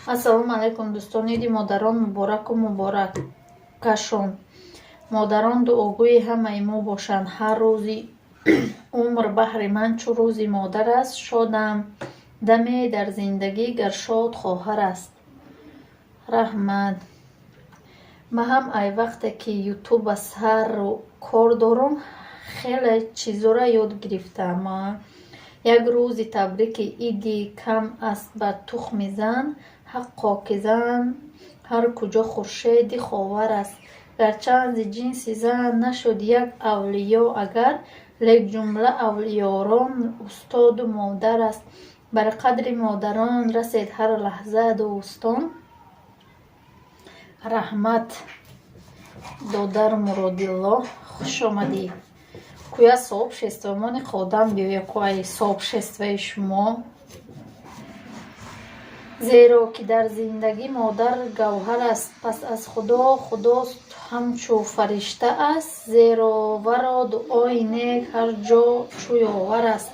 Ассалому алайкум, дӯстон, иди модарон мубораку муборакашон. Модарон дуогӯи ҳамаи мо бошанд. Ҳар рӯзи умр баҳри ман чу рӯзи модар аст. Шодам даме дар зиндагӣ, гар шод хоҳар аст. Раҳмат. Ман ҳам ай вақте ки ютуба сару кор дорум, хеле чизора ёд гирифтаам. Як рӯзи табрики иди кам аст ба тухми зан. Ҳаққо, ки зан ҳар куҷо хуршеди ховар аст. Гарчанд зи ҷинси зан нашуд як авлиё агар, лек ҷумла авлиёрон устоду модар аст. Бар қадри модарон расед ҳар лаҳза, дӯстон. Раҳмат, додар Муродилло, хуш омадӣ. Куя сообществомони қодам биёя ку, ай сообществои шумо. Зеро ки дар зиндагӣ модар гавҳар аст, пас аз Худо худост ҳамчу фаришта аст, зеро варо дуои нек ҳар ҷо чӯ ёвар аст.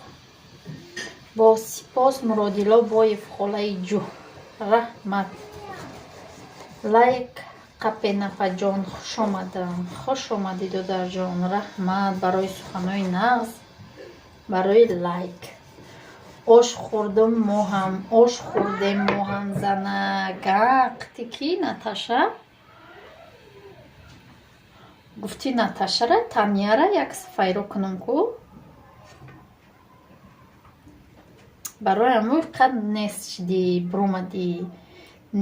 Бо сипос, Муродилло Боев, холаи ҷӯ. Раҳмат. Лайк қапенапаҷон, хуш омадам. Хуш омадӣ, додарҷон, раҳмат барои суханҳои нағз, барои лайк. Ош хӯрдум мо ҳам, ош хӯрдем мо ҳам, занак. Қити ки, Наташа? Гуфтӣ Наташара, Таняра як сафайро кунам ку. Барои ҳамои қад нест шидӣ, буромадӣ.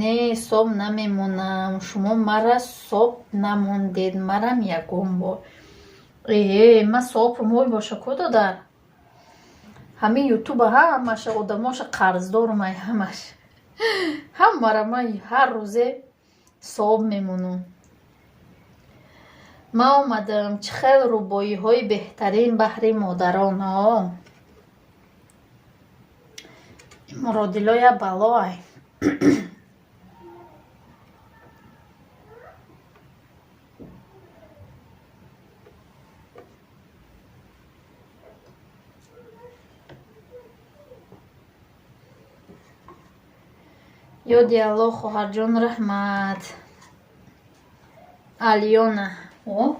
Не, соб намемонам. Шумо мара соб намондед, марам ягон бор. Э, ма сопам ой боша ку додар. Ҳамин ютуба ҳамаша одамоша қарздорум ай ҳамаш. Ҳамара ма ҳар рӯзе соб мемонам. Ма омадам, чӣ хел рубоиҳои беҳтарин баҳри модарон. Муродилоя бало ай. Ёди Аллоҳ, хоҳарҷон, раҳмат. Алёна. О,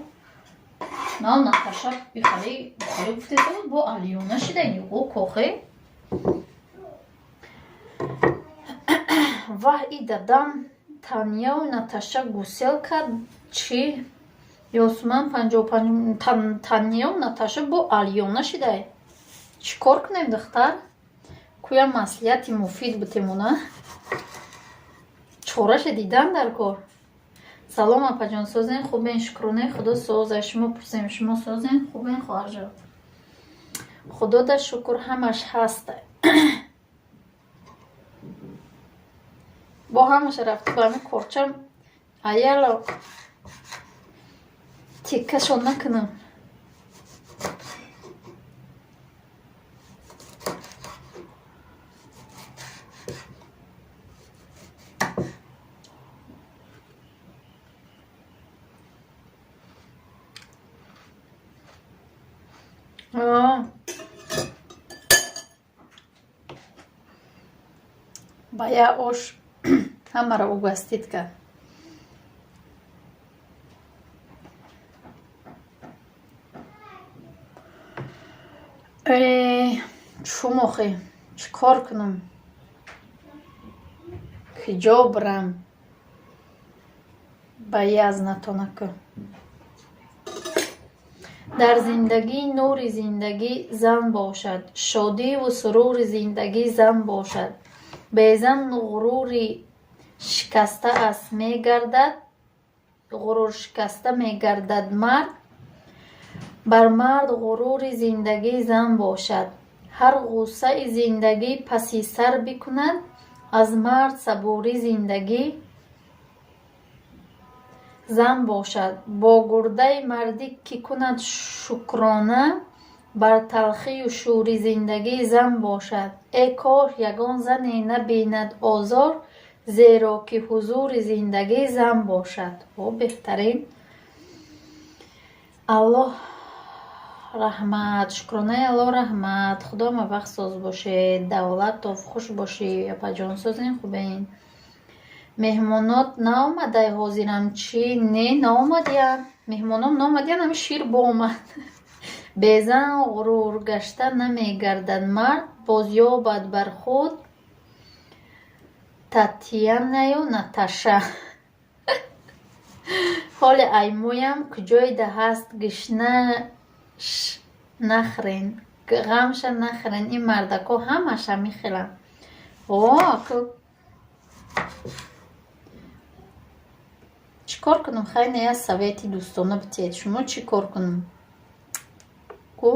на Наташа бихали, бихали гуфтед, бо Алёна шида ё кохе. Ваҳ, и дадам Таняу Наташа гусел кард чӣ? Ёсуман 55 Таняу Наташа бо Алёна шидай. Чӣ кор кунем, духтар? Куя маслиҳати муфид бутемона? Чораша дидан дар кор. Салом, апаҷон, созен, хубен, шукронаи Худо соза. Шумо пурсем, шумо созен, хубен, хоҳарҷон. Худода шукр, ҳамаш ҳаст. Бо ҳамаша рафта ба ҳамин корча аяло тиккашон накунам. Ба як ош ҳамаро угостить кард. Э, чум охи, чӣ кор кунам? Куҷо бирам? Ба язнатонаку. Дар зиндагӣ нури зиндагӣ зан бошад, шодиву сурури зиндагӣ зан бошад. Безан ғурури шикаста аст мегардад, ғуруршикаста мегардад мард. Бар мард ғурури зиндагӣ зан бошад. Ҳар ғуссаи зиндагӣ паси сар бикунад, аз мард сабурӣ зиндагӣ зан бошад. Бо гурдаи мардӣ кӣ кунад шукрона, бар талхию шӯри зиндагӣ зан бошад. Э кош ягон зане набинад озор, зеро ки ҳузури зиндагӣ зан бошад. О, беҳтарин. Аллоҳ раҳмат, шукронаи Аллоҳ раҳмат. Худо ҳама вақт соз бошед, давлатов хуш бошӣ, апаҷон, созен, хубен. Меҳмонот наомадай ҳозирам чӣ? Не, наомадиян. Меҳмоном наомадиян, ҳами шир боомад. Безан ғурургашта намегардад мард, боз ёбад бар худ Татьянаю Наташа. Ҳоле аймоям куҷоида ҳаст, гишнаш нахӯрен, ғамша нахӯрен. Ин мардако ҳамаш ҳамин хеланд. О, аку чӣ кор кунам? Хай, не, я совети дӯстона битиҳед. Шумо чӣ кор кунам? Ку?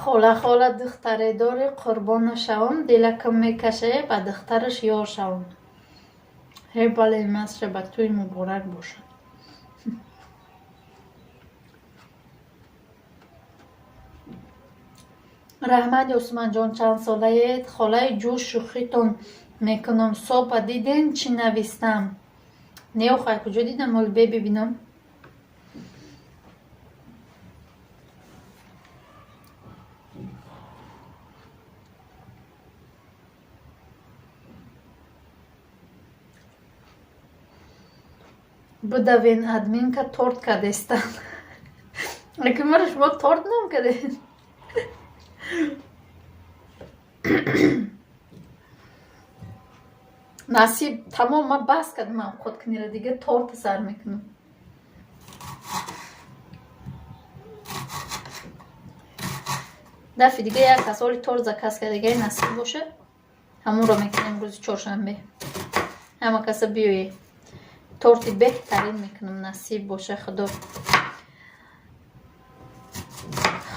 Хола, хола, духтаре дорӣ, қурбона шавам, дилакам мекашае ба духтараш ёр шавам. Ҳе, бале, масша ба тӯй муборак бошад. Раҳмат, Ёсуманҷон, чанд солаед? Холаи ҷӯш, шӯхитон мекунам. Соба диден, чӣ навистам? Не, охай, куҷо дидам? Оли бе бибинам. Будавен админка торт кардестан. Лекин маро шумо торт ном кардед. Насиб, тамом, ман бас кардам авқоткунира, дига торта сар мекунам. Дафъи дига як кас оли торт заказ кард, дигаи насиб боша, ҳамонро мекунем рӯзи чоршанбе. Ҳама каса биёед. Торти беҳтарин мекунам, насиб боша, худо.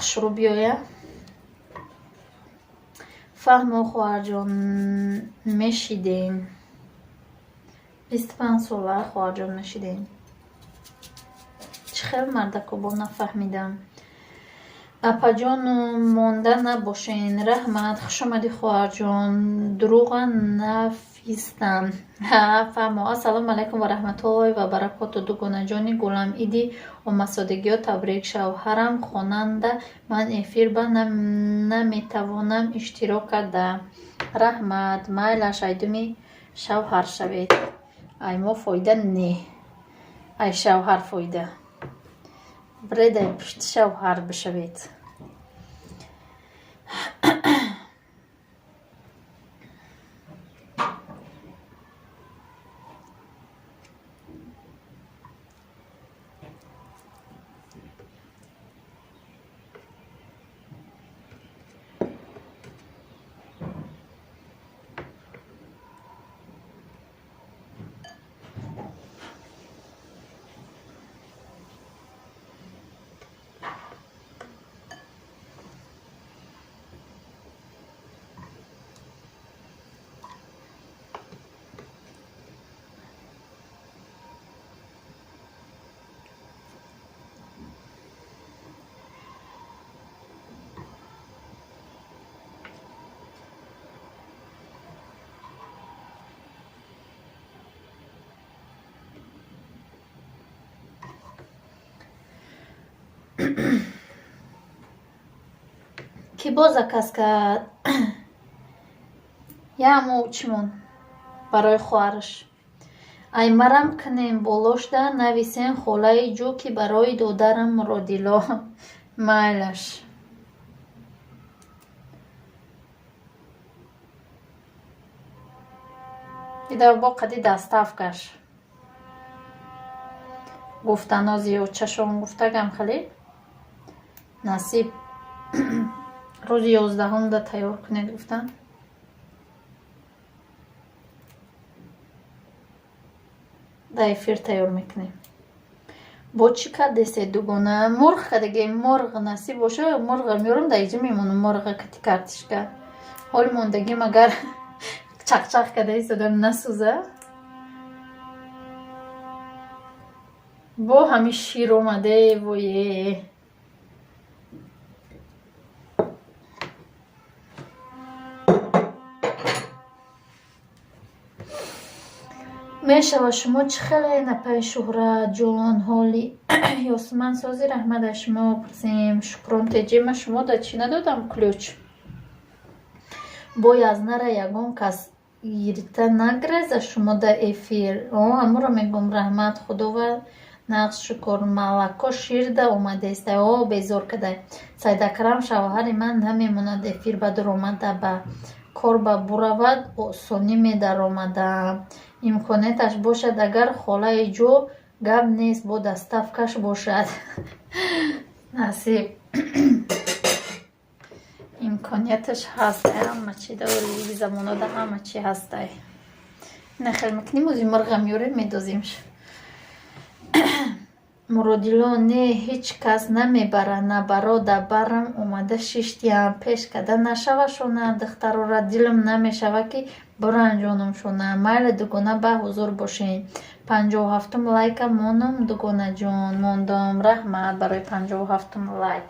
Шурӯъ биёя. Фаҳмо, хоҳарҷон, мешидем. 25 сола хоҳарҷон мешидем. Чӣ хел мардако бо нафаҳмидам. Апаҷону монда набошен. Раҳмат, хушомадӣ хоҳарҷон. Дурӯға нафистам. Ҳа, фаҳмо. Ассалому алайкум ва раҳматуллоҳи ва баракоту. Дугонаҷони гулам, иди омадсодагиё табрик. Шавҳарам хонанда, ман эфир ба наметавонам иштирок карда. Раҳмат, майлаш, айдуми шавҳар шавед. Ай мо фоида не. Ай шавҳар фоида. Биред ай пушти шавҳар бишавед. Ки боз заказ кард? Ямо чимон барои хоҳараш. Ай марам кунем болошда нависен холаи ҷӯ, ки барои додарам Муродило. Майлаш. Ида бо қади доставкаш. Гуфтанози очашон гуфтагам хеле. Насиб рӯзи 11-да тайёр кунед гуфтан. Дар эфир тайёр мекунем. Бо чӣ кардесед, дугона? Мурғ кардагем, мурғ насиб боша, мурғ меёрам, дар иҷа мемонам, мурға кати картишка. Ҳоли мондагим агар чақчақ карда истодам насӯза. Бо ҳами шир омаде, вое. Мешава шумо чӣ хеле напаи Шуҳрат ҷон ҳоли Ёсуман сози, раҳмат, аз шумо пурсем. Шукрон теҷи, ман шумо да чӣ надодам ключ. Бой аз нара ягон кас гирифта нагреза шумо да эфир. О, ҳамуро мегӯм, раҳмат, худова нағз шукр. Малако ширда омадеста. О, безор кадай. Сайдакрам шавҳари ман намемонад эфир ба дуромада, ба кор ба буравад, осонӣ медаромада. Имконияташ бошад агар холаи ҷо гап нест, бо доставкаш бошад. Насиб. Имконияташ ҳаст, ҳама чи даври замонода ҳама чи ҳастай. Нахел мекунем, ози мурға меёрем, медозимш. Муродило не, ҳеҷ кас намебара, набарода барам омада шиштиям. Пеш када нашава шона, духтарора дилам намешава ки буранҷонам шона. Майли дугона, ба ҳузур бошед. 57-ум лайка монум, дугонаҷон, мондум. Раҳмат барои 57-ум лайк.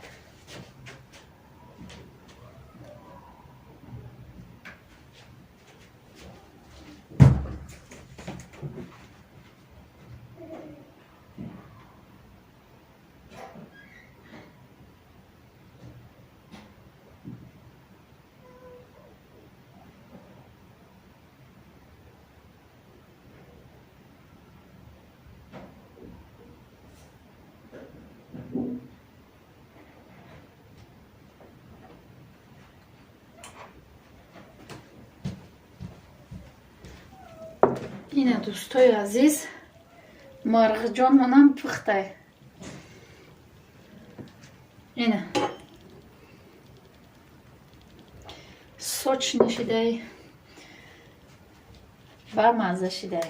Ина, дӯстои азиз, мурғҷонмонам пухтай. Ина, сочный шидай, бамазза шидай.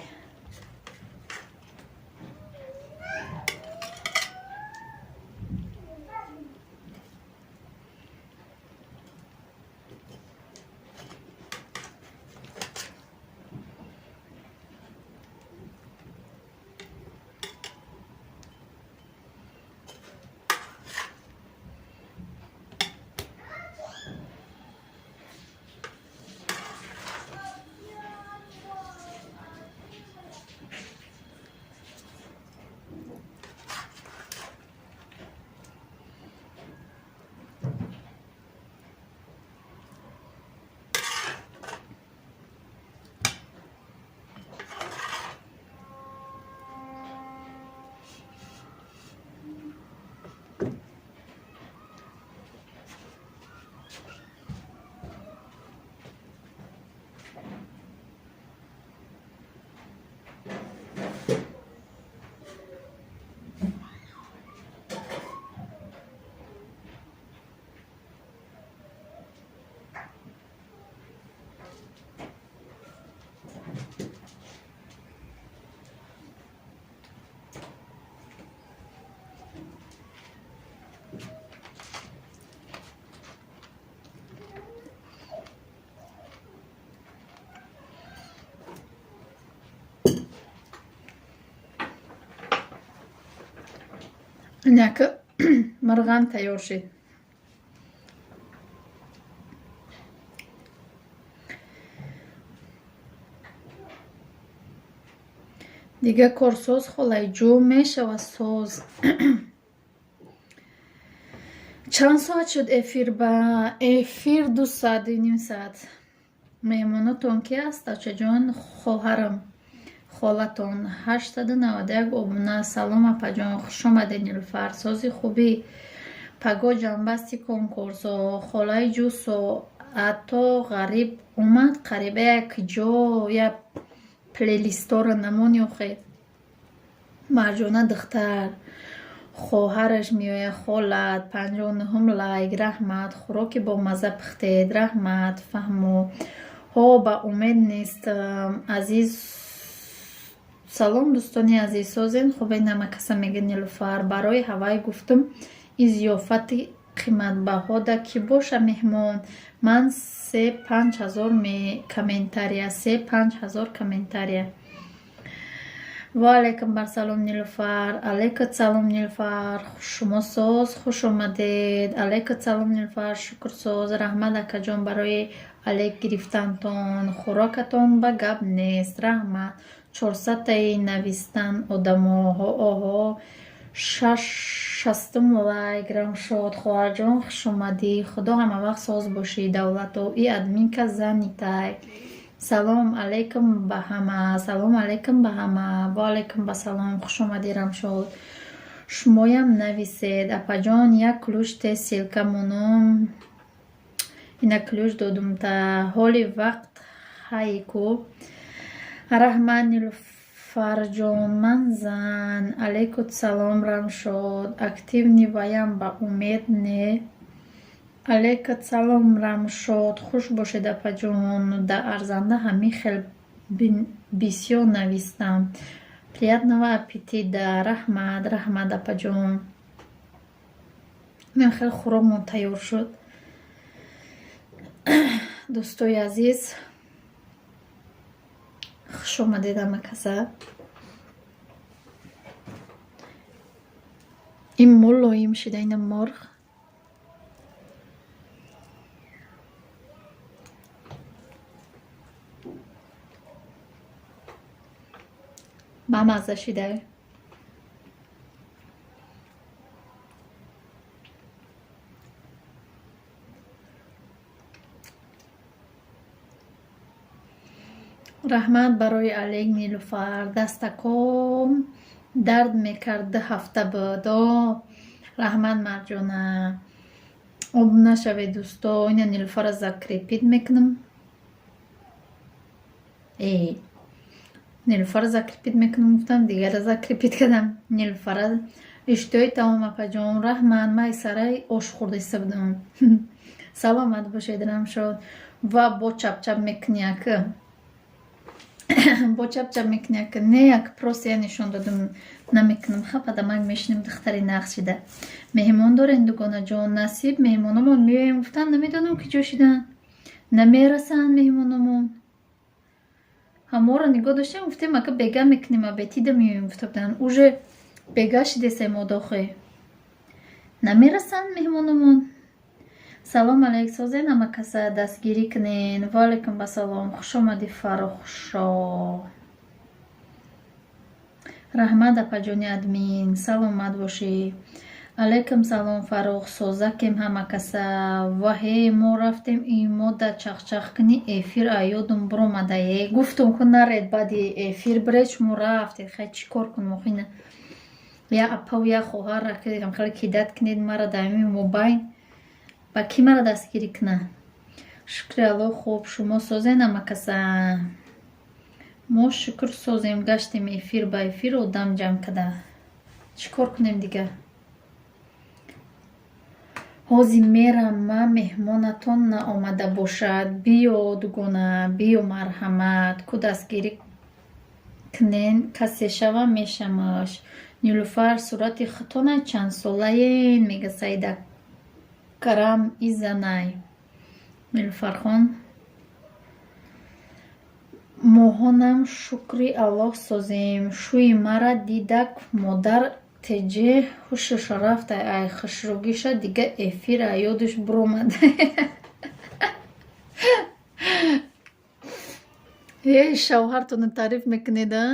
Инака, мурғам тайёр шид. Дига корсоз, холаи, мешава соз. Чанд соат шуд эфир? Ба эфир 2 соат, 2.5 соат. Меҳмонотон ки аст, ачаҷон? Хоҳарам, холатон. 891 обуна. Салом, апаҷон, хушомадед. Нилуфар, сози, хубӣ? Паго ҷанбасти конкурсо, холаи ҷусо. Ато ғариб омад, қариба як ҷо я плейлистора намони охе. Марҷона духтар, хоҳараш меояд, холат. 59-ум лайк, раҳмат. Хӯроки бомазза пухтед, раҳмат. Фаҳмо, ҳо, ба умед нестам, азиз. Салом, дӯстони азиз, созен, хубе? Намакаса мега Нилуфар. Барои ҳавай гуфтум, ин зиёфати қиматбаҳода кӣ боша меҳмон? Ман 3-5 ҳазор комментария, 3-5 ҳазор комментария. Ва алайкум барсалом, Нилуфар. Алайкум салом, Нилуфар, шумо соз, хуш омадед. Алайкум салом, Нилуфар, шукр, соз. Раҳмат, акаҷон, барои алек гирифтантон. Хӯрокатон ба гап нест, раҳмат. 400-таи навистан одамо. Оҳо, 60-ум лайк. Рамшод, хоҳарҷон, хушомадӣ, худо ҳамавақт соз бошӣ. Давлато и админка занитай. Салом алайкум ба ҳама, салом алайкум ба ҳама. Ва алайкум басалом, хушомадӣ, Рамшод. Шумоям нависед. Апаҷон, як ключ те, ссылка монум. Ина, ключ додумта. Ҳоли вақт ҳайку. Раҳмат, Нилуфарҷон, ман зан. Алайкум салом, Рамшод. Активный ваям ба умед не. Алайкум салом, Рамшод, хуш бошед, апаҷон. Да арзанда ҳамин хел бисёр навистам. Приятного аппетита, раҳмат, раҳмат, апаҷон. Ин хел хӯрокмон тайёр шуд, дӯстои азиз. Хуш омадед, ҳама каса. Ин мулоим шида, ина мурғ. Бамазза шида. Раҳмат барои алек, Нилуфар. Дастаком дард мекард, 2 ҳафта буд. О, раҳмат, Марҷона. Обуна шавед, дӯсто. Ина, Нилуфарро закрепить мекунам. Э. Нилуфара закрепить мекунам, гуфтам, дигара закрепить кардам. Нилуфара иштиҳои таом, апаҷон, раҳмат. Май сараи ош хӯрда будам. Саломат бошед, Рамшод. Ва бо чапчап мекунӣ, ака, бо чапчап мекунӣ, ака. Не, як просто я нишон додам, намекунам. Хападамак мешинем, духтари нағз шида. Меҳмон дорем, дугонаҷон, насиб, меҳмономон меоем гуфтан, намедонам ки ҷо шидан, намерасанд меҳмономон. Ҳаморо нигоҳ доштем, гуфтем, ака, бега мекунем, абетида меоем гуфта буданд. Уже бега шидесем, одохе намерасанд меҳмономон. Салом алейк, созен, ҳама каса дастгирӣ кунен. Ваалайкум басалом, хушомадӣ, Фаррухшо. Раҳмат, апаҷони админ, саломат бошӣ. Алайкум салом, Фаррух, созакем ҳама каса. Ваҳе, мо рафтем имода чахчах кунӣ, эфир аёдум биромада. Е, гуфтум ку наред, баъди эфир биред, шумо рафтед. Хай, чӣ кор кунем охина? Я апаву я хоҳарра хеле кидать кунед мара дар ҳамин мобайн, ба кӣ мара дастгирӣ куна? Шукри Алло, хуб, шумо созен, ҳама каса? Мо шукр созем, гаштем эфир ба эфир одам ҷамъ када. Чӣ кор кунем дига? Ҳозир мерам ман, меҳмонатон наомада бошад. Биё, дугона, биё, марҳамат ку, дастгирӣ кунен, касе шава мешамаш. Нилуфар, сурати худтонай, чандсолаен, мега Саидакрам Изанай. Нилуфархон, моҳонам, шукри Аллоҳ, созем. Шӯи мара дидак, модар теҷе ҳушаш рафта, ай хушругиша дига эфир аёдуш биромада. Эй, шавҳартонро таъриф мекунед, а?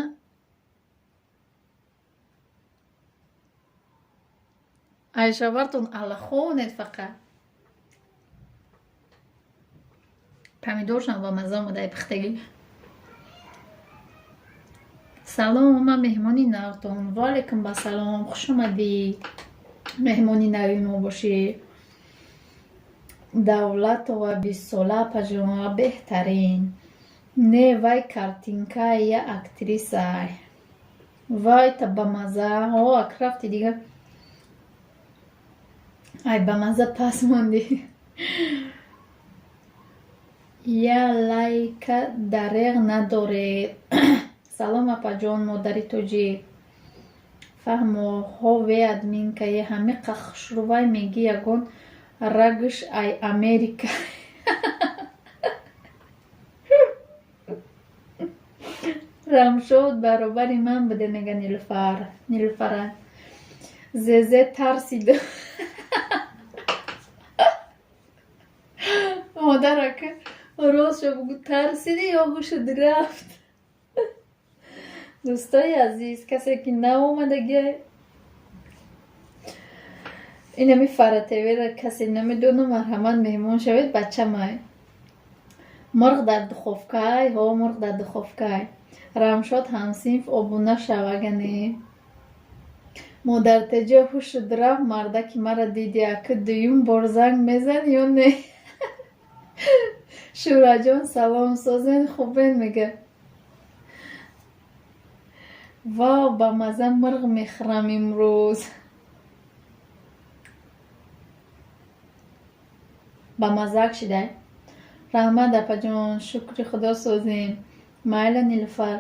Ай шавҳартон аллахонед фақат. Помидоршам ба мазза омада, пухтагӣ. Салом, ман меҳмони навтон. Ваалайкум басалом, хушомадӣ, меҳмони нави мо бошӣ. Давлатова 20сола, апаҷон, беҳтарин. Не, вай картинкай, я актрисай. Вай та бамазза. О, ак рафти дига, ай бамазза пас мондӣ. Я лайка дареғ надоред. Салом, апаҷон, модари тоҷик. Фаҳмо, ҳове админкае ҳамиқа хушрувай, мегӣ ягон рагш ай Америка. Рамшод баробари ман буде, мега Нилуфар. Нилуфара зезе тарсиду. Модарака, ростшо бугӯ, тарсиди ё ҳушуд рафт? Дӯстои азиз, касе ки наомадагӣ, инами Фара ТВра касе намедонам, марҳамат, меҳмон шавед, бачамай. Мурғ дар духовкай, ҳо, мурғ дар духовкай. Рамшод ҳамсинф, обуна шавагане. Модартеҷа ҳушуд рафт, мардаки мара диди, ака дуюм бор занг мезан ё не? Шӯраҷон, салом, созен, хубен, мега. Вау, ба мазза мурғ мехӯрам имрӯз. Ба маззак шидай. Раҳмат, апаҷон, шукри Худо, созем. Майла, Нилуфар.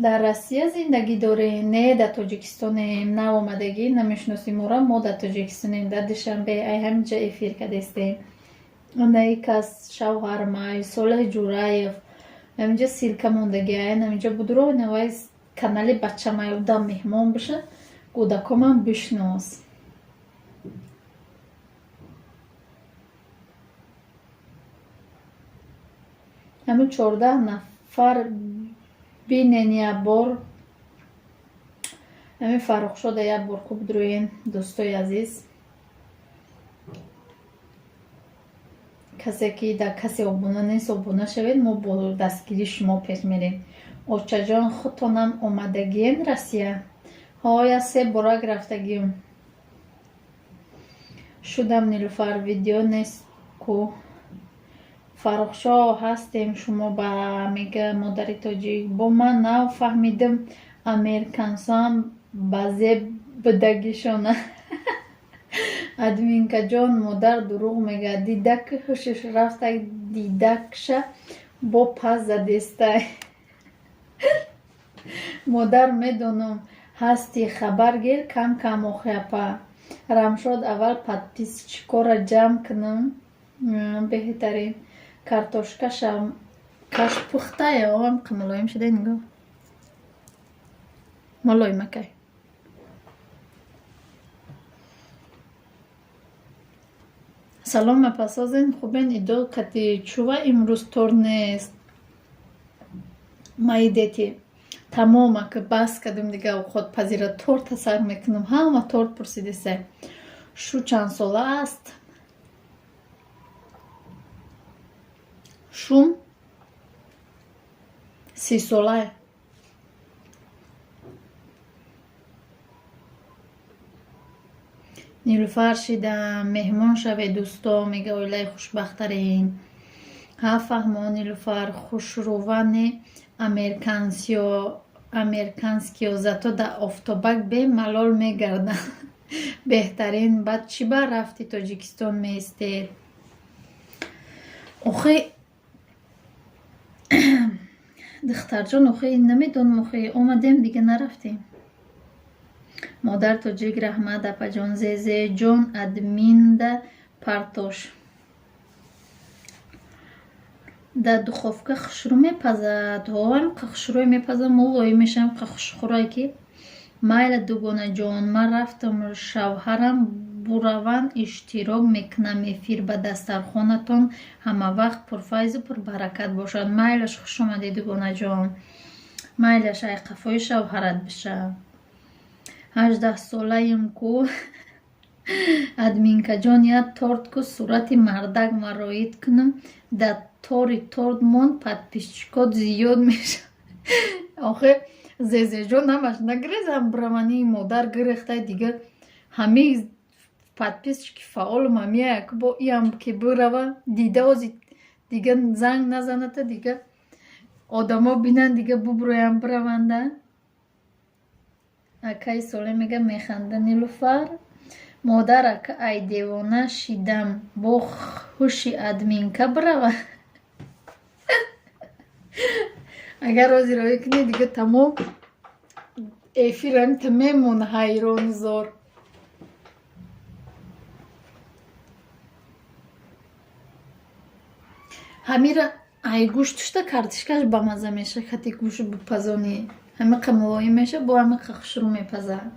Дар Россия зиндагӣ дорем? Не, дар Тоҷикистонем. Навомадагӣ, намешиносем моро, мо дар Тоҷикистонем, дар Душанбе, ай ҳаминҷа эфир кардестем. Онаи кас шавҳармай, Солеҳ Ҷураев. Ҳаминҷа ссылка мондагӣ, ай ҳаминҷа будро, навай канали бачамай, удам меҳмон боша, кӯдакомам бишнос. Ҳамин 14 нафар бинен як бор. Ҳамин Фаррухшода як бор хуб дуроен, дӯстои азиз. Касе ки дар касе обуна нест, обуна шавед, мо бо дастгирии шумо пеш мерем. Очаҷон, худтонам омадагиен Россия? Ҳо, я се борак рафтагиюм. Шудам, Нилуфар, видео нест ку. Фаррухшоҳ ҳастем шумо ба, мега модари тоҷик. Бо ман нав фаҳмидим, американсоам ба зеб бидагишона. Админкаҷон, модар дурӯғ мегӯяд. Дидак ҳушаш рафтай, дидакша бо пас задестай. Модар, медонам, ҳастӣ, хабар гир кам кам охи апа. Рамшод, аввал подписчикора ҷамъ кунам, беҳтарин. Картошкашам каш пухтае, омқа мулоим шуда, нигоҳ, мулоимакай. Салом, апа, созен, хубен? Идо кати чува имрӯз тор нест? Маидети тамом ака, бас кардем, дига овқотпазира торта сар мекунам. Ҳама торт пурсидисе. Шу чандсола аст? Шум 30-солае. Нилуфар шидам, меҳмон шавед, дӯсто, мега, оилаи хушбахтарин. Ҳа, фаҳмо, Нилуфар, хушрувани американскиё зато дар офтобак бемалол мегарданд. Беҳтарин. Баъд чӣ ба рафти Тоҷикистон меистед? Охи, духтарҷон, охи, намедонам, охи, омадем, дига нарафтем. Модар тоҷик, раҳмат, апаҷон. Зезеҷон, админда партош. Дар духовка хушрӯ мепазад. Ҳоам хушрӯй мепазад, мулоим мешавам, хушхӯрае ки. Майла, дугонаҷон, ман рафтам, шавҳарам бураванд, иштирок мекунам эфир ба. Дастархонатон ҳамавақт пурфайзу пурбаракат бошад. Майлаш, хуш омадӣ, дугонаҷон. Майлаш, ай қафои шавҳарат биша. 18-солаем ку. Админкаҷон, як торт ку, сурати мардак мароид кунам, дар тори торт монд, подписчикот зиёд мешавад. Охе, зезеҷон, ҳамаш нагирезам, биравани модар гирехтай, дига ҳамаи подписчики фаъолам ҳамияк бо иам ки бирава, дида ози дига занг назаната, дига одамо бинанд, дига буброям, бираванда. Акаи Соле мега, механда Нилуфар. Модар, ака, ай девона шидам, бо ҳуши админка бирава. Агар ози роӣ кунӣ, дига тамом эфирам та мемон, ҳайрону зор. Ҳамира ай гӯштушта картишкаш бамаза меша, хати гӯшт бипазонӣ, ҳамиқа мулоим меша, бо ҳамиқа хушрӯ мепазад.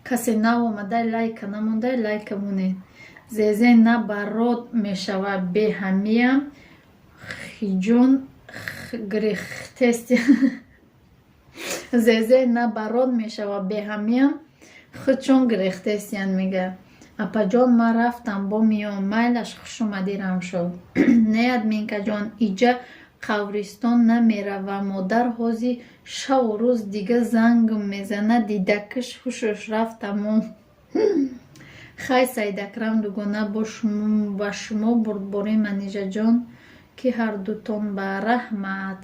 Касе нав омадай, лайка намондай, лайка монед. Зезе на барод мешавад, беҳамиям хиҷон гирехтести. Зезе на барод мешавад, беҳамиям худшон гирехтестиян, мега. Апаҷон, ман рафтам, бо миём. Майлаш, хуш омадӣ, Рамшод. Не, админкаҷон, иҷа қабристон намерава. Модар ҳози шаву рӯз дига зангм мезанад, дидакиш ҳушаш рафт, тамом. Хай, Саидакрам, дугона, ба шумо бурдборӣ, Манижаҷон, ки ҳардутон ба раҳмат.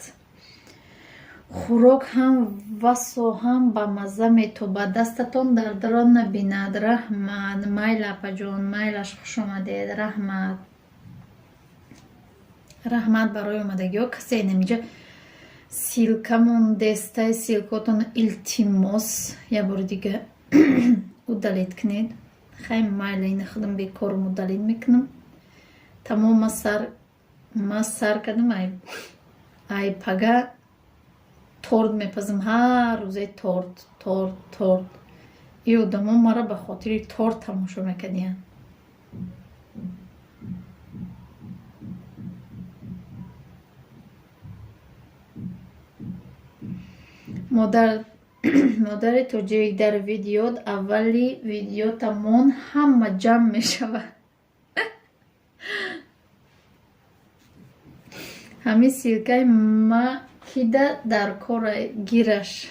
Хӯрок ҳам васо ҳам ба мазза метобад, дастатон дардро набинад. Раҳмат. Майла, апаҷон, майлаш, хуш омадед. Раҳмат, раҳмат барои омадагиҳо. Касе инамиҷа ссылка мондестай, ссылкотон, илтимос, як бори дига удалить кунед. Хай, майла, ина худам бекорум удалить мекунам. Тамом, ма сар кардам. Ай пага торт мепазам, ҳар рӯзе торт, торт, торт. И одамо маро ба хотири торт тамошо мекардиянд. Модари тоҷик, дар видеот аввали видеотамон ҳама ҷамъ мешавад. Ҳамин ссылкаи ма Кида дар кора гираш.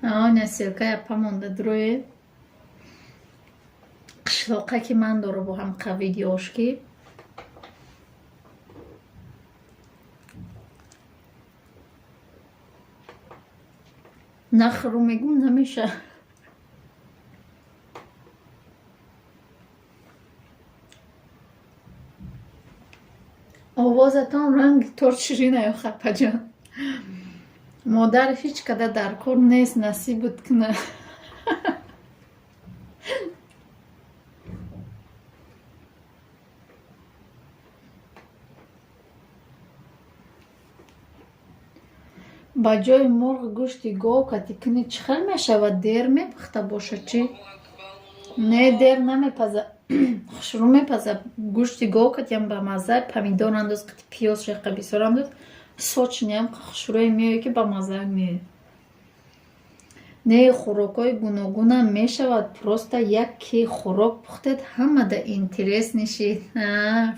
Оня ссылка я памонда дурое. Қишлоқа ки ман дору бо ҳам қа видеош ки. Нахру мегум намеша. Овозатон ранги торт ширина ё хапаҷон. Модар ҳеҷ када дар кор нест, насибут куна. Ба ҷои мурғ гӯшти гов кати кунӣ чӣ хел мешавад? Дер мепухта бошад чӣ? Не, дер намепаза. Хушрӯ мепаза. Гӯшти гов катиам ба мазза, помидор андоз, қати пиёз шеқа бисёр андоз. Сочный ам хушрӯе меояд ки ба мазза меояд. Не, хӯрокҳои гуногунам мешавад. Просто як ки хӯрок пухтед, ҳамада интерес нишид.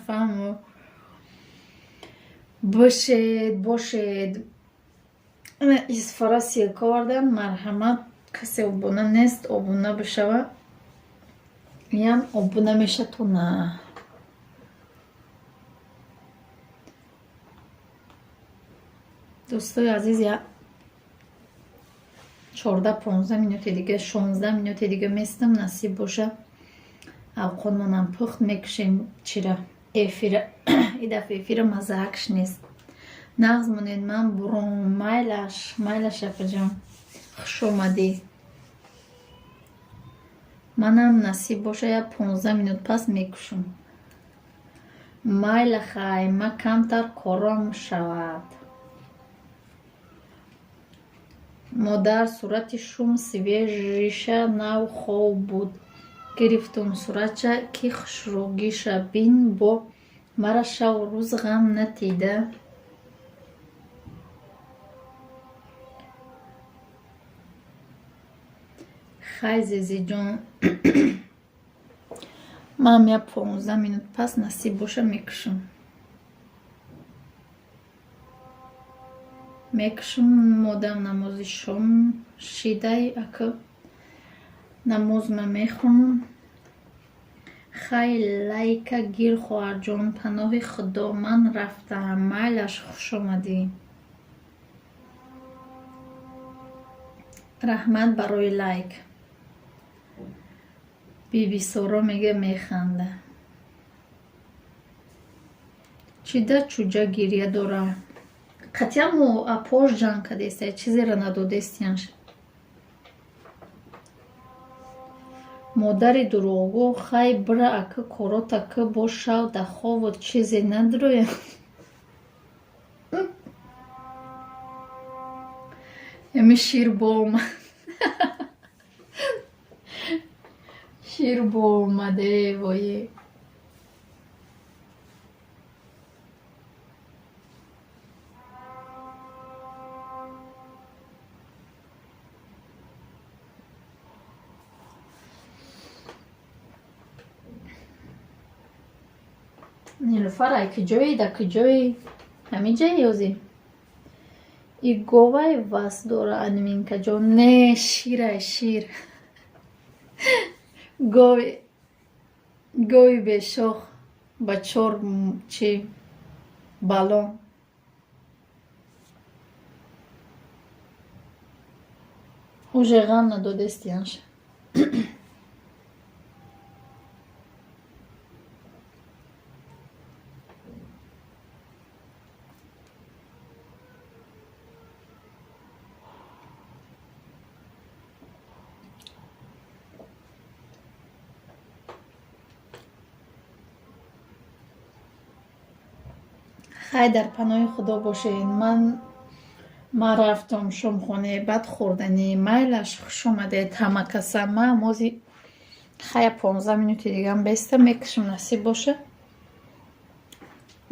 Фаҳмо. Бошед, бошед. Исфара ссылка овардан, марҳамат, касе обуна нест, обуна бишава. Иам обуна меша то на. Дӯстои азиз, я 14-15 минути дига, 16 минути дига местам, насиб боша. Авқотмонам пухт, мекушем чира эфира. И дафъа эфира маззаакш нест. Нағз монед, ман буром. Майлаш, майлаш апаҷон. Хуш омадӣ. Манам насиб боша я 15 минут пас мекушам. Майла хай, ма камтар кором шавад. Модар сурати шум свежий ша нав хоб буд. Гирифтум суратша ки хушрӯгиша бин бо мара шаву рӯз ғам натида. Хай зезиҷон. Ман я 15 минут пас насиб боша мекушам. Мекушам, модам намози шом шидай ака намозма мехонам. Хай лайка гир хоҳарҷон, паноҳи худо, ман рафтаам. Майлаш, хуш омадӣ. Раҳмат барои лайк. Бибисоро мега механда. Чида чӯҷа гиря дора? Қатъиян мо апош ҷанг кардеста, чизеро надодестиянш. Модари дурӯғгӯ, хай бира ака корота ки бо шав да ховут чизе надроя. Ями шир бо омад. Шир бо омаде вое. Нилуфар ай куҷои, да куҷои? Ҳамин ҷаи ёзи? И говай вас дора Админкаҷон. Не, ширай, шир. Гови гови бешох ба чор чи балон. Уже ғам надодестиянш. Хай дар паноҳи худо бошед. Ман рафтам шомхонаи баъд хӯрданӣ. Майлаш, хуш омадед ҳама каса. Ман мози хая 15 минути дигам беста мекушам насиб боша.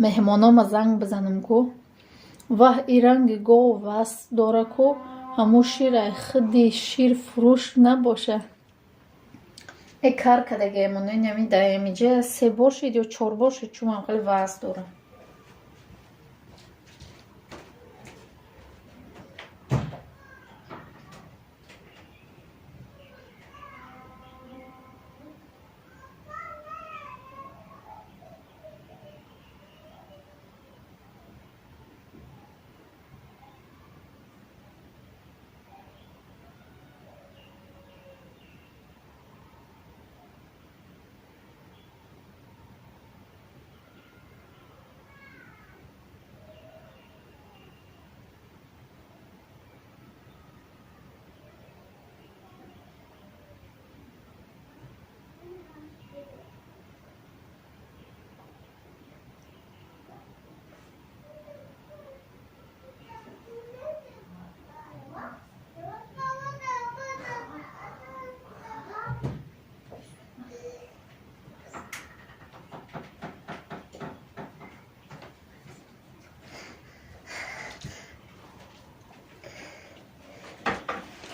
Меҳмонома занг бизанам ку. Ваҳ и ранги гов вас дора ку ҳамун ширай худи шир фурӯш набоша. Э кар кардагиамон инами даямиҷа се бор шид ё чор бор шид чун ман хеле ваз дорам.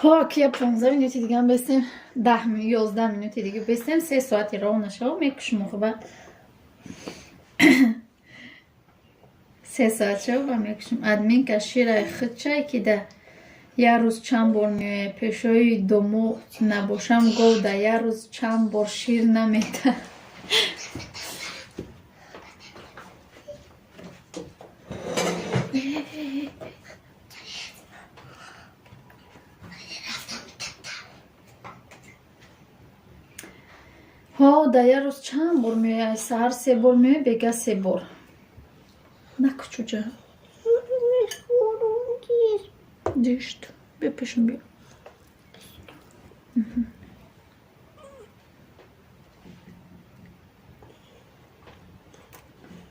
Ҳо, ки я 15 минути дигам бестем, 10, 11 минути дига бестем, 3 соати ров нашава, мекушем. Хуба, 3 соат шава ва мекушем. Админка шираи худчай, ки да як рӯз чанд бор меояд. Пешои домо набошам, гов да як рӯз чанд бор шир намедиҳад. Ҳо, да як рӯз чанд бор меояд. Саҳар се бор меояд, бега се бор. Накучуҷа дишт. Биё пешам, биё.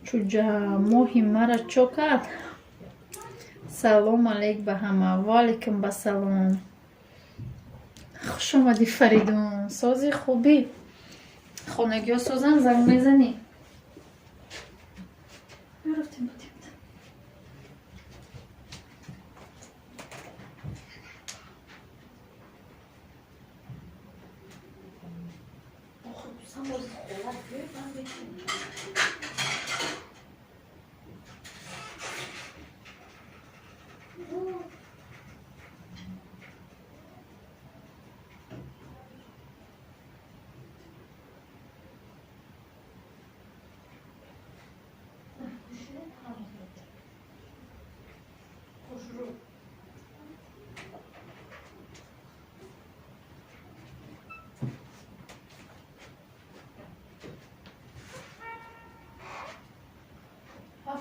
Чуҷа моҳи мара чо кард? Салом алейк ба ҳама. Ваалайкум ба салом. Хуш омадӣ, Фаридун. Сози, хубӣ? Хонагиҳо созанд, занг мезанӣ. Рафтем.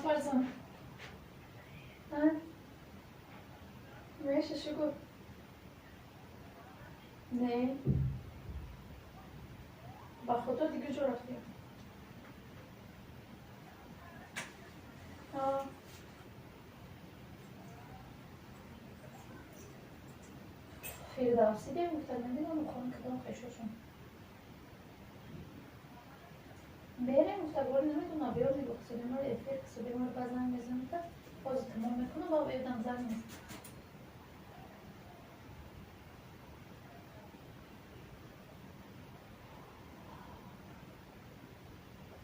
Фарзан, меша, шукр. Не, ба худо, дига ҷо рафтем. Фирдавсӣ дем гуфта, намедонам, хона кадом хешошон берем гуфта, бори намедонам. Биёр нигоҳ кисодемаро, эфир кисодемаро, ба занг мезанам, та ҳозир тамом мекунам ва ёдам занг мезанам.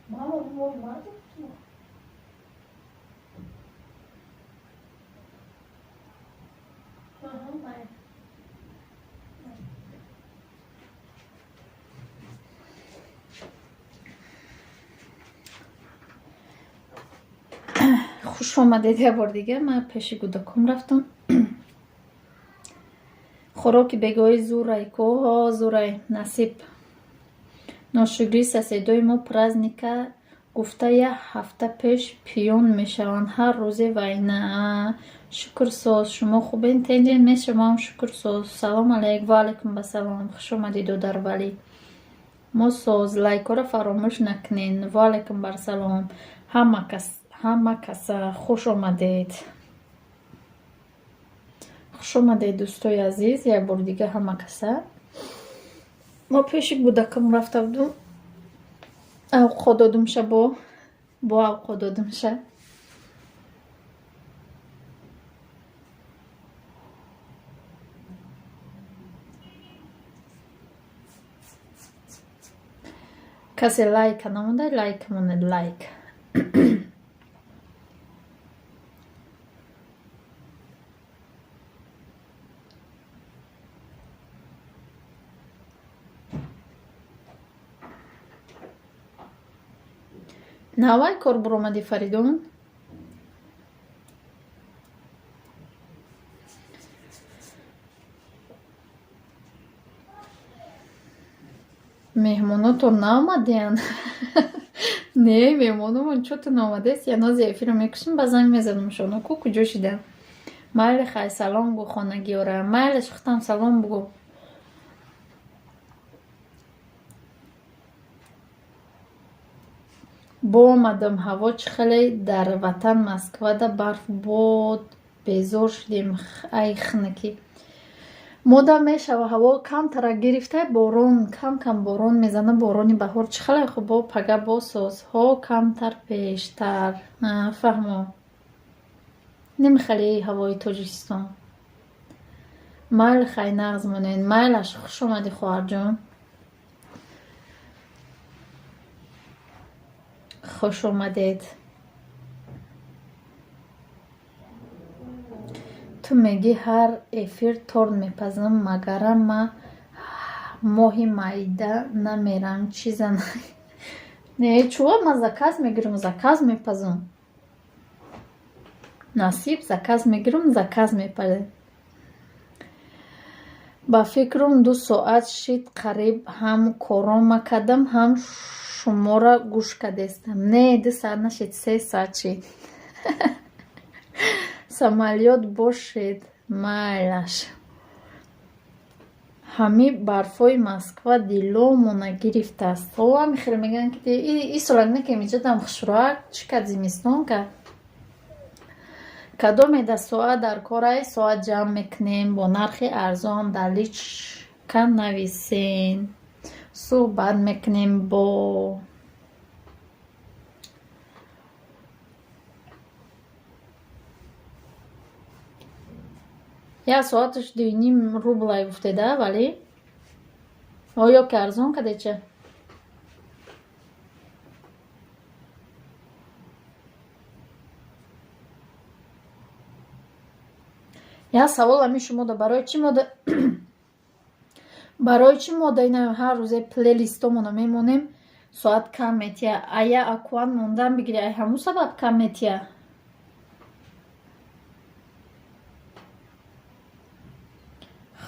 Мама, моҳи марда гуфтум. Аҳа, майли. Хуш омадед як бор дига. Ман пеши кӯдаком рафтам. Хӯроки бегоҳӣ зурай коҳо, зурай, насиб. Ношукрӣ, соседои мо праздника гуфта як ҳафта пеш пиён мешаванд. Ҳар рӯзе вайна. Шукр, соз, шумо хубен? Тенҷен мешавам, шукр, соз. Салом алейк. Ваалайкум басалом. Хуш омадӣ, додарвалӣ. Мо соз. Лайкҳоро фаромӯш накунед. Ваалайкум барсалом. Ҳама кас, ҳама каса хуш омадед. Хуш омадед, дӯстои азиз, як бори дига ҳама каса. Мо пеши кӯдакам рафта будум, авқот додумша, бо авқот додумша. Касе лайка намонда, лайк монед, лайк. Навай кор буромадӣ, Фаридун? Меҳмонотон наомадиянд? Не, меҳмономон чото наомадест. Янози эфирро мекушем, ба занг мезанам шоно. Ку куҷо шида? Майли, хай, салом гӯ хонагиёра. Майлиш, худам салом бугӯ. Боомадам. Ҳаво чӣ хеле дар ватан? Москвада барф бод, безор шудем ай хунукӣ. Мода мешава, ҳаво камтара гирифта, борон, кам кам борон мезана, борони баҳор чӣ хеле хуб. Бо пага босоз ҳо, камтар пештар. Фаҳмо, немихали ҳавои Тоҷикистон. Майли, хай, нағз монед. Майлаш, хуш омадӣ, хоҳарҷон, хуш омадед. Ту мегӣ, ҳар эфир торт мепазам, магарам ма моҳи майда намерам, чиза не чува. Ма заказ мегирам, заказ мепазам. Насиб, заказ мегирам, заказ мепазам. Ба фикрам, 2 соат шид қариб, ҳам корома кардам, ҳам шуморо гӯш кардестам. Не, 2 саат нашид, 3 саат шид. Самолёт бошед, майлаш. Ҳами барфҳои Москва диломона гирифтааст. О, ҳами хеле мегӯянд, ки и солак накем, иҷодам хушроак чӣ кард, зимистон кард. Кадоме да соат дар корай, соат ҷамъ мекунем бо нархи арзон, дар личка нависен, суҳбат мекунем. Бо як соаташ 2,5 рублай гуфтеда, вале оё ки арзон кардеча? Як савол ами шумода: барои чӣ мода ина ҳар рӯзе плейлистомона мемонем, соат кам метия? Ая аккаунт мондан бигири, ай ҳамун сабаб кам метия.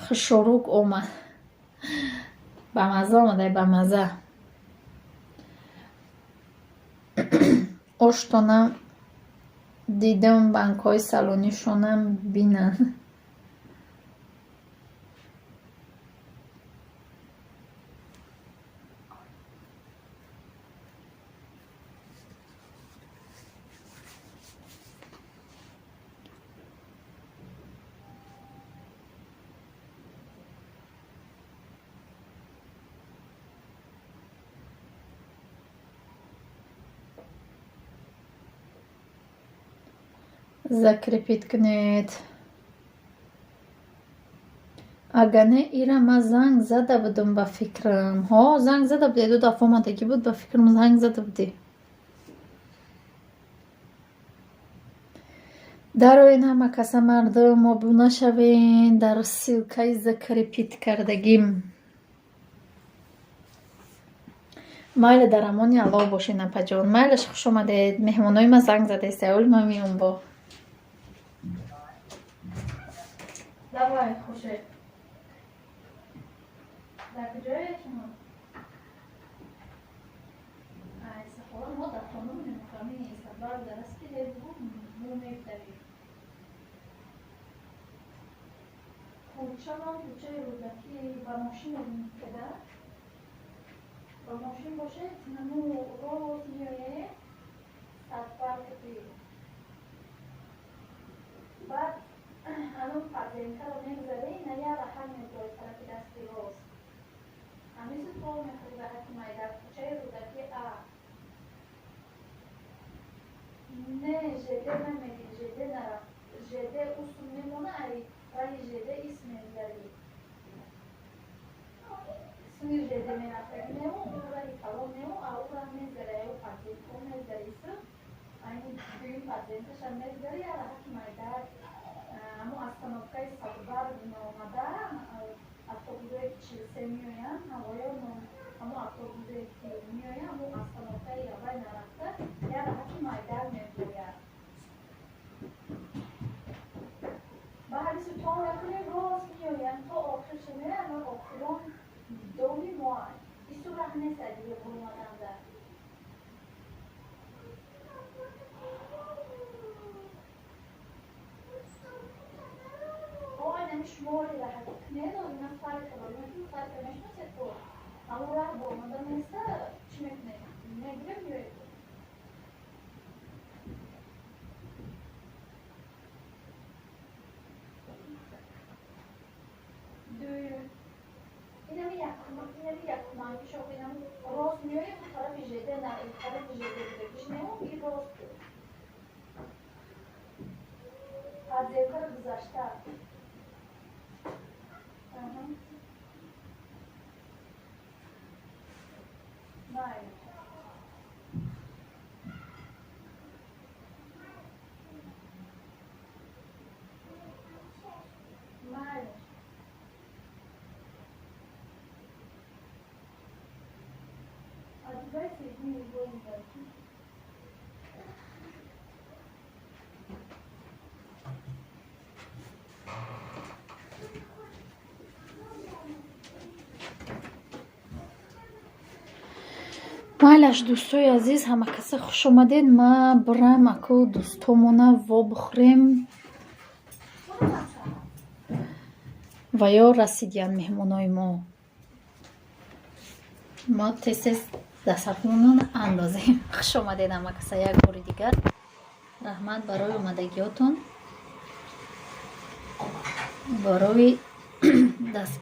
Хушорук омад, бамаза омадай, бамаза. Оштонам дидам, банкҳои салонишонам бинанд. Закрепить кунед. Агар не, ира ма занг зада будум, ба фикрам. Ҳо, занг зада будӣ, ду дафъа омадагӣ буд, ба фикрам, занг зада будӣ. Дароен ҳама каса, мардум, обуна шавен дар ссылкаи закрепить кардагим. Майли, дар амони Аллоҳ бошед, апаҷон. Майлаш, хуш омадед. Меҳмонои ма занг задаест, оли ма меом бо. Давай, хушед. Дар куҷое шумо? Ай, сахора, мо дар хона монем, ҳамин сабар дар аст, ки бугу, мо мебдарем. Кӯчамон кӯчаи Рӯдакӣ, ба мошин када? Ба мошин бошед, наму рост меоед, садбаргти. Баъд ҳанун подземкаро мегузарӣ, на як раҳат меброи тарафи дасти рост. Ҳамин то мехӯри раҳати майда, кӯчаи Рӯдакӣ А. Не, ЖД намегӣ, ЖД нарафт. ЖД усун мемона, ай раҳи ЖД ис мегузарӣ. Қисми ЖД мерафтагӣ неу, ӯ раҳи калон неу, а ӯ раҳ мегузари, ай ӯ подземка мегузари ису. Айни дуюм подземкаша мегузари, я раҳати майда, ҳамун остановкаи Садбарг омада, автобусое ки 43 меоянд, ҳавоё, ҳамун автобусое ки меоянд, ҳамун остановкаи аввай нарафта, я раҳати майдар меброяд. Ба ҳадису то мекунӣ, рост меоянд, то охирша меоянд, охирон доми мо ису раҳ нест дига буромаданда. Ами шумори раҳат кунед, ман фарқа фарқа мешиносед ко, ҳамун раҳ буромада неста, чӣ мекунед? Мегирем, меоед. Дуюм инами якумангишо, инам рост меоем, тарафи ЖД, тарафи ЖД будагиш неу, и рост подземкаро гузашта. Майлаш, дӯстои азиз, ҳама каса хуш омадед. Ма бирам, аку, дӯстомона вобихӯрем ва ё расидиян меҳмонои мо. Мо тез тез дастархонона андозем. Хуш омадед, ҳама каса, як бори дигар раҳмат барои омадагиётон, барои даст.